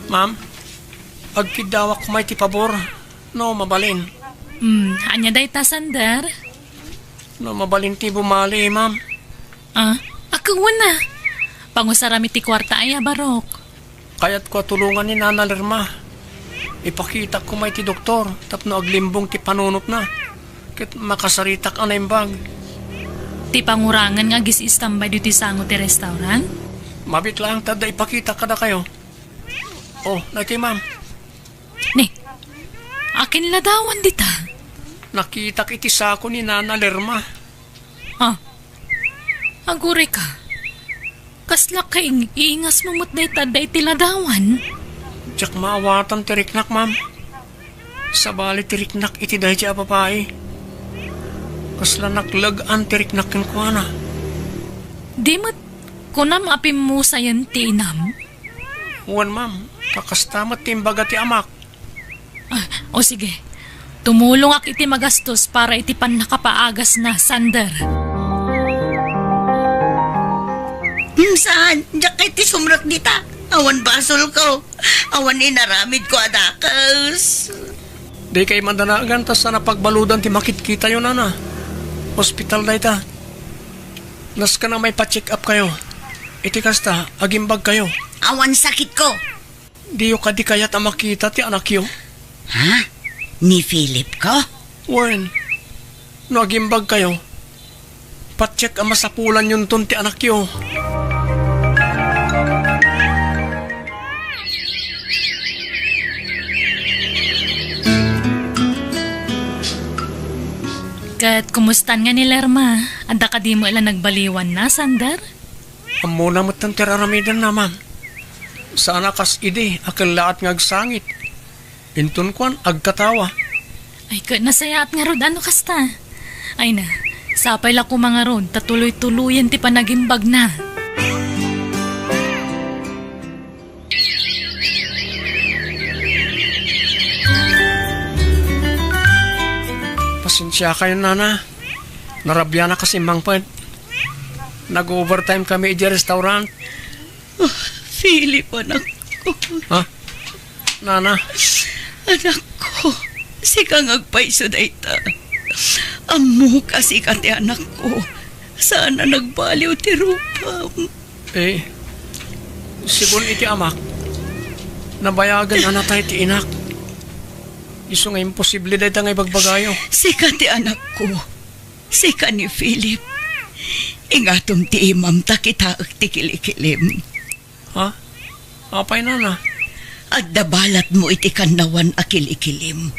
Ma'am, agkiddawak koma iti pabor, no mabalin. Hmm, ania dayta, Sander? No mabalin ti bumali, ma'am. Ah, akewen na. Pangusaram iti kuarta aya, Barok. Kayatko a tulongan ni Nana Lerma. Ipakitak koma iti doktor tapno aglimbong ti panunotna ket makasaritak a naimbag. Ti pangurangan nga agis-istambay ditoy sango ti restaurant? Mabiit laeng ta adda ipakitak kadakayo. Oh, daytoy, ma'am. Ni, akin ladawan dita? Nakitak iti sako ni Nana Lerma. Ah, aguray ka. Kasla kaing-ingasmo met dayta adda iti ladawan? Diak maawatan ti riknak, ma'am. Sabali ti riknak iti daydiay a babai. Kasla naklag-an ti riknak kenkuana. Di met kunam a pimmusayen ti inam? Wen, ma'am. Ta kasta met ti imbaga ti amak. Ah, o sige. Tumulongak iti magastos para iti pannakapaagasna, Sander. Hmm, saan? Diak kay ti sumrek dita. Awan basolko. Awan inaramidko a dakes. Dikay madanagan ta saan a pagbaludan ti makitkitayo, nana. Ospital dayta. Nasken a maipa-check up kayo. Iti kasta, agimbag kayo. Awan sakitko. Diyo kadi kayat a makita ti anakyo? Ha? Ni Philip ko? Wen, no agimbag kayo, patiek a masapulanyonton ti anakyo. Ket kumustan nga ni Lerma? Adda kadi met la nagbaliwanna, Sander? Ammona metten ti ar-aramidenna, ma'am. Saan a kas idi a kellaat nga agsangit. Inton kuan, agkatawa. Ay, ket nasayaat ngarud a no kasta. Ay na, sapay la koma ngarud ta tuloy-tuloyen ti panagimbagna. Pasensiakayon, Nana. Narabianak a simmangpet. Nag-overtime kami idiay restaurant. Oh, Philip, anakko. Ha? Nana? Anakko, sika nga agpayso dayta. Ammok a sika ti anakko. Saan a nagbaliw ti rupam. Eh, sigun iti amak, nabayagen a natay ti inak. Isu nga imposible dayta nga ibagbagayo. Sika ti anakko. Sika ni Philip. Ingatom ti imam ta kitaek ti kilikilim. Ha? Apay, Nana? Adda balatmo iti kannawan a kilikilim.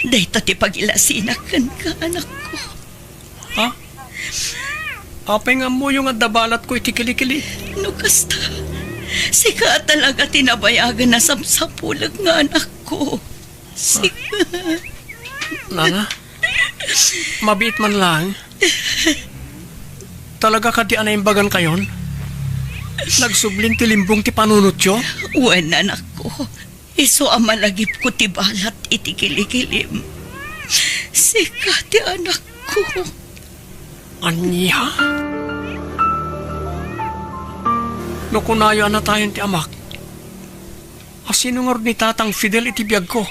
Dayta ti pagilasinak kenka, anakko. Ha? Apay nga ammoyo nga adda balatko iti kilikilim? No kasta, sika talaga ti nabayagen a sapsapulek nga anakko. Sika. Nana? Mabiit man laeng. Talaga kadi a naimbagankayon? Nagsublin ti limbong ti panunotyo? Wen, anakko. Isu a malagipko ti balat iti kilikilim. Sika ti anakko. Ania? No kunayo a natayen ti amak, asino ngarud ni Tatang Fidel iti biagko?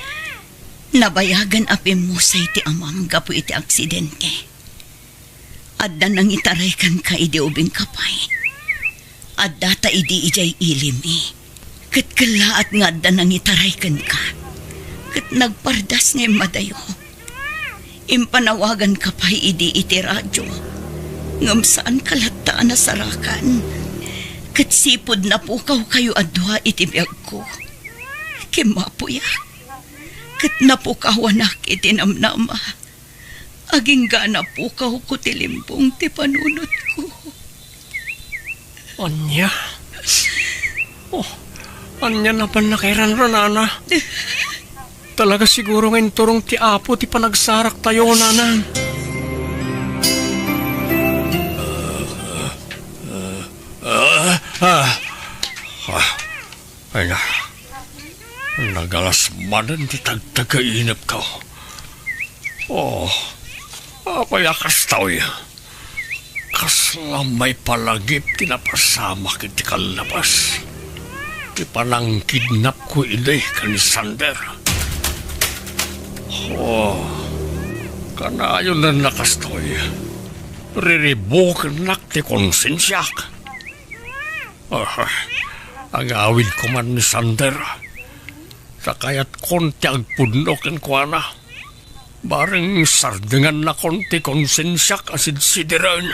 Nabayagen a pimmusay ti amam gapu iti aksidente. Adda nangitaray kenka idi ubingka pay. Addata idi idiay ilimi. Ket kellaat nga adda nangitaray kenka. Ket nagpardas nga immadayo. Impanawaganka pay idi iti radio. Ngem saanka latta a nasarakan. Ket sipud napukawkayo a dua iti biagko. Kimmapuyak. Ket napukawanak iti namnama. Agingga napukawko ti limbong ti panunotko. Ania? Oh, ania napan nakairan, Nana? Talaga siguro nga inturong ti Apo ti panagsaraktayo, Nana. Ah, ah, ah. Ay na, nagalas manen ti tagtagkainepko. Oh, apay a kastoy? Kasla maipalagip ti napasamak iti kallabas. Ti panangkidnapko idi ken ni Sander. Oh, kanayon a kastoy. Riribukennak ti konsensiak. Ah, agawidko man ni Sander. Ta kayatkon ti agpudno kenkuana. Bareng sardengannakon ti konsensiak a sidsidiren.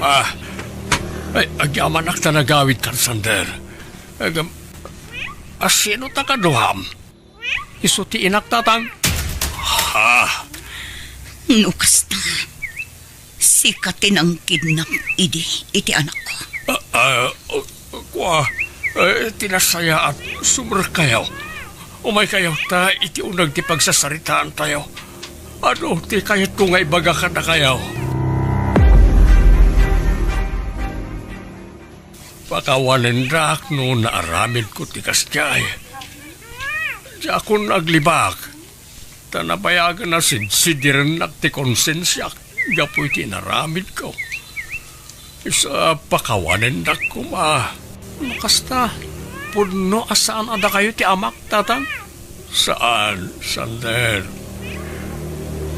Ah, ay, agyamanak ta nagawidkan, Sander. Agam-, asino ta kaduam? Isu ti inak, Tatang. Ha? No kasta, sika ti nangkidnap idi iti anakko. Ah, ah, kua, eh, ti nasayaat, sumrekkayo. Umaykayo ta iti uneg ti pagsasaritaantayo. Adu ti kayatko nga ibaga kadakayo. Pakawanendak no naaramidko ti kasdiay. Diakon aglibak, ta nabayagen a sidsidirennak ti konsensiak gapu iti inaramidko. Isu a pakawanendak koma. No kasta, pudno a saan a dakayo ti amak, Tatang? Saan, Sander.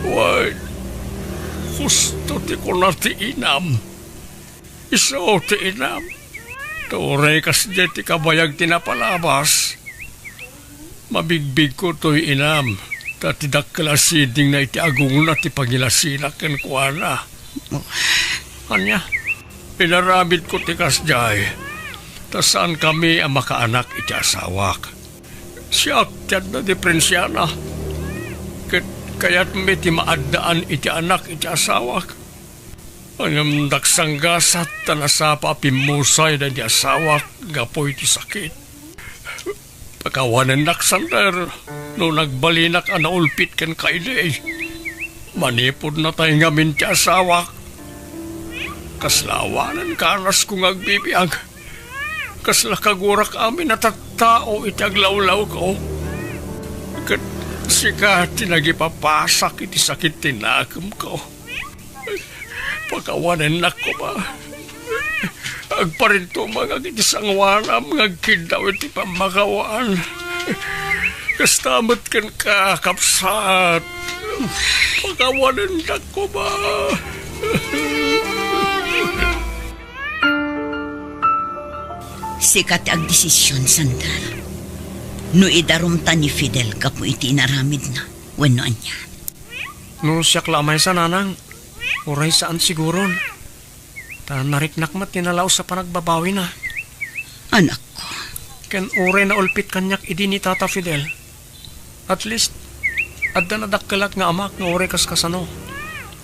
Wen, husto ti kuna ti inam. Isu ti inam. Ta uray kasdiay ti kabayag ti napalabas, mabigbigko toy inam, ta ti dakkel a sidingna iti agongna ti pangilasinak kenkuana. Ania, inaramidko ti kasdiay, ta saankami a makaanak iti asawak. Siak ti adda diperensiana. Ket Kayatmi ti maaddaan iti anak iti asawak. Ngem nagsanggasat ta nasapa a pimmusay daydi asawak gapu iti sakit. Pakawanennak, Sander, no nagbalinak a naulpit kenka idi. Manipud natay ngamin ti asawak. Kasla awanen kanasko nga agbibiag. Kasla kagurak amin a tattao iti aglawlawko. Ket sika ti nagipapasak iti sakit ti nakemko. Pakawanennak koma. Agparintumangak iti sangoanam nga agkiddaw iti pammakawaan. Kasta met kenka, kabsat. Pakawanennak koma. Sika ti agdesision, Sander. No idarumta ni Fidel gapu iti inaramidna, wenno anian? No siak la a maysa, nanang, uray saan siguron. Ta nariknak met ti nalaus a panagbabawina. Anakko. Ken uray naulpit kaniak idi ni Tata Fidel. At least, adda nadakkelak nga amak nga uray kaskasano.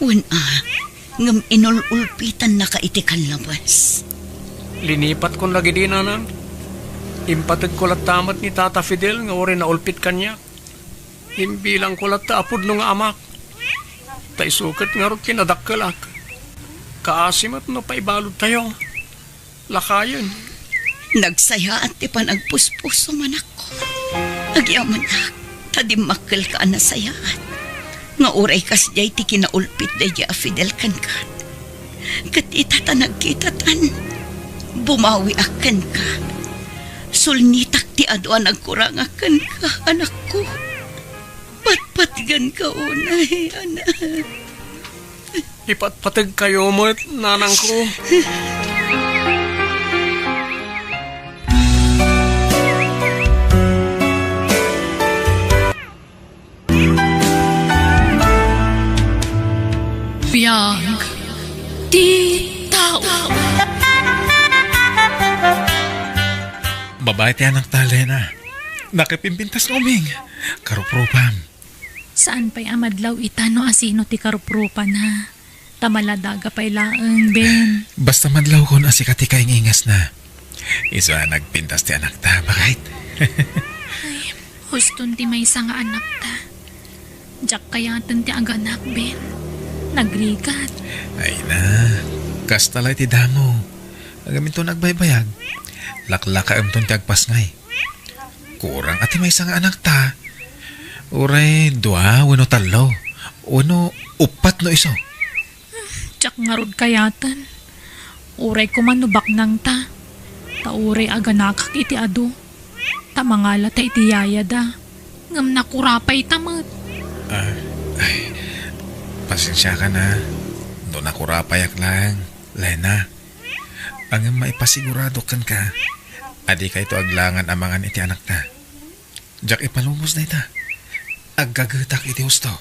Wen a, ngem inul-ulpitannaka iti kallabas. Linipatkon dagidi, nanang. Impategko latta met ni Tata Fidel nga uray naulpit kaniak. Imbilangko latta a pudno nga amak. Ta isu ket ngarud ti nadakkelak. Kaasi met no paibaludtayo. Lakayen. Nagsayaat ti panagpuspusom, anakko. Agyamanak, ta dimmakkelka a nasayaat. Nga uray kasdiay ti kinaulpit daydi a Fidel kenka. Ket ita ta nagkitatan, bumawiak kenka. Sulnitak ti adu a nagkurangak kenka, anakko. Patpatganka unay, anak. Ipatpategkayo met, nanangko. Biag ti tao. Babae ti anakta, Lena. Nakipimpintas nga uming. Karuprupam. Saan pay a madlaw ita no asino ti karuprupana? Ta maladaga pay laeng, Ben. Basta madlawkon a sika ti kaingingasna. Isu a nagpintas ti anakta, baket. Ay, huston ti maysa nga anakta. Diak kayaten ti aganak, Ben. Nagrigat. Ay na, kasta la iti damo. Ngem inton agbaybayag, laklakaemton ti agpasngay. Kurang a ti maysa nga anakta. Uray dua wenno tallo, wenno uppat no isu. Diak ngarud kayaten. Uray koma no baknangta. Ta uray aganakak iti adu. Ta mangalata iti yayada. Ngem nakurapayta met. Ah, ay, pasensiakan a. No nakurapayak laeng, Lena. Ngem maipasigurado kenka a dikayto aglangan a mangan iti anakta. Diak ipalubos dayta. Aggagetak iti husto.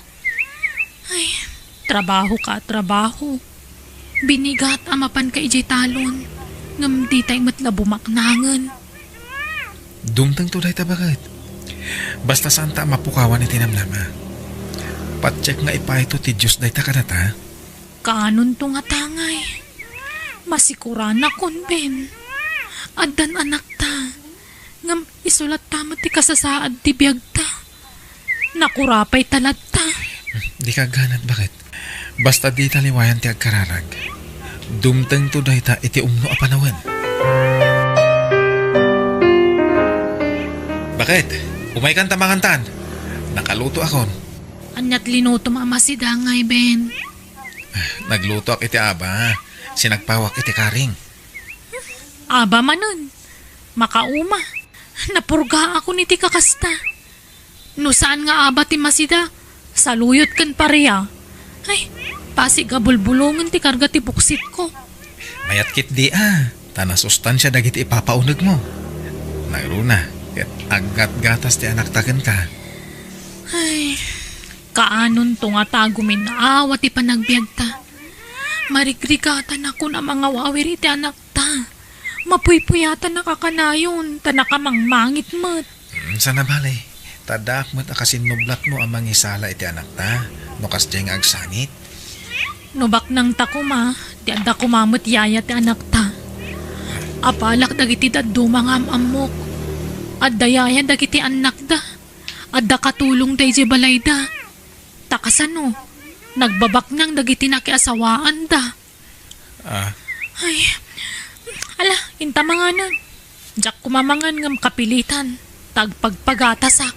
Ay, trabaho ka, trabaho. Binigat a mapanka idiay talon, ngem ditay met la bumaknangen. Dumtengto dayta, baket. Basta saanta a mapukawan iti namnama. Patiek nga ipayto ti Dios dayta kadata. Kaanonto nga tangay? Masikuranakon, Ben. Addan anakta. Ngem isu latta met ti kasasaad ti biagta. Nakurapayta latta. Dika agganat, baket. Basta dita liwayan ti agkararag. Dumtengto dayta iti umno a panawen. Baket, umaykan ta mangantan. Nakalutoakon. Ania ti linutom a masidangay, Ben? Naglutoak iti aba. Sinagpawak iti karing. Aba manen. Makauma. Napurgaakon iti kakasta. No saan nga aba ti masida, saluyot ken paria. Ay, pasig a bulbulongen ti karga ti buksitko. Mayat ketdi a, ta nasustansia dagiti ipapaunegmo. Nangruna, ket aggatgatas ti anakta kenka. Ay, kaanonto nga ta guminnawa ti panagbiagta. Marigrigatanakon a mangawawir iti anakta. Mapuypuyatannak a kanayon, ta nakamangmangit met. Mm, saan a bale. Ta addaak met a kasinnublatmo a mangisala iti anakta no kasdiay nga agsangit. No baknangta koma, ti adda koma met yaya ti anakta. Apalak dagiti dadduma nga am-ammok. Adda yaya dagiti annakda. Adda katulongda idiay balayda. Ta kasano, nagbabaknang dagiti nakiasawaanda. Ah. Ay, ala, inta manganan. Diak koma mangan ngem kapilitan. Ta agpagpagatasak.